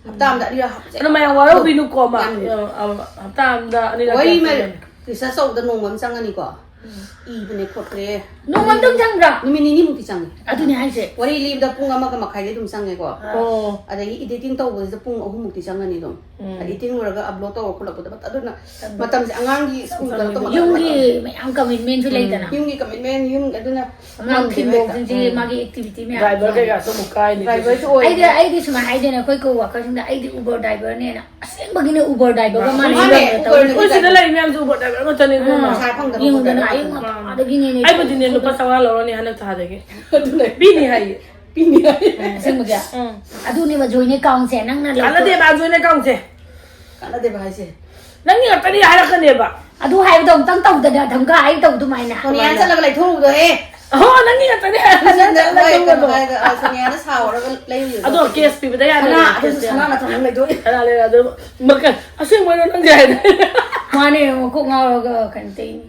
ꯍꯞꯇꯥ ꯑꯃꯗ ꯑꯅꯤꯔꯛ ꯍꯥꯞꯄꯁꯦ ꯑꯗꯣ ꯃꯌꯥꯝ ꯋꯥꯔꯧꯕꯤꯅꯨꯀꯣ, ꯑꯃ, ꯌꯥꯝ ꯑ, ꯑ, ꯍꯞꯇꯥ ꯑꯃꯗ ꯑꯅꯤꯔꯛ ꯋꯥꯔꯤ ꯀꯌꯥ ꯃ-, ꯇꯧꯒꯦ? Research ꯇꯧꯕꯗ ꯅꯣꯡꯃ ꯑꯃ ꯆꯪꯉꯅꯤꯀꯣ꯫ ꯎꯝ꯫ ꯏꯕꯅꯦ ꯈꯣꯠꯄ꯭ꯔꯦ꯫ ꯅꯣꯡꯃ ꯑꯃꯇꯪ ꯆꯪꯕ꯭ꯔꯥ? ꯅꯨꯃꯤꯠ ꯅꯤꯅꯤꯃꯨꯛꯇꯤ ꯆꯪꯉꯦ꯫ ꯑꯗꯨꯅꯦ ꯍꯥꯏꯁꯦ꯫ ꯋꯥꯔꯤ ꯂꯤꯕꯗ ꯄꯨꯡ ꯑꯃꯒ ꯃꯈꯥꯏꯗꯤ ꯑꯗꯨꯝ ꯆꯪꯉꯦꯀꯣ꯫ ꯑꯣ꯫ ꯑꯗꯒꯤ editing ꯇꯧꯕꯁꯤꯗ ꯄꯨꯡ ꯑꯍꯨꯝꯃꯨꯛꯇꯤ ꯆꯪꯉꯅꯤ ꯑꯗꯨꯝ꯫ ꯎꯝ꯫ Editing ꯂꯣꯏꯔꯒ upload ꯇꯧꯔ ꯈꯣꯠꯂꯛꯄꯗ ꯑꯗꯨꯅ ꯆꯪꯕ꯫ ꯃꯇꯝꯁꯦ ꯑꯉꯥꯡꯒꯤ school ꯀꯩꯅꯣ ꯇꯧꯕ ꯌꯨꯝꯒꯤ ꯃꯇꯝꯗ ꯃꯌꯥꯝ commitment ꯁꯨ ꯎꯝ꯫ ꯂꯩꯗꯅ꯫ ꯌꯨꯝꯒꯤ commitment, ꯌꯨꯝ ꯑꯗꯨꯅ ꯑꯉꯥꯡ ꯉꯝꯗꯦꯕ ꯍꯦꯛꯇ꯫ ꯊꯤꯟꯗꯣꯛ ꯊꯤꯟꯖꯤꯟ, ꯎꯝ꯫ ꯃꯥꯒꯤ activity ꯃꯌꯥꯝ driver ꯂꯩꯗꯅ꯫ ꯀꯩꯀꯥꯁꯨ ꯑꯃꯨꯛ ꯀꯥꯏꯅꯤ꯫ Driver ꯁꯨ ꯑꯣꯏꯔꯦ꯫ ꯑꯩꯗꯤ, ꯑꯩꯗꯤ ꯁꯨꯃꯥꯏꯅ ꯍꯥꯏꯗꯣꯏꯅꯦ ꯑꯩꯈꯣꯏ co-worker ꯁꯤꯡꯗ, "ꯑꯩꯗꯤ Uber driver ꯅꯦꯅ"꯫ ꯑꯁꯦꯡꯕꯒꯤꯅꯦ Uber driver ꯒ ꯃꯥꯅꯦ, ꯃꯥꯟꯅꯩ꯫ Uber ꯅꯦ꯫ ꯑꯩꯈꯣꯏ ꯁꯤꯗ ꯂꯩ ꯃꯌꯥꯝꯁꯦ Uber driver ꯉꯥꯛꯇꯅꯦ, ꯏꯕꯦꯝꯃ꯫ ꯑꯥ, ꯄꯩꯁꯥ ꯐꯪꯗꯕ ꯌꯦꯡꯉꯨꯗꯅ, ꯈꯣꯠꯇꯕ ꯑꯌꯨꯛ ꯉꯥꯛꯇꯅꯦ꯫ ꯉꯟꯇꯥꯗꯒꯤꯅꯦ ꯑꯩꯕꯨꯗꯤꯅꯦ, ꯂꯨꯄꯥ ꯆꯥꯝꯃꯉꯥ ꯂꯧꯔꯅꯤ ꯍꯟꯗꯛ ꯊꯥꯗꯒꯤ꯫ ꯑꯗꯨꯅꯦ꯫ ꯄꯤꯅꯤ ꯍꯥꯏꯌꯦ꯫ ꯄꯤꯅꯤ ꯍꯥꯏꯌꯦ꯫ ꯑꯁꯦꯡꯕꯒꯤ? ꯎꯝ꯫ ꯑꯗꯨꯅꯦꯕ joint account ꯁꯦ ꯅꯪꯅ ꯂꯧꯊꯣꯛ- ꯀꯥꯟꯅꯗꯦꯕ joint account ꯁꯦ꯫ ꯀꯥꯟꯅꯗꯦꯕ ꯍꯥꯏꯁꯦ꯫ ꯅꯪꯒꯤ ꯉꯥꯛꯇꯅꯤ ꯍꯥꯏꯔꯛꯀꯅꯦꯕ꯫ ꯑꯗꯨ ꯍꯥꯏꯕꯗꯣ ꯑꯃꯨꯛꯇꯪ ꯇꯧꯗꯅ ꯙꯝꯀꯥ ꯑꯩ ꯇꯧ ꯑꯗꯨꯃꯥꯏꯅ꯫ ꯁꯣꯅꯤꯌꯥ ꯆꯠꯂꯒ ꯂꯩꯊꯣꯛꯎꯕꯗꯣ, ꯑꯦ꯫ ꯑꯍꯣ, ꯅꯪꯒꯤ ꯉꯥꯛꯇꯅꯦ ꯍꯥꯏꯔꯛꯀꯅꯦ꯫ ꯍꯣꯏ, ꯀꯩꯅꯣ ꯍꯥꯏꯔꯒ, ꯑ, ꯁꯣꯅꯤꯌꯥꯅ ꯁꯥꯎꯔꯒ ꯂꯩꯔꯨꯏꯗꯣ꯫ ꯑꯗꯣ cash ꯄꯤꯕꯗ ꯌꯥꯗꯦ, ꯑꯗꯣ ꯁꯅꯥ, cash ꯑꯗꯨꯁꯨ ꯁꯅꯥ ꯅꯠꯇ꯭ꯔꯣ ꯅꯪ ꯂꯩꯗꯣꯏ? ꯁꯅꯥ ꯂꯩꯔ ꯑꯗꯨ ꯃꯀꯟ-, ꯑꯁꯦꯡꯕꯩꯔꯣ ꯅꯪꯒꯤ ꯍꯥꯏꯗꯣ? ꯃꯥꯅꯦ, ꯃꯀꯣꯛ ꯉꯥꯎꯔꯒ ꯀꯩꯅꯣ ꯇꯧꯏꯅꯤ꯫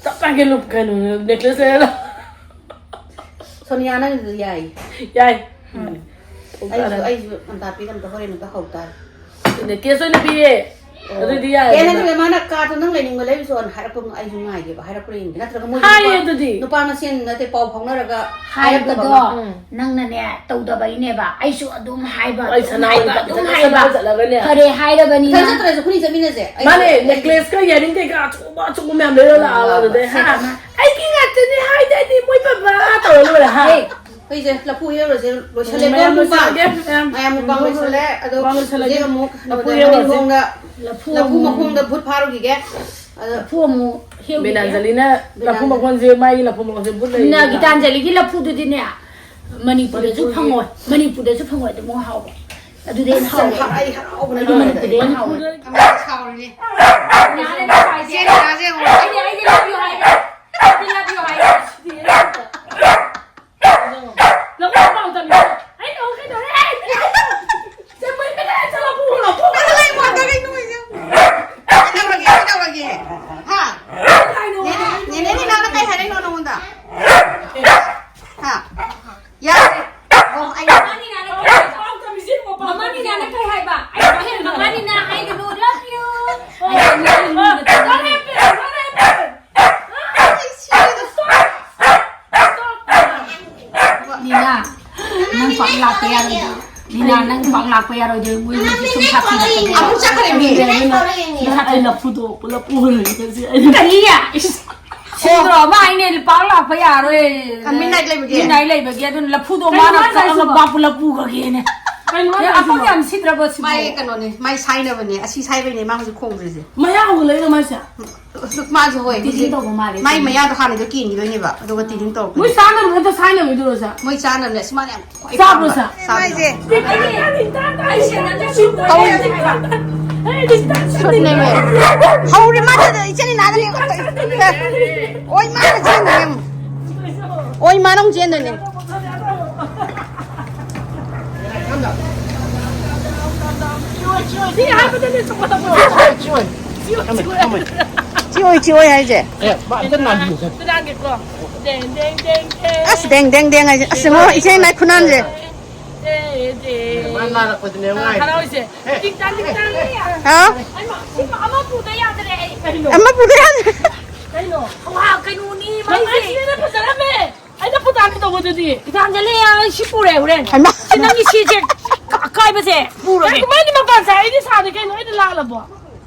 ꯇꯞ ꯇꯥꯒꯦ ꯂꯨꯞ-, ꯀꯩꯅꯣ, necklace ꯂꯩꯔ ꯂꯥꯎ꯫ ꯁꯣꯅꯤꯌꯥ, ꯅꯪꯒꯤꯗꯨ ꯌꯥꯏ꯫ ꯌꯥꯏ꯫ ꯎꯝ꯫ ꯑꯩꯁꯨ, ꯑꯩꯁꯨ ꯉꯟꯇꯥ ꯄꯤꯔꯝꯗ ꯍꯣꯔꯦꯟ ꯑꯝꯇ ꯍꯧ ꯇꯥꯔꯦ꯫ ꯑꯗꯨꯅꯦ, cash ꯑꯣꯏꯅ ꯄꯤꯔꯦ꯫ ꯑꯣ꯫ ꯑꯗꯨꯗꯤ ꯌꯥꯔꯦ꯫ ꯑꯦ, ꯅꯠꯇꯦ, ꯃꯥꯅ card ꯇꯣ ꯅꯪ ꯂꯩꯅꯤꯡꯕ ꯂꯩꯔꯨꯆꯣꯅ ꯍꯥꯏꯔꯛꯄ, ꯑꯩꯁꯨ ꯉꯥꯏꯒꯦꯕ, ꯍꯥꯏꯔꯛꯄ꯭ꯔꯥ ꯌꯦꯡꯒꯦ꯫ ꯅꯠꯇ꯭ꯔꯒ ꯃꯣꯏ ꯍꯥꯏꯌꯦ ꯅꯨꯄꯥ, ꯑꯗꯨꯗꯤ꯫ ꯅꯨꯄꯥ ꯃꯁꯦꯟ ꯅꯠꯇꯦ, ꯄꯥꯎ ꯐꯥꯎꯅꯔꯒ ꯍꯥꯏꯔꯛꯄꯗꯣ ꯍꯥꯏꯔꯛꯇꯕ꯫ ꯎꯝ꯫ ꯅꯪꯅꯅꯦ, ꯇꯧꯗꯕꯩꯅꯦꯕ꯫ ꯑꯩꯁꯨ ꯑꯗꯨꯝ ꯍꯥꯏꯕ, ꯑꯩ ꯑꯗꯨꯝ ꯁꯅꯥ ꯍꯥꯏꯕ, ꯑꯣꯏꯅ ꯑꯗꯨꯝ ꯆꯠꯂꯒ ꯍꯥꯏꯕ꯫ ꯁꯅꯥ ꯆꯠꯂꯒꯅꯦ꯫ ꯐꯔꯦ ꯍꯥꯏꯔꯕꯅꯤꯅ꯫ ꯏꯊꯟ ꯆꯠꯇ꯭ꯔꯁꯨ ꯑꯩꯈꯣꯏꯅꯤ ꯆꯠꯃꯤꯟꯅꯁꯦ꯫ ꯑꯩ ꯃꯥꯅꯦ, ꯑꯩ necklace ꯀ earring ꯀꯩꯀꯥ ꯑꯆꯧꯕ ꯑꯆꯧꯕ ꯃꯌꯥꯝ ꯂꯩꯔ ꯂꯥꯛꯑꯕ ꯑꯗꯨꯗꯩ, ꯍꯥ? ꯁꯦꯠ ꯑꯃ꯫ "ꯑꯩꯒꯤ ꯉꯥꯛꯇꯅꯦ ꯍꯥꯏꯗꯥꯏꯅꯦ ꯃꯣꯏ ꯕꯕꯥ" ꯇꯧꯔ ꯂꯣꯏꯔꯦ, ꯍꯥ? ꯍꯦ, ꯑꯩꯈꯣꯏꯁꯦ ꯂꯐꯨ ꯍꯦꯛꯎꯔꯁꯦ, ꯂꯣꯏꯁꯜꯂꯦꯀꯣ꯫ ꯃꯌꯥꯝ ꯃꯨꯛꯕꯥꯡ꯫ ꯂꯣꯏꯁꯜꯂꯒꯦ, ꯃꯌꯥꯝ꯫ ꯃꯌꯥꯝ ꯃꯨꯛꯕꯥꯡ ꯂꯣꯏꯁꯜꯂꯦ꯫ ꯑꯗꯣ ꯃꯨꯛꯕꯥꯡ ꯂꯣꯏꯁꯜꯂꯒꯦ꯫ ꯍꯧꯖꯤꯛ ꯑꯃꯨꯛ ꯂꯐꯨ ꯍꯦꯛꯎꯔꯁꯦ꯫ ꯃꯅꯤꯡꯂꯣꯝꯗ ꯂꯐꯨ ꯂꯐꯨ ꯑꯃꯨꯛ ꯃꯈꯣꯡꯗ ꯚꯨꯠ ꯐꯥꯔꯨꯈꯤꯒꯦ꯫ ꯑꯗꯣ ꯂꯐꯨ ꯑꯃꯨꯛ ꯍꯦꯛꯎꯈꯤꯒꯦ꯫ ꯕꯤꯅꯥꯟꯖꯂꯤꯅ ꯂꯐꯨ ꯃꯈꯣꯟꯁꯦ, ꯃꯥꯒꯤ ꯂꯐꯨ ꯃꯈꯣꯟꯁꯦ ꯚꯨꯠ ꯂꯩꯌꯦ꯫ ꯒꯤꯇꯥꯟꯖꯂꯤꯒꯤ ꯂꯐꯨꯗꯨꯗꯤꯅꯦ, ꯃꯅꯤꯄꯨꯔꯗꯁꯨ ꯐꯪꯉꯣꯏ꯫ ꯃꯅꯤꯄꯨꯔꯗꯁꯨ ꯐꯪꯉꯣꯏ, ꯑꯗꯨ ꯑꯃꯨꯛ ꯍꯥꯎꯕ꯫ ꯑꯗꯨꯗꯤ ꯑꯩꯅ ꯑꯁ, ꯌꯥꯝ ꯍꯥꯎꯕ꯫ ꯍꯔꯥꯎ-, ꯑꯩ ꯍꯔꯥꯎꯕꯅ ꯑꯩꯗꯤ ꯂꯣꯏꯔꯦ꯫ ꯃꯅꯤꯄꯨꯔꯗꯩ ꯍꯦꯟꯅ ꯍꯥꯎꯕ꯫ ꯃꯅꯤꯄꯨꯔꯗ ꯁꯥꯎꯔꯤꯅꯦ꯫ ꯉꯥꯅꯦ ꯉꯁꯥꯏꯁꯦ꯫ ꯏꯆꯦ ꯉꯥꯁꯦ ꯑꯃꯨꯛ꯫ ꯑꯩꯗꯤ, ꯑꯩꯗꯤ love you ꯍꯥꯏꯔꯦ꯫ ꯑꯩꯗꯤ love you ꯍꯥꯏꯔꯦ꯫ ꯁꯤꯗꯤ ꯑꯩꯅ ꯅꯪ ꯄꯥꯎ ꯇꯝꯃꯤꯔꯣ? ꯑꯩ ꯅꯉꯣꯟ ꯀꯩꯗꯧꯔꯦ? ꯆꯦ ꯃꯩ ꯃꯩ ꯆꯠꯂꯣ, ꯄꯨꯔꯣ, ꯄꯨꯔꯣ꯫ ꯀꯩꯗꯧꯔꯒꯦ, ꯀꯩꯗꯧꯔꯒꯦ? ꯍꯥ? ꯀꯩ ꯍꯥꯏꯅꯣ? ꯅꯦꯅꯦ, ꯅꯦꯅꯦ ꯅꯤꯅꯥꯅ ꯀꯩ ꯍꯥꯏꯔꯛꯏꯅꯣ ꯅꯉꯣꯟꯗ? ꯍꯥ? ꯌꯥꯔꯦ꯫ ꯑꯣ, ꯑꯩ ꯃꯃꯥ ꯅꯤꯅꯥꯅ ꯀꯩ ꯍꯥꯏꯕ? ꯃꯃꯥ ꯅꯤꯅꯥꯅ ꯀꯩ ꯍꯥꯏꯕ? ꯑꯩ ꯃꯃꯥ ꯅꯤꯅꯥ ꯍꯥꯏꯒꯅꯨ, love you꯫ ꯑꯩ ꯃꯃꯥ ꯅꯤꯅꯥ ꯍꯥꯏꯒꯅꯨ꯫ What happened? What happened? ꯑꯩ ꯁꯤꯔꯦꯗ꯫ Stop! Stop! ꯅꯤꯅꯥ, ꯅꯪ ꯄꯥꯛ ꯂꯥꯛꯄ ꯌꯥꯔꯣꯏꯗ꯫ ꯅꯤꯅꯥ, ꯅꯪ ꯄꯥꯛ ꯂꯥꯛꯄ ꯌꯥꯔꯣꯏꯗ꯫ ꯃꯣꯏ ꯃꯤꯁꯦ ꯁꯨꯝ ꯁꯥꯊꯤꯔꯛꯀꯗꯤ꯫ ꯑꯃꯨꯛ ꯆꯠꯈ꯭ꯔꯦ ꯃꯤ꯫ ꯅꯁꯥꯗ ꯂꯐꯨꯗꯣ ꯄꯨꯂꯞ ꯄꯨꯔ ꯂꯩ꯫ ꯀꯔꯤ? ꯏꯁ, ꯁꯤꯗ꯭ꯔꯣ? ꯃꯥ ꯍꯥꯏꯅꯦ, ꯄꯥꯛ ꯂꯥꯛꯄ ꯌꯥꯔꯣꯏ꯫ ꯑ, midnight ꯂꯩꯕꯒꯤ? Midnight ꯂꯩꯕꯒꯤ꯫ ꯑꯗꯨꯅ ꯂꯐꯨꯗꯣ ꯀꯩꯅꯣ ꯃꯥꯅ ꯃꯥꯅ ꯀꯛꯑꯒ ꯍꯥꯏꯁꯤꯕꯣ? ꯄꯥꯛ ꯄꯨꯂꯞ ꯄꯨꯈ꯭ꯔꯒꯦꯅꯦ꯫ ꯀꯩꯅꯣ ꯃꯥꯅ ꯑꯦ, ꯑꯄꯪ ꯍꯥꯏꯁꯤꯕꯣ? ꯌꯥꯝ ꯁꯤꯗ꯭ꯔꯕꯣ ꯁꯤꯕꯣ? ꯃꯥꯏ ꯀꯩꯅꯣꯅꯦ, ꯃꯥꯏ ꯁꯥꯏꯅꯕꯅꯦ, ꯑꯁꯤ ꯁꯥꯏꯕꯩꯅꯦ ꯃꯥ ꯍꯧꯖꯤꯛ ꯈꯣꯡꯗ꯭ꯔꯤꯁꯦ꯫ ꯃꯌꯥ ꯍꯧꯒꯠꯂꯛꯏꯔꯣ ꯃꯥꯏꯁꯦ? ꯃꯥꯁꯨ ꯍꯣꯏ, teasing ꯍꯧꯖꯤꯛ ꯇꯧꯕ ꯃꯥꯜꯂꯦ ꯃꯥꯏ ꯁꯤꯁꯦ꯫ ꯃꯌꯥꯗꯣ ꯍꯥꯟꯅꯗꯣ ꯀꯦꯟꯈꯤꯗꯣꯏꯅꯦꯕ, ꯑꯗꯨꯒ teasing ꯇꯧꯔꯛꯄꯅꯦ꯫ ꯃꯣꯏ ꯆꯥꯅꯕ ꯅꯠꯇ ꯁꯥꯏꯅꯕꯩꯗꯨꯔꯣ ꯁꯦ? ꯃꯣꯏ ꯆꯥꯅꯕꯅꯦ, ꯑꯁ ꯃꯥꯅ ꯌꯥꯝ ꯈ꯭ꯋꯥꯏ ꯆꯥꯕ꯭ꯔꯣ ꯄꯥꯝꯕ꯫ ꯁꯦ? ꯆꯥꯕꯅꯦ꯫ ꯃꯥꯏꯁꯦ꯫ ꯇꯧꯔꯤ꯫ ꯁꯨꯠꯅꯦꯃꯦ꯫ ꯍꯧꯔꯦ ꯃꯥꯗꯣ, ꯏꯆꯦ ꯅꯤꯅꯥꯗꯅꯦ꯫ ꯑꯣꯏ ꯃꯥꯅ ꯆꯦꯟꯗꯣꯏꯅꯦ ꯑꯃꯨꯛ꯫ ꯑꯣꯏ ꯃꯥꯅ ꯑꯃꯨꯛ ꯆꯦꯟꯗꯣꯏꯅꯦ꯫ ꯁꯤ ꯍꯥꯏꯕꯗꯗꯤ ꯆꯨꯝꯕ ꯇꯧꯕ꯫ ꯆꯤꯑꯣꯏ, ꯆꯤꯑꯣꯏ꯫ ꯆꯤꯑꯣꯏ, ꯆꯤꯑꯣꯏ ꯍꯥꯏꯁꯦ꯫ ꯑꯦ, ꯃꯥ ꯑꯝꯇ ꯅꯥꯟꯕꯤꯌꯨꯁꯦ꯫ ꯑꯝꯇ ꯅꯥꯟꯒꯦꯀꯣ꯫ ꯗꯦꯡ, ꯗꯦꯡ, ꯗꯦꯡ, ꯗꯦꯡ꯫ ꯑꯁ, ꯗꯦꯡ, ꯗꯦꯡ, ꯗꯦꯡ ꯍꯥꯏꯁꯦ꯫ ꯑꯁ, ꯌꯦꯡꯉꯣ, ꯏꯆꯦ ꯏꯅꯥꯏ ꯈꯨꯅꯥꯟꯁꯦ꯫ ꯗꯦ, ꯗꯦ꯫ ꯃꯥ ꯅꯥꯔꯛꯄꯗꯅꯦ ꯉꯥꯏ꯫ ꯍꯔꯥꯎꯔꯤꯁꯦ꯫ ꯑꯦ, ꯇꯤꯡ ꯇꯥꯡ, ꯇꯤꯡ ꯇꯥꯡ꯫ ꯍꯥꯎ? ꯑꯩꯃ, ꯁꯤꯃ ꯑꯃ ꯄꯨꯗ ꯌꯥꯗ꯭ꯔꯦ ꯑꯩ꯫ ꯀꯩꯅꯣ? ꯑꯃ ꯄꯨꯗ ꯌꯥꯗ꯭ꯔꯦ꯫ ꯀꯩꯅꯣ? ꯋꯥ, ꯀꯩꯅꯣꯅꯤ, ꯃꯥꯏꯁꯦ꯫ ꯃꯥꯏꯁꯤꯅ ꯐꯖꯔꯝꯃꯦ꯫ ꯑꯩꯅ ꯄꯨꯇꯥꯟꯒꯦ ꯇꯧꯕꯗꯨꯗꯤ꯫ ꯏꯇꯥꯟꯖꯂꯤ, ꯑꯩ ꯁꯤ ꯄꯨꯔꯦ ꯍꯣꯔꯦꯟ꯫ ꯍꯩꯃꯥ꯫ ꯁꯤ ꯅꯪꯒꯤ ꯁꯤꯁꯦ ꯑꯀꯥꯏꯕꯁꯦ ꯄꯨꯔꯒꯦ꯫ ꯀꯃꯥꯏꯅ ꯃꯄꯥꯟ ꯁꯥꯏ? ꯑꯩꯗꯤ ꯁꯥꯗꯦ ꯀꯩꯅꯣ? ꯑꯩꯗꯤ ꯂꯥꯜꯂꯕꯣ?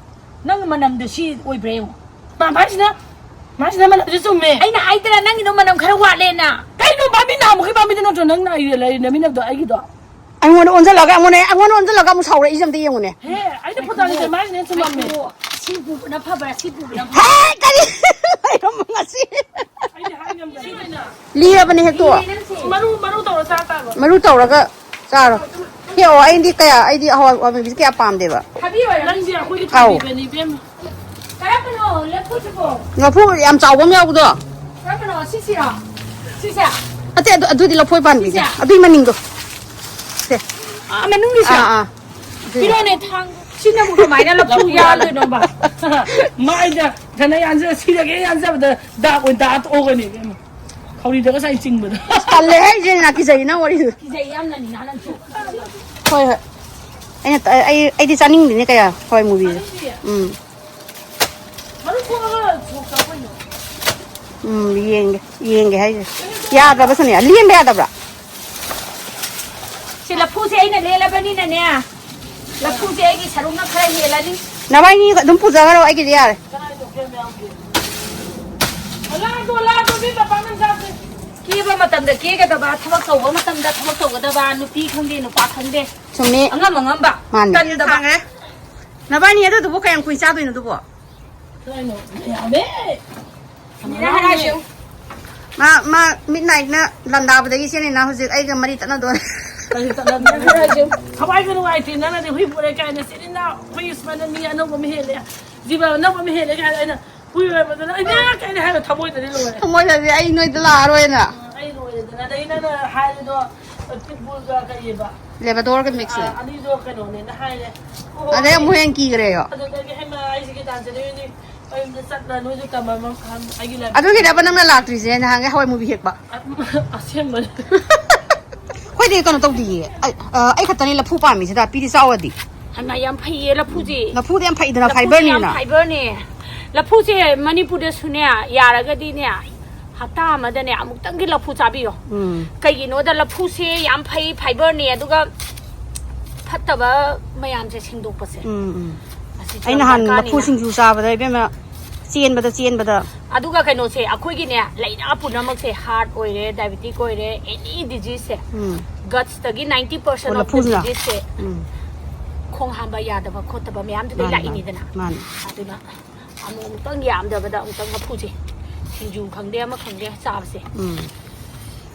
ꯅꯪ ꯃꯅꯝꯗꯣ ꯁꯤ ꯑꯣꯏꯕ꯭ꯔꯥ ꯌꯦꯡꯉꯣ꯫ ꯃꯥ, ꯃꯥꯏꯁꯤꯅ, ꯃꯥꯏꯁꯤꯅ ꯃꯅꯝꯁꯦ ꯆꯨꯝꯃꯦ꯫ ꯑꯩꯅ ꯍꯥꯏꯗ꯭ꯔꯥ ꯅꯪꯒꯤꯗꯣ ꯃꯅꯝ ꯈꯔ ꯋꯥꯠꯂꯦꯅ? ꯀꯩꯅꯣ ꯄꯥꯝꯃꯤ ꯅꯍꯥꯟꯃꯨꯛꯀꯤ ꯄꯥꯝꯃꯤꯗꯣ ꯅꯠꯇ꯭ꯔꯣ ꯅꯪꯅ ꯑꯩ ꯂꯩꯃꯤꯟꯅꯕꯗꯣ ꯑꯩꯒꯤꯗꯣ? ꯑꯩꯉꯣꯟꯗ ꯑꯣꯟꯁꯤꯜꯂꯒ ꯑꯩꯉꯣꯟꯗ ꯑꯩꯉꯣꯟꯗ ꯑꯣꯟꯁꯤꯜꯂꯒ ꯑꯃꯨꯛ ꯁꯥꯎꯔꯛꯏꯁꯦ ꯑꯝꯇ ꯌꯦꯡꯉꯨꯅꯦ꯫ ꯍꯦ, ꯑꯩꯅ ꯐꯣꯇꯣ ꯂꯩꯖꯩ ꯃꯥꯒꯤꯅꯦ ꯆꯨꯝꯃꯝꯃꯦ꯫ ꯁꯤ ꯄꯨꯕꯅ ꯐꯕ꯭ꯔꯥ, ꯁꯤ ꯄꯨꯕꯅ ꯐꯕ꯭ꯔꯥ? ꯍꯦ, ꯀꯔꯤ? ꯂꯩꯔꯝꯃꯣ ꯉꯁꯤ꯫ ꯑꯩꯗꯤ ꯍꯥꯏ ꯉꯝꯗꯦ꯫ ꯂꯤꯔꯕꯅꯦ ꯍꯦꯛꯇꯣ꯫ ꯃꯔꯨ, ꯃꯔꯨ ꯇꯧꯔ ꯆꯥ ꯇꯥꯕ꯫ ꯃꯔꯨ ꯇꯧꯔꯒ ꯆꯥꯔꯣ꯫ ꯍꯦꯛꯑꯣ, ꯑꯩꯗꯤ ꯀꯌꯥ, ꯑꯩꯗꯤ ꯍꯋꯥꯏ ꯃꯨꯕꯤꯁꯦ ꯀꯌꯥ ꯄꯥꯝꯗꯦꯕ꯫ ꯊꯥꯕꯤꯌꯣ, ꯅꯪꯗꯤ ꯑꯩꯈꯣꯏꯒꯤ ꯑꯧ꯫ ꯊꯥꯕꯤꯕꯅꯤ, ꯏꯕꯦꯝꯃ꯫ ꯀꯔꯝꯕꯅꯣ ꯂꯐꯨꯁꯤꯕꯣ? ꯂꯐꯨ ꯌꯥꯝ ꯆꯥꯎꯕ ꯑꯃ ꯌꯥꯎꯕꯗꯣ꯫ ꯀꯔꯝꯕꯅꯣ? ꯁꯤꯁꯤꯔꯣ? ꯁꯤꯁꯦ? ꯅꯠꯇꯦ, ꯑꯗꯨ, ꯑꯗꯨꯗꯤ ꯂꯐꯣꯏ ꯄꯥꯟꯕꯤꯅꯦ꯫ ꯁꯤꯁꯦ? ꯑꯗꯨꯏ ꯃꯅꯤꯡꯗꯣ꯫ ꯁꯦ꯫ ꯑꯥ, ꯃꯅꯨꯡꯒꯤꯁꯦ? ꯑꯥ, ꯑꯥ꯫ ꯑꯗꯨꯏ ꯄꯤꯔꯛꯑꯣꯅꯦ, ꯊꯥꯡ꯫ ꯁꯤꯅꯕꯨ ꯀꯃꯥꯏꯅ ꯂꯐꯨ ꯌꯥꯜꯗꯣꯏꯅꯣꯕ? ꯃꯥꯏꯗ ꯊꯅ ꯌꯥꯟꯖ-, ꯁꯤꯗꯒꯤ ꯌꯥꯟꯖꯕꯗ ꯗꯥꯛ ꯑꯣꯏꯅ ꯗꯥꯛ ꯇꯣꯛꯑꯒꯅꯤ ꯏꯕꯦꯝꯃ꯫ ꯈꯧꯔꯤꯗ ꯉꯁꯥꯏ ꯆꯤꯡꯕꯗ꯫ ꯑꯁ, ꯇꯜꯂꯦꯍꯦ, ꯏꯆꯦ, ꯅꯥ ꯀꯤꯖꯩ ꯅꯪ ꯋꯥꯔꯤꯗꯨ꯫ ꯀꯤꯖꯩ ꯌꯥꯝꯅ ꯅꯤꯅꯥ ꯅꯪꯁꯨ꯫ ꯍꯣꯏ, ꯍꯣꯏ꯫ ꯑꯩꯅ ꯇ-, ꯑꯩ, ꯑꯩꯗꯤ ꯆꯥꯅꯤꯡꯗꯦꯅꯦ ꯀꯌꯥ ꯍꯋꯥꯏ ꯃꯨꯕꯤꯁꯦ꯫ ꯆꯥꯅꯤꯡꯗꯤꯌꯦ? ꯎꯝ꯫ ꯃꯔꯨ ꯈꯣꯛꯑꯒ ꯁꯣꯛ ꯇꯧ ꯀꯩꯅꯣ? ꯎꯝ, ꯌꯦꯡꯒꯦ, ꯌꯦꯡꯒꯦ ꯍꯥꯏꯁꯦ꯫ ꯌꯥꯗ꯭ꯔꯕ ꯁꯣꯅꯤꯌꯥ? ꯂꯦꯟꯕ ꯌꯥꯗꯕ꯭ꯔꯥ? ꯁꯤ ꯂꯐꯨꯁꯦ ꯑꯩꯅ ꯂꯦꯜꯂꯕꯅꯤꯅꯅꯦ, ꯂꯐꯨꯁꯦ ꯑꯩꯒꯤ ꯁꯔꯨꯛꯅ ꯈꯔ ꯍꯦꯜꯂꯅꯤ꯫ ꯅꯕꯥꯏꯅꯤ ꯑꯗꯨꯝ ꯄꯨꯖꯈ꯭ꯔꯣ, ꯑꯩꯒꯤꯗꯤ ꯌꯥꯔꯦ꯫ ꯂꯥꯛꯑꯣ, ꯂꯥꯛꯑꯣ, ꯃꯤ ꯃꯄꯥꯟ ꯑꯃ ꯆꯥꯁꯦ꯫ ꯀꯦꯕ ꯃꯇꯝꯗ ꯀꯦꯒꯗꯕ, ꯊꯕꯛ ꯇꯧꯕ ꯃꯇꯝꯗ ꯊꯕꯛ ꯇꯧꯒꯗꯕ, ꯅꯨꯄꯤ ꯈꯪꯗꯦ, ꯅꯨꯄꯥ ꯈꯪꯗꯦ꯫ ꯆꯨꯝꯃꯤ꯫ ꯑꯉꯝ ꯑꯉꯝꯕ꯫ ꯃꯥꯅꯤ꯫ ꯇꯟꯗꯕ꯫ ꯈꯪꯉꯦ꯫ ꯅꯕꯥꯏꯅꯤ ꯑꯗꯨꯗꯨꯕꯨ ꯀꯌꯥꯝ ꯀꯨꯏ ꯆꯥꯗꯣꯏꯅꯣ ꯑꯗꯨꯕꯣ? ꯀꯩꯅꯣ? ꯌꯥꯝꯃꯦ꯫ ꯃꯤꯅ ꯍꯥꯏꯔꯤꯁꯦ꯫ ꯃꯥ, ꯃꯥ ꯃꯤꯠ ꯅꯥꯏꯠꯅ ꯂꯟꯗꯥꯕꯗꯒꯤ ꯆꯦꯟꯅꯤꯅ ꯍꯧꯖꯤꯛ ꯑꯩꯒ ꯃꯔꯤ ꯇꯠꯅꯗꯣꯔꯦ꯫ ꯀꯔꯤ ꯇꯠꯅꯗꯣꯔꯦ? ꯃꯤꯅ ꯍꯥꯏꯔꯤꯁꯦ꯫ ꯊꯋꯥꯏꯒ ꯅꯨꯡꯉꯥꯏꯇꯦ, ꯅꯪꯅꯗꯤ ꯍꯨꯏ ꯄꯨꯔꯦ ꯀꯥꯏꯅ ꯆꯦꯟꯅꯤꯅ ꯑꯩꯈꯣꯏ ꯏꯁꯃꯅ ꯃꯤ ꯑꯅꯧꯕ ꯑꯃ ꯍꯦꯜꯂꯦ꯫ ꯖꯤꯕ ꯑꯅꯧꯕ ꯑꯃ ꯍꯦꯜꯂꯦ ꯀꯥꯏꯅ ꯑꯩꯅ ꯍꯨꯏ ꯑꯣꯏꯔꯕꯗꯨꯅ ꯑꯩꯅ ꯀꯩꯅ ꯍꯥꯏꯕ ꯊꯃꯣꯏꯗꯗꯤ ꯂꯣꯏꯔꯦ꯫ ꯊꯃꯣꯏꯗꯗꯤ ꯑꯩ ꯅꯣꯏꯗ ꯂꯥꯛꯑꯔꯣꯏꯅ꯫ ꯑ, ꯑꯩ ꯂꯣꯏꯔꯦꯗꯅ꯫ ꯑꯗꯩ ꯅꯪꯅ ꯍꯥꯏꯔꯤꯗꯣ ꯄꯤꯠꯕꯨꯜꯒ ꯀꯩꯑꯕ? ꯂꯦꯕ꯭ꯔꯥꯗꯣꯔꯒ ꯃꯤꯛꯁꯅꯦ꯫ ꯑ, ꯑꯅꯤꯗꯣ ꯀꯩꯅꯣꯅꯦꯅ ꯍꯥꯏꯔꯦ꯫ ꯑꯣ, ꯑꯗꯩ ꯑꯃꯨꯛ ꯍꯦꯟꯅ ꯀꯤꯈ꯭ꯔꯦꯌꯣ꯫ ꯑꯗꯨꯗꯒꯤ ꯍꯦꯟꯅ ꯑꯩꯁꯦ ꯀꯩ ꯇꯥꯟꯖꯗꯣꯏꯅꯤ? ꯃꯌꯨꯝꯗ ꯆꯠꯂ ꯅꯣꯏꯁꯨ ꯇꯝꯃꯝꯃꯣ ꯈꯪ-, ꯑꯩꯒꯤ ꯂꯥꯏꯕꯛ ꯑꯗꯨꯒꯤꯅꯦꯕ ꯅꯪꯅ ꯂꯥꯛꯇ꯭ꯔꯤꯁꯦ ꯅꯍꯥꯟꯒꯩ ꯍꯋꯥꯏ ꯃꯨꯕꯤ ꯍꯦꯛꯄ꯫ ꯑ-, ꯑꯁꯦꯡꯕꯅꯦ꯫ ꯑꯩꯈꯣꯏꯗꯤ ꯀꯩꯅꯣ ꯇꯧꯗꯤꯌꯦ꯫ ꯑꯩ, ꯑ, ꯑꯩ ꯈꯛꯇꯅꯤ ꯂꯐꯨ ꯄꯥꯝꯃꯤꯁꯤꯗ ꯄꯤꯗꯤ ꯆꯥꯎꯔꯗꯤ꯫ ꯍꯩꯃꯥ, ꯌꯥꯝ ꯐꯩꯌꯦ ꯂꯐꯨꯁꯦ꯫ ꯂꯐꯨꯗꯤ ꯌꯥꯝ ꯐꯩꯗꯅ, ꯂꯐꯨꯁꯦ ꯌꯥꯝ ꯐꯥꯏꯕꯔꯅꯤꯗꯅ꯫ ꯐꯥꯏꯕꯔꯅꯦ꯫ ꯂꯐꯨꯁꯦ ꯃꯅꯤꯄꯨꯔꯗꯁꯨꯅꯦ, ꯌꯥꯔꯒꯗꯤꯅꯦ, ꯍꯞꯇꯥ ꯑꯃꯗꯅꯦ ꯑꯃꯨꯛꯇꯪꯗꯤ ꯂꯐꯨ ꯆꯥꯕꯤꯌꯣ꯫ ꯎꯝ꯫ ꯀꯩꯒꯤꯅꯣꯗ ꯂꯐꯨꯁꯦ ꯌꯥꯝ ꯐꯩ, ꯐꯥꯏꯕꯔꯅꯦ, ꯑꯗꯨꯒ ꯐꯠꯇꯕ ꯃꯌꯥꯝꯁꯦ ꯁꯦꯡꯗꯣꯛꯄꯁꯦ꯫ ꯎꯝ, ꯎꯝ꯫ ꯑꯁꯤꯁꯨ ꯑꯩ ꯌꯥꯝ ꯅꯍꯥꯟ ꯗꯔꯀꯥꯔꯅꯤꯅ꯫ ꯂꯐꯨ ꯁꯤꯡꯖꯨ ꯆꯥꯕꯗ ꯏꯕꯦꯝꯃ ꯆꯦꯟꯕꯗ ꯆꯦꯟꯕꯗ꯫ ꯑꯗꯨꯒ ꯀꯩꯅꯣꯁꯦ, ꯑꯩꯈꯣꯏꯒꯤꯅꯦ, ꯂꯥꯏꯅꯥ ꯄꯨꯝꯅꯃꯛꯁꯦ, ꯍꯥꯔꯠ ꯑꯣꯏꯔꯦ, ꯗꯥꯏꯕꯦꯇꯤꯛ ꯑꯣꯏꯔꯦ, ꯑꯦꯅꯤ ꯗꯤꯖꯤꯖꯁꯦ, ꯎꯝ꯫ ꯒꯠꯁꯇꯒꯤ ninety percent ꯑꯣ, of the ꯂꯐꯨꯁꯤꯅ? diseaseꯁꯦ ꯎꯝ꯫ ꯈꯣꯡ ꯍꯥꯝꯕ ꯌꯥꯗꯕ ꯈꯣꯠꯇꯕ ꯃꯌꯥꯝꯗꯨꯗꯩ ꯃꯥꯅꯤ, ꯂꯥꯛꯏꯅꯤꯗꯅ꯫ ꯃꯥꯅꯤ꯫ ꯑꯗꯨꯅ ꯑꯃꯨꯛ ꯑꯃꯨꯛꯇꯪ ꯌꯥꯝꯗꯕꯗ ꯑꯃꯨꯛꯇꯪ ꯂꯐꯨꯁꯦ, ꯁꯤꯡꯖꯨ ꯈꯪꯗꯦ ꯑꯃ ꯈꯪꯗꯦ ꯆꯥꯕꯁꯦ꯫ ꯎꯝ꯫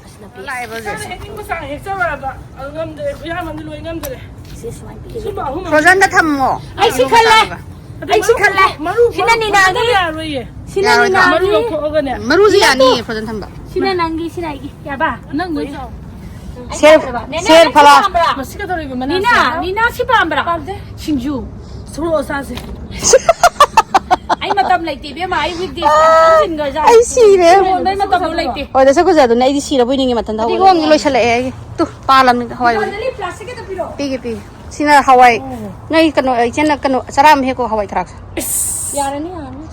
ꯑꯁꯤꯅ ꯂꯥꯛꯑꯦꯕ ꯍꯧꯖꯤꯛ꯫ ꯍꯦꯛꯅꯤꯡꯕ ꯆꯥꯡ ꯍꯦꯛꯆꯔꯕ ꯑꯗꯨ ꯉꯝꯗ꯭ꯔꯦ, ꯈꯨꯌꯥꯝ ꯑꯃꯗꯤ ꯂꯣꯏ ꯉꯝꯗ꯭ꯔꯦ꯫ ꯁꯤ ꯁꯨꯃꯥꯏꯅ ꯄꯤꯔꯦ꯫ ꯁꯨꯝꯕ ꯑꯍꯨꯝ ꯐ꯭ꯔꯣꯖꯟꯗ ꯊꯝꯃꯣ꯫ ꯑꯩ ꯁꯤ ꯈꯜꯂꯦ꯫ ꯑꯩ ꯁꯤ ꯈꯜꯂꯦ꯫ ꯃꯔꯨ ꯁꯤꯅ ꯅꯤꯅꯥꯒꯤ꯫ ꯌꯥꯔꯣꯏꯌꯦ꯫ ꯁꯤꯅ ꯌꯥꯔꯣꯏꯗ꯫ ꯅꯤꯅꯥꯒꯤ꯫ ꯃꯔꯨ ꯂꯧꯊꯣꯛꯑꯒꯅꯦ꯫ ꯃꯔꯨꯁꯦ ꯌꯥꯅꯤꯌꯦ ꯐ꯭ꯔꯣꯖꯟ ꯊꯝꯕ꯫ ꯁꯤꯅ ꯅꯪꯒꯤ, ꯁꯤꯅ ꯑꯩꯒꯤ꯫ ꯌꯥꯕ? ꯅꯪꯗꯣ ꯁꯦꯔ ꯅꯦꯅꯦ, ꯁꯦꯔ ꯅꯪ ꯐꯂꯥ꯫ ꯁꯤ ꯄꯥꯝꯕ꯭ꯔꯥ? ꯃꯁꯤꯒ ꯇꯧꯔꯤꯕ ꯅꯤꯅꯥ, ꯃꯅꯥꯁꯦ꯫ ꯅꯤꯅꯥ, ꯁꯤ ꯄꯥꯝꯕ꯭ꯔꯥ? ꯁꯤꯡꯖꯨ꯫ ꯁꯣꯔꯣꯛ ꯆꯥꯁꯦ꯫ ꯑꯩ ꯃꯇꯝ ꯂꯩꯇꯦ ꯏꯕꯦꯝꯃ, ꯑꯩ ꯋꯤꯛ ꯗꯦꯁ꯫ ꯑꯩ ꯁꯤꯔꯦ꯫ ꯃꯇꯝ ꯂꯩꯇꯦ꯫ ꯍꯣꯏ, ꯗꯁ ꯀꯨꯖꯥꯗꯨꯅ ꯑꯩꯗꯤ ꯁꯤꯔꯕꯣꯏ ꯅꯤꯡꯉꯤ ꯃꯊꯟꯇ ꯍꯧꯒꯠꯂꯛꯑꯦ꯫ ꯂꯣꯏꯁꯤꯜꯂꯛꯑꯦ ꯑꯩꯒꯤ꯫ ꯇꯨ ꯄꯥꯜꯂꯝꯅꯤ ꯍꯋꯥꯏ꯫ ꯄ꯭ꯂꯥꯁꯇꯤꯛ ꯈꯤꯇ ꯄꯤꯔꯛꯑꯣ꯫ ꯄꯤꯒꯦ ꯄꯤꯒꯦ꯫ ꯁꯤꯅ ꯍꯋꯥꯏ꯫ ꯅꯣꯏ ꯀꯩꯅꯣ ꯏꯆꯦꯅ ꯀꯩꯅꯣ ꯆꯔꯥ ꯑꯃ ꯍꯦꯛꯀꯣ ꯍꯋꯥꯏ ꯊꯔꯥꯛꯁꯦ꯫ ꯌꯥꯔꯅꯤ, ꯌꯥꯔꯅꯤ꯫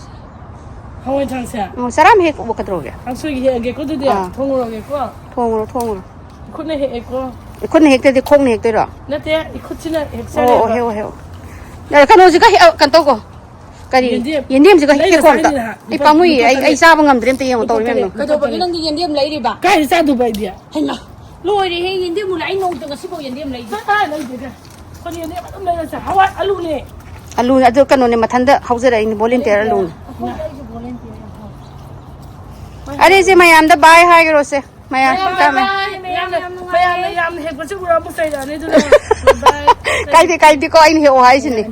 ꯍꯋꯥꯏ ꯊꯔꯥꯛꯁꯦ꯫ ꯎꯝ, ꯆꯔꯥ ꯑꯃ ꯍꯦꯛ ꯎꯕ ꯀꯩꯗꯧꯔꯒꯦ? ꯀꯥꯡꯁꯣꯏꯒꯤ ꯍꯦꯛꯑꯒꯦꯀꯣ ꯑꯗꯨꯗꯤ꯫ ꯑꯥ꯫ ꯊꯣꯡꯉꯨꯔꯒꯦꯀꯣ꯫ ꯊꯣꯡꯉꯨꯔꯣ ꯊꯣꯡꯉꯨꯔꯣ꯫ ꯈꯨꯠꯅ ꯍꯦꯛꯑꯦꯀꯣ꯫ ꯈꯨꯠꯅ ꯍꯦꯛꯇꯗꯤ ꯈꯣꯡꯅ ꯍꯦꯛꯇꯣꯏꯔꯣ? ꯅꯠꯇꯦ, ꯏꯈꯨꯠꯁꯤꯅ ꯑꯣ ꯑꯣ ꯍꯦꯛꯆꯔꯦꯕ꯫ ꯍꯦꯛꯑꯣ ꯍꯦꯛꯑꯣ꯫ ꯌꯥꯔꯦ, ꯀꯩꯅꯣꯁꯤꯒ ꯍꯦꯛ- ꯀꯩꯅꯣ ꯇꯧꯀꯣ꯫ ꯀꯔꯤ? ꯌꯦꯟꯗꯦꯝ꯫ ꯌꯦꯟꯗꯦꯝꯁꯤꯒ ꯍꯦꯛꯀꯦ ꯂꯩꯔ ꯀꯣ ꯑꯝꯇ꯫ ꯆꯥꯅꯤꯅ ꯍꯥ? ꯑꯩ ꯄꯥꯝꯃꯨꯏꯌꯦ꯫ ꯑꯩ ꯑꯩ ꯆꯥꯕ ꯉꯝꯗ꯭ꯔꯦ ꯑꯝꯇ ꯌꯦꯡꯉꯣ ꯇꯧꯔꯤ ꯃꯌꯥꯝꯗꯣ꯫ ꯀꯩꯗꯧꯕꯒꯤ ꯅꯪꯗꯤ ꯌꯦꯟꯗꯦꯝ ꯂꯩꯔꯤꯕ? ꯀꯥꯏꯗ ꯆꯥꯗꯧꯕ ꯑꯩꯗꯤ? ꯍꯩꯃꯥ, ꯂꯣꯏꯔꯦꯍꯦ, ꯌꯦꯟꯗꯦꯝ ꯃꯨꯜꯂꯦ꯫ ꯑꯩ ꯅꯣꯡꯃꯇ ꯉꯁꯤꯐꯥꯎ ꯌꯦꯟꯗꯦꯝ ꯂꯩꯗꯦ꯫ ꯆꯠ ꯇꯥꯔꯦ ꯂꯩꯗꯦꯗ꯫ ꯑꯩꯈꯣꯏꯗꯤ ꯌꯦꯟꯗꯦꯝ ꯑꯗꯨꯝ ꯂꯩꯔ ꯆꯥ꯫ ꯍꯋꯥꯏ ꯑꯂꯨꯅꯦ꯫ ꯑꯂꯨ ꯑꯗꯨ ꯀꯩꯅꯣꯅꯦ, ꯃꯊꯟꯇ ꯍꯧꯖꯔꯛꯏꯅꯦ, ꯕꯣꯂꯦꯟꯇꯤꯌꯔ ꯑꯂꯨꯅꯦ꯫ ꯑꯩꯈꯣꯏ ꯑꯩꯁꯨ ꯕꯣꯂꯦꯟꯇꯤꯌꯔ ꯌꯥꯝ ꯐꯕ꯫ ꯑꯔꯦꯁꯦ, ꯃꯌꯥꯝꯗ ꯕꯥꯏ ꯍꯥꯏꯈ꯭ꯔꯣꯁꯦ꯫ ꯃꯌꯥꯝ ꯇꯝꯃꯦ꯫ ꯃꯌꯥꯝꯅ ꯃꯌꯥꯝꯅ ꯌꯥꯝꯅ ꯍꯦꯛꯄꯁꯤ ꯎꯔ ꯑꯃꯨꯛ ꯆꯩꯔꯛꯑꯅꯤ ꯑꯗꯨꯅ꯫ ꯀꯥꯏꯗꯦ ꯀꯥꯏꯗꯦꯀꯣ, ꯑꯩꯅ ꯍꯦꯛꯑꯣ ꯍꯥꯏꯁꯤꯅꯦ꯫